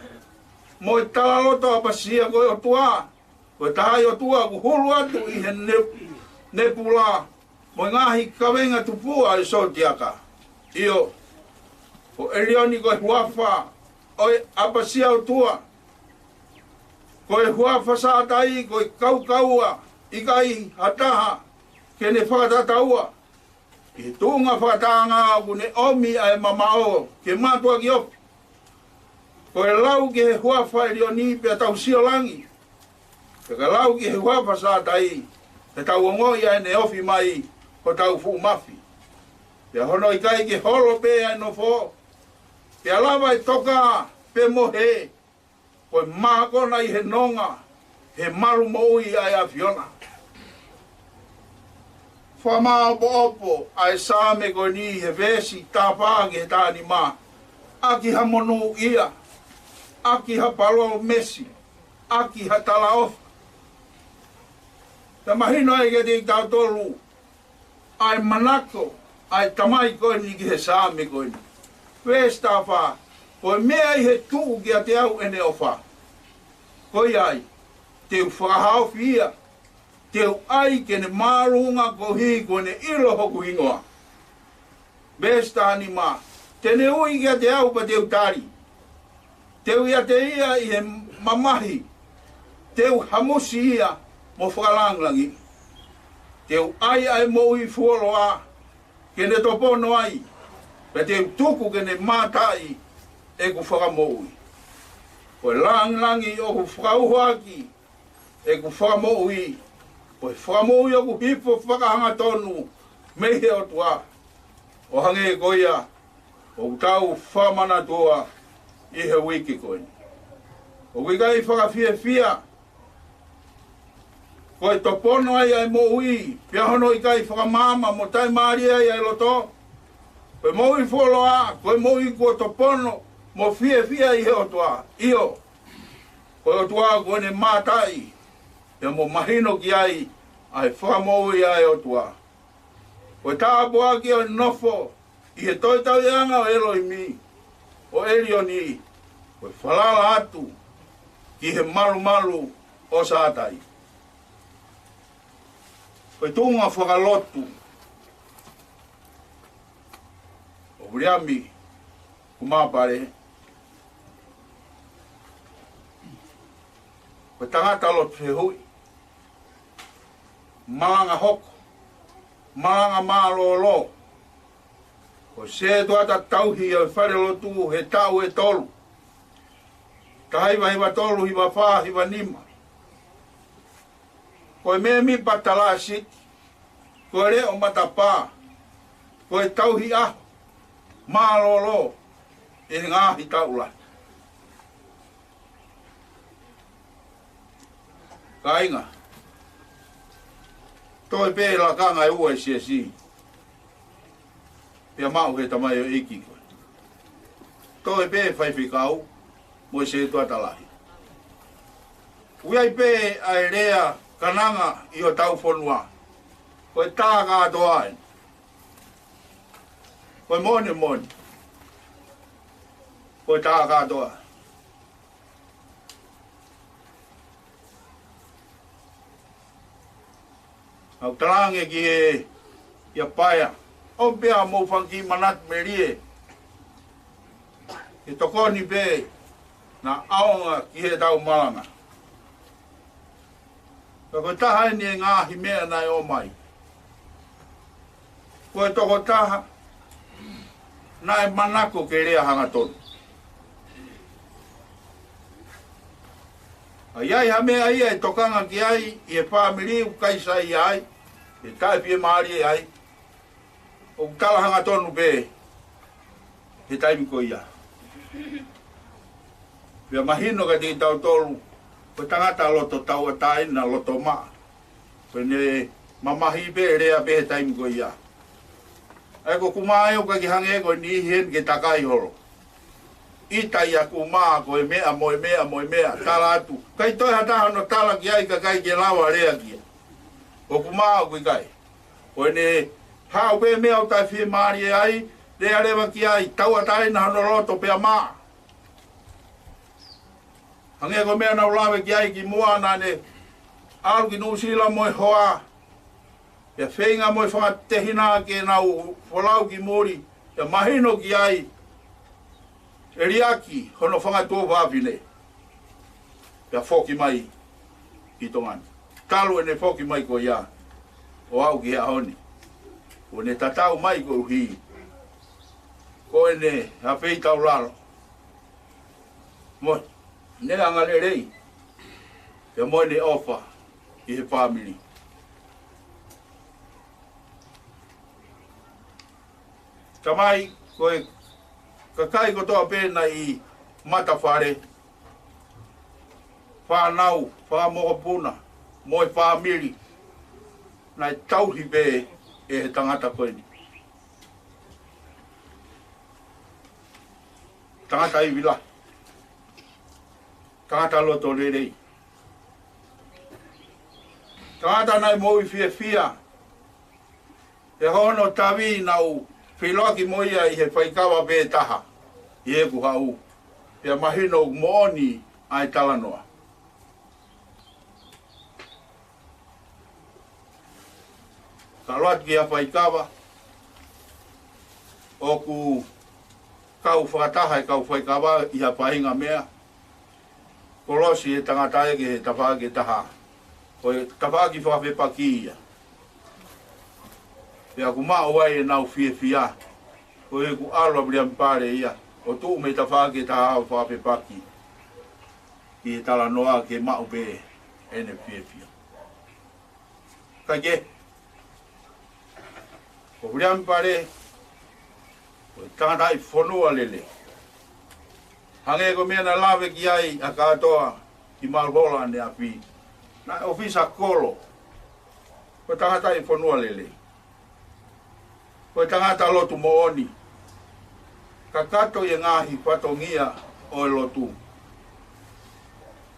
mo e talaloto ʻapasia ko e ʻOtua, ko e taha ʻi ʻOtua ʻoku hulu atu ʻi he ne-, nepula mo e ngaahi kavenga tupuʻa ʻo e sōtiaka. ʻIo, ko ʻElioni ko e huafa ʻo e ʻapasia ʻOtua. Ko e huafa sātai, ko e kaukaua, ʻikai ha taha ke ne fakatataua. ʻI he tuʻunga fakatānga ʻoku ne ʻomi ʻa e mamaʻo ke mātuʻaki ofi. Ko e lau ki he huafa ʻElioni pea tau sio langi. Pea ka lau ki he huafa sātai, pea tau ongoʻi ʻa ʻene ofi mai hotau fuʻu mafi. Pea hono ʻikai ke holo pē ʻa e nofo, pea lava e toka pē mo hē, ko e mākona ʻi he nonga he malu moʻui ʻa e ʻAfiona. Fakamāʻopoʻopo ʻa e Saame ko eni he veesi taha fā ki he taha nima, ʻaki ha monūʻia, ʻaki ha palōmesi, ʻaki ha talaʻofa. Pea mahino ai kiate kitautolu ʻa e manako ʻa e tamai ko eni ki he Saame ko eni. Veesi taha fā, ko e meʻa ʻi he tuʻu kiate au ʻene ʻofa, ko ia ai te u fakahaofi ia, te u ʻai ke ne māʻolunga koeʻuhi ko ʻene ʻilo hoku hingoa. Veesi taha nima, te ne ui kiate au pea te u tali. Te u ʻiate ia ʻi he mamahi, te u hamusi ia mo fakalāngilangiʻi. Te u ʻai ʻa e moʻui fuoloa ke ne topono ai, pea te u tuku ke ne mātaʻi ʻeku fakamoʻui. Ko e lāngilangi ʻoku fakauhoʻaki ʻeku fakamoʻui, ko e fakamoʻui ʻoku hifo fakahangatonu mei he ʻOtua, ʻo hangē ko ia ʻoku tau fakamanatua ʻi he uike ko eni. ʻOku ʻikai fakafiefia, ko e topono ai ʻa e moʻui, pea hono ʻikai fakamaama mo taʻimālie ai ʻa e loto. Ko e moʻui fuoloa, ko e moʻui kuo topono mo fiefia ʻi he ʻOtua. ʻIo, ko e ʻOtua kuo ne mātaʻi, pea mo mahino ki ai ʻa e fakamoʻui ʻa e ʻOtua. Ko e tāpuaki ʻo e nofo ʻi he toitoiʻanga ʻo ʻElohimi, ʻo ʻElioni, ko e falala atu ki he malumalu ʻo Sātai. Ko e tuʻunga fakalotu ʻo Viliami Kumapale, ko e tangata lotu fehuʻi, malanga hoko, malanga mālōlō. Ko e sētuata tauhi ʻo e falelotu he taʻu ʻe tolu, taha hiva hiva tolu, hiva fā, hiva nima. Ko e mēmipa talāsiti, ko e leʻo matapā, ko e tauhi ʻaho mālōlō ʻi he ngaahi taʻu lahi. Kāinga, toe pē lakanga ʻe ua ʻa e siasi, pea maʻu he tamaioʻeiki ko ē. Toe pē faifekau mo e sētuata lahi. ʻOku ʻi ai pē ʻa e lea kananga ʻi hotau fonua, ko e tā kātoa ē. Ko e moʻoni moʻoni, ko e tā kātoa. ʻOku ou talaange ki he, ʻia Paea, ʻomi pē ʻa e mou fanga kiʻi manatu melie, ke tokoni pē naʻa ʻaonga ki heʻetau malanga. Ka ko e taha eni e ngaahi meʻa naʻe ʻomai. Ko e tokotaha naʻe manako ke lea hangatonu. ʻA ia ʻi ha meʻa ia ʻe tokanga ki ai ʻi he fāmili ʻoku ʻikai sai ai, ʻe taʻefiemālie ai, ʻoku tala hangatonu pē he taimi ko ia. Pea mahino kiate kitautolu, ko e tangata loto tauʻatāina, loto maʻa. Ko ʻene mamahi pē, lea pē he taimi ko ia. ʻA ia ko Kuma ʻoku ʻikai ke hangē ko e niʻihi eni ke takai holo. ʻita ʻia Kumā, ko e meʻa mo e meʻa mo e meʻa, tala atu. ʻIkai toe ha taha hono tala ki ai, ka ʻikai ke lava lea ki ai. Ko Kumā ʻoku ʻikai. Ko ʻene haʻu pē meʻa ʻoku taʻefiemālie ai, lea leva ki ai, tauʻatāina hono loto pea mā. Hangē ko e meʻa naʻá ku lave ki ai kimuʻa, naʻá ne ʻalu ki Nuʻusila mo e hoa. Pea feinga mo e fanga tehina ke nau folau ki muli, pea mahino ki ai ʻe liʻaki hono fanga tuofāfine. Pea foki mai ki Tonga ni. Talu ʻene foki mai ko ia ʻo aʻu ki he ʻaho ni, ʻoku ne tatau mai koeʻuhi ko ʻene afeitaulalo mo ʻene angalelei, pea mo ʻene ʻofa ʻi he fāmili. Tamai, ko e kakai kotoa pē naʻe ʻi matafale, fānau, fanga mokopuna, mo e fāmili, naʻe tauhi pē ʻe he tangata ko eni. Tangata ivi lahi. Tangata loto lelei. Tangata naʻe moʻui fiefia. Pea ko hono tavi naʻá ku feʻiloaki mo ia ʻi he faikava pē taha ʻi heʻeku haʻu. Pea mahino ʻoku moʻoni ʻa e talanoa. Ka ʻalu atu ki ha faikava, ʻoku kau fakataha e kau faikava ʻi ha faʻahinga meʻa. Kolosi e tangata ē ki he tafaʻaki ʻe taha. Ko e tafaʻaki fakafepaki ia. Pea ʻoku maʻu ai ʻenau fiefia. Ko ʻeku ʻalu ʻa Viliami Pale ia ʻo tuʻu mei he tafaʻaki ʻe taha ʻo fakafepaki ki he talanoa ke maʻu pē ʻene fiefia. Kae kehe, ko Viliami Pale, ko e tangataʻi fonua lelei. Hangē ko e meʻa naʻe lave ki ai ʻa kātoa ʻi Maluhola ʻaneafi. Naʻe ʻofisa kolo. Ko e tangataʻi fonua lelei. Ko e tangata lotu moʻoni. Kakato ʻi he ngaahi fatongia ʻo e lotu.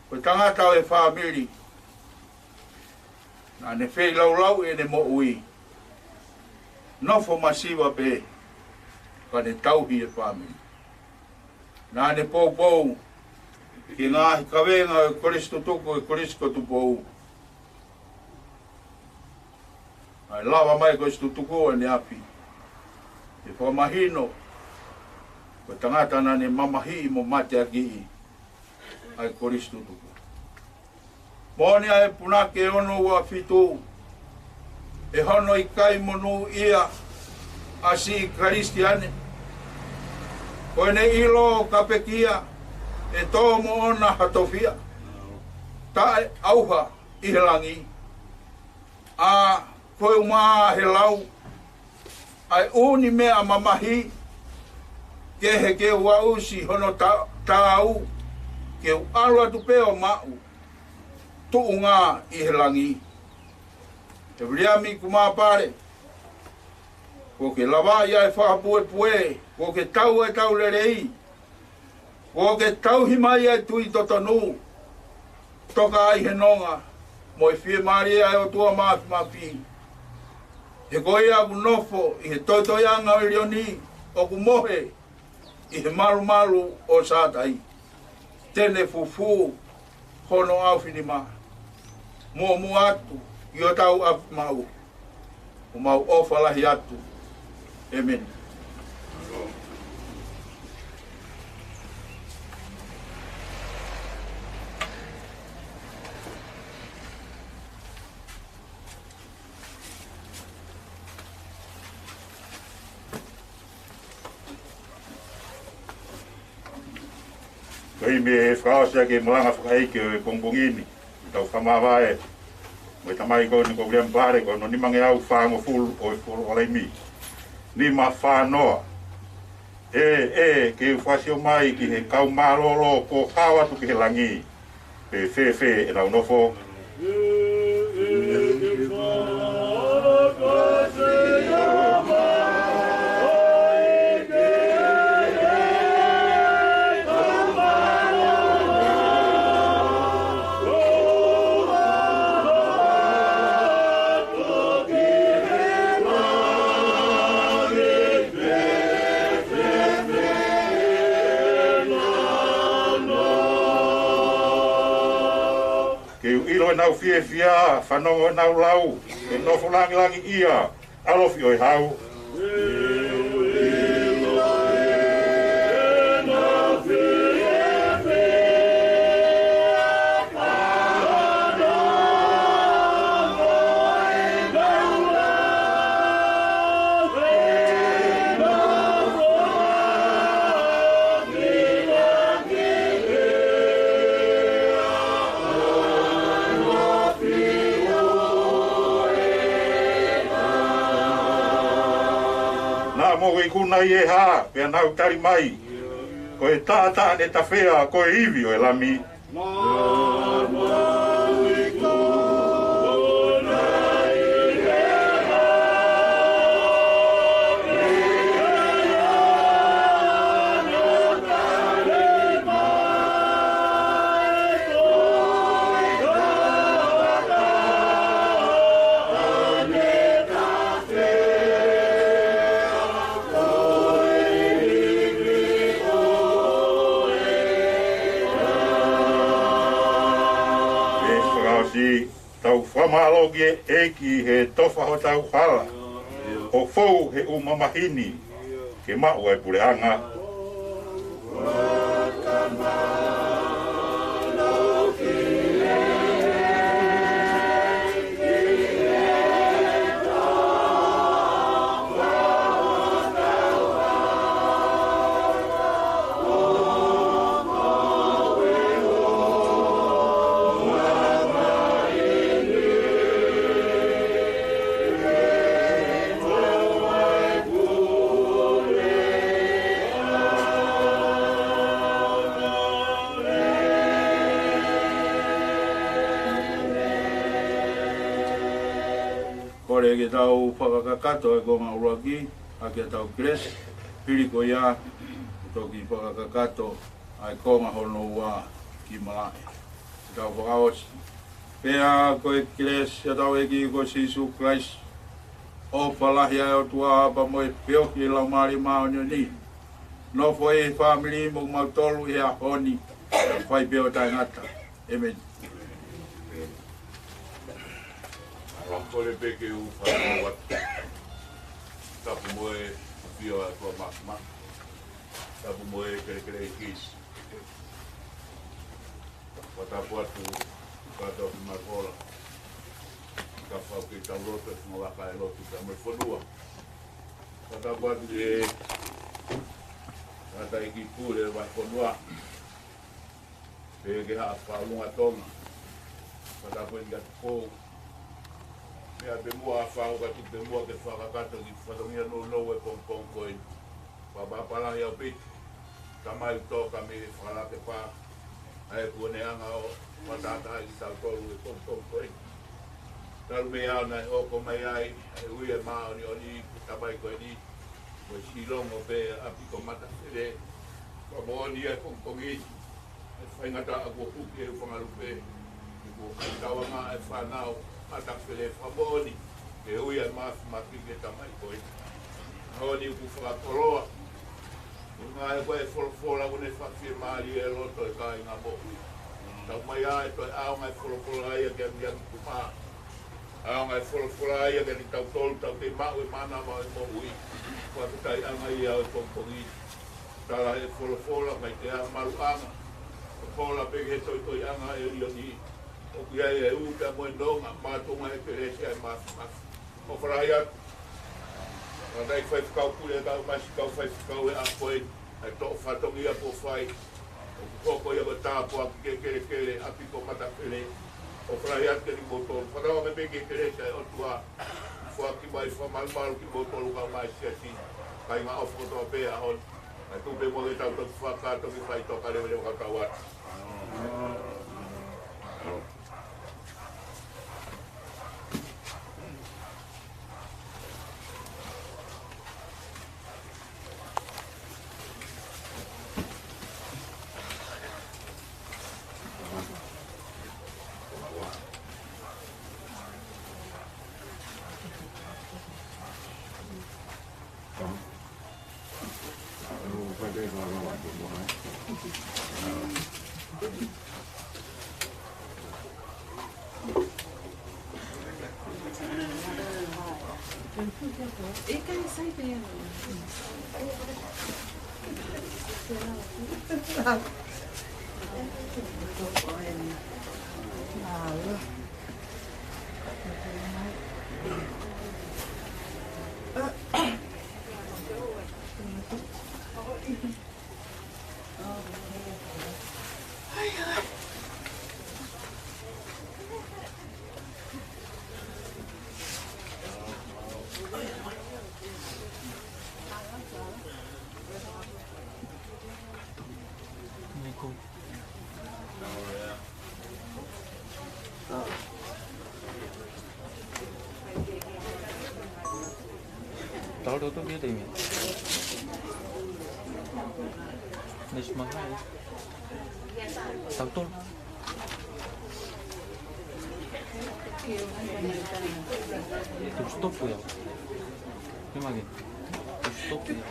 Ko e tangata ʻo e fāmili. Naʻá ne feilaulauʻi ʻene moʻui. Nofo masiva pē, ka ne tauhi e fāmili. Naʻá ne poupou ki he ngaahi kavenga ʻo e Kolisi Tutuku, ʻo e Kolisi ko Tupou. ʻA e lava mai ko e Kolisi Tutuku ʻaneafi, ʻe fakamahino ko e tangata naʻá ne mamahiʻi mo mateakiʻi ʻa e Kolisi Tutuku. Moʻoni ʻa e punake ono ua fitu, ʻe hono ʻikai monūʻia ʻa siʻi Kalisitiane. Ko ʻene ʻilo ka pekia, ʻe tō moʻona ha tofiʻa. Taʻeʻauha ʻi he langi. ʻA, ko e ʻumaʻā he lau, ʻa e ʻū meʻa mamahi, kehe ke u aʻusi hono ta-, taau, ke u ʻalu atu pē ʻo maʻu tuʻunga ʻi he langi. ʻE Viliami Kumā Pale, kuo ke lavaʻi ʻa e fakapuepue, kuo ke tau ʻa e tau lelei, kuo ke tauhi mai ʻa e tui totonu, toka ai he nonga, mo e fiemālie ʻa e ʻOtua Māfimafi. He ko ia ʻoku nofo ʻi he toitoiʻanga ʻo ʻIlioni, ʻoku mohe ʻi he malumalu ʻo Sātai. Te ne fufū hono ʻaofinima. Muʻomuʻa atu ʻi hotau ʻapi maʻu. ʻOku mau ʻofa lahi atu. ʻĒmeni. Ko e meʻa ʻe fakaʻosi ʻaki e malanga fakaʻeiki ʻo e pongipongi ni, ʻetau fakamāvae mo e tamai ko eni ko Viliami Pale, ko hono nimangeau fāngofulu ʻo e Folofola Laimi. Nima fā noa. ʻE, ʻe, ke u fakasio mai ki he kau mālōlō kuo hao atu ki he langi, pe fēfē ʻenau nofo. ʻenau fiefia, fanongo ʻenau lau, ʻe nofo langilangiʻia, ʻalofi ʻo e hau. Naʻa mou ikuna ʻi he hā, pea nau tali mai, ko e taʻataʻa ne tafea, ko e ivi ʻo e Lami. Fakaʻosi, tau fakamālō ki he ʻEiki he tofa hotau hala, ʻo fou he ʻū mamahi ni ke maʻu ʻa e puleʻanga. Kole ke tau fakakakato e konga ʻuluaki, ʻaki ʻetau kelesi, pili ko ia, toki fakakakato ʻa e konga hono ua ki malaʻe. Ke tau fakaʻosi. Pea ko e kelesi ʻa hotau ʻEiki ko Sīsū Kalaisi, ʻofa lahi ʻa e ʻOtua pea mo e feohi ʻa e Laumālie Māʻoniʻoni, nofo ʻi he fāmili mo kimautolu ʻi he ʻaho ni, fai pē ʻo taʻengata. ʻĒmeni. Kole pē ke u fakafetaʻi atu. Tapu mo e ʻafio ʻa e ʻOtua Māfimafi. Tapu mo e kelekele ʻi Kisi. Fakatapu atu, kātoa ki Makola. Ka fau ke tau lotu, e ngawaka e lotu, ka mo e fonua. Fakatapu atu ki he tangataʻeiki pule ʻo e fonua. Pea ki he Haʻa Fakalūnga Tonga. Fakatapu eni kia Tupou. Meʻa pē muʻa ʻa fau ka tuku pē muʻa ke fakakakato ki he fatongia nounou e pongipongi ko eni. Fakapapālangi ʻaupito. Tamai ʻoku tō ka mei he fakalake pā. ʻA e kuo ne hanga ʻo fakataha kitautolu he pongipongi ko eni. Talu mei he ʻaho naʻe hoko mai ai, ʻa e ui ʻa e māʻoniʻoni, tamai ko eni. Ko e silongo pē ʻa e ʻapi ko Matafele. Fakamoʻoni ʻa e pongipongi ni. ʻE faingataʻa kuo puke ʻe he fanga lupe, ʻe kuo kai tauanga e fānau, Matafele fakamoʻoni, ke ui ʻa e Māfimafi ke tamai ko eni. ʻAho ni ʻoku fakakoloa, ʻuhinga he ko e folofola ʻoku ne fakafiemālie e loto e kāinga moʻui. Tau mai ʻa e toe ʻaonga e folofola ia ke angiangi kumā. ʻAonga e folofola ia ke ni tautolu, tau kei maʻu e mānava e moʻui. Fakafetaʻi ʻanga ia ʻo e pongipongi. Tala he folofola mai te a maluʻanga. Folofola pē ki he toitoiʻanga ʻo e ʻEiki. ʻOku ʻi ai e ʻū pea mo e nonga, mātuʻunga e kelesi ʻa e Māfimafi. ʻOfa lahi atu. Tangataʻeiki faifekau pule, kau masi kau faifekau he ʻaho ko eni. ʻA e toʻo fatongia kuo fai. ʻOku hoko ia ko e tāpuaki ki he kelekele, ʻapi ko Matafele. ʻOfa lahi atu kiate kimoutolu. Fakatauange pē ki he kelesi ʻa e ʻOtua. Foaki mai fakamalumalu kimoutolu kau mai siasi. Kāinga ʻofa kotoa pē ʻaho ni. Kae tuku pē muʻa ke tau toki fakakātoa ke fai toka leveleva ka tau atu. Tautolu ʻoku ʻi ai e taimi. Next month, hai. Tautolu. Te u stop ia. Te u make. Te u stop ia.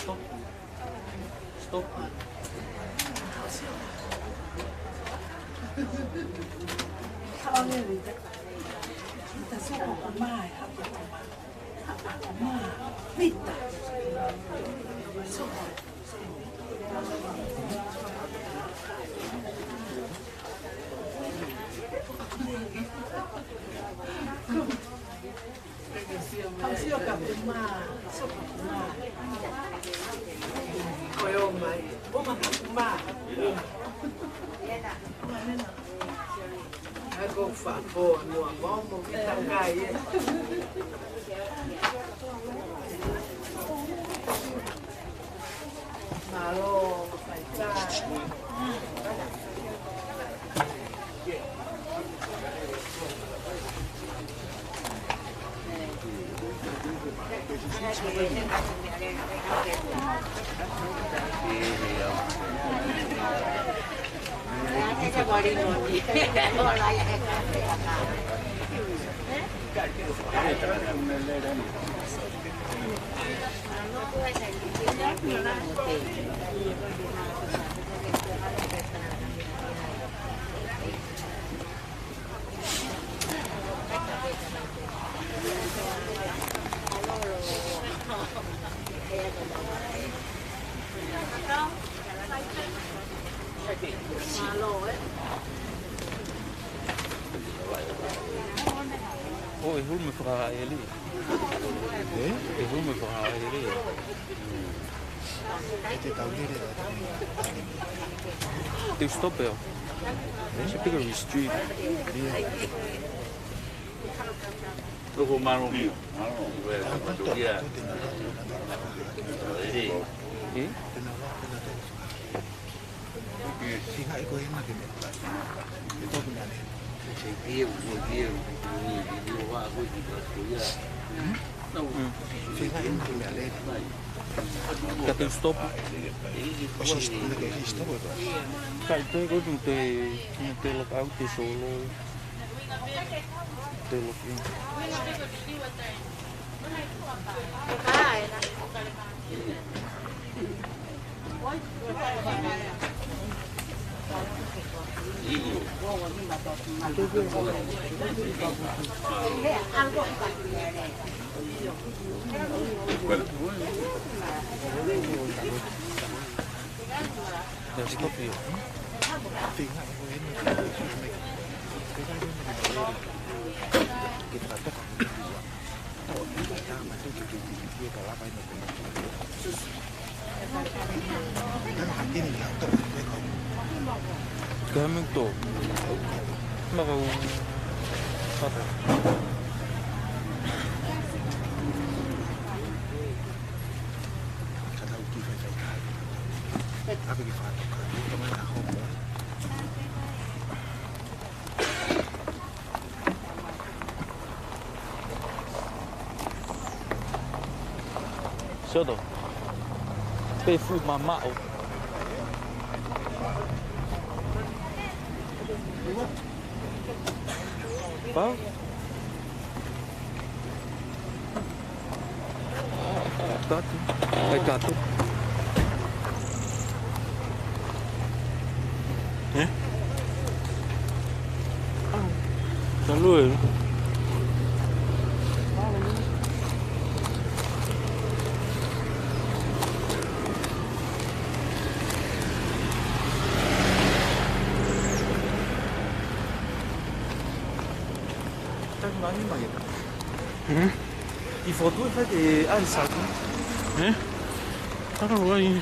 Stop. Stop. Kau sio ka pumā, sio ka pumā. Ko e ō mai, ō mai ka pumā. Ai ko fā, ko anua, mo, mo, ki takai, ē. Mālō, faitā. ʻO, ʻe hulu mei fakaʻeli. Ē? ʻE hulu mei fakaʻeli. Te u stop ia. It's a bigger street. Loko mālō. Mālō. Ē? Ka te u stop. Ka te u stop. Ka te u stop. Ka te u stop. Te u log in. Bueno. There's stop here. Ka me to. Maka u. Pata. Ka tau ki fai fai kai. Ape ki fai kai. Ka mai ka homo. Soto. Pe fu mamaʻo. Pau? Tatu. Ai, tatu. Ē? Lue. Taki mai mai. Hmm? I fotu e fai ke ai saki. Eh? Taka wai.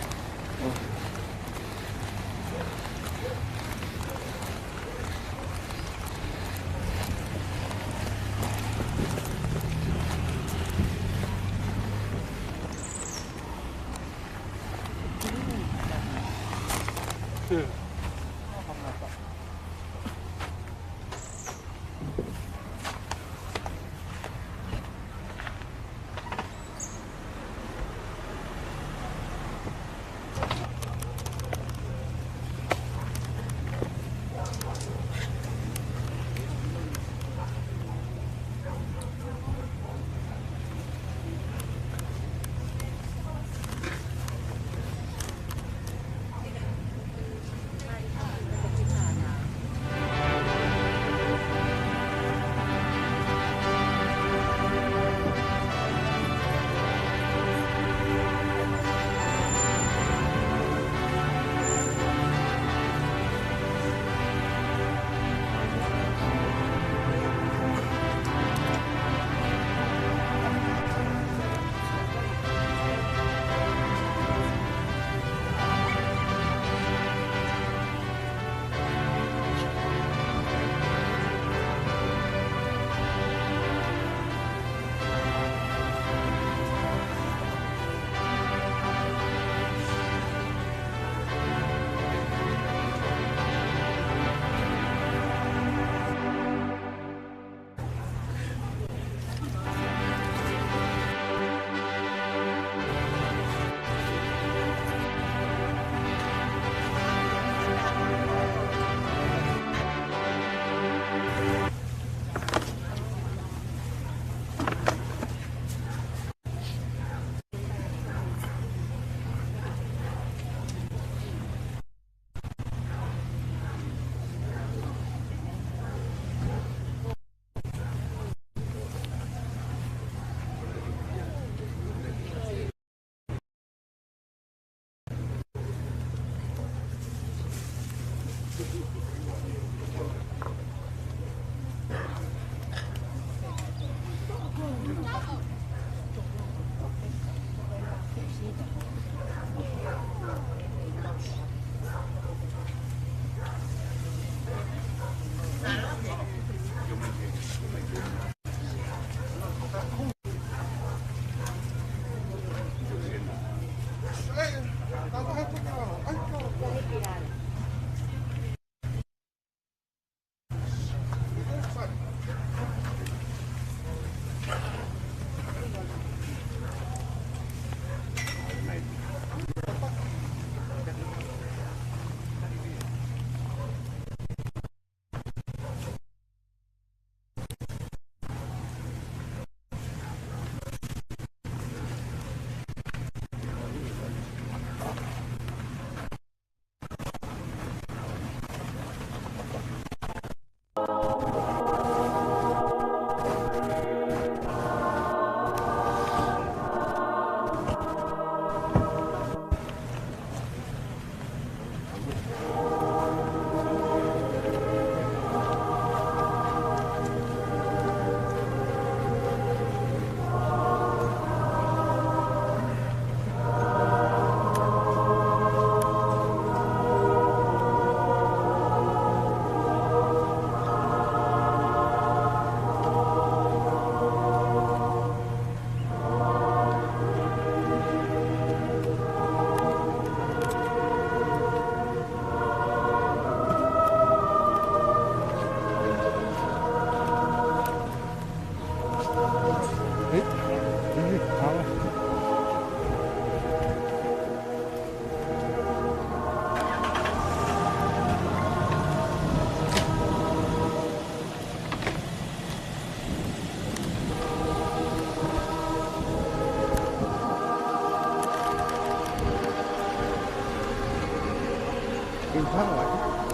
Ke uha wai.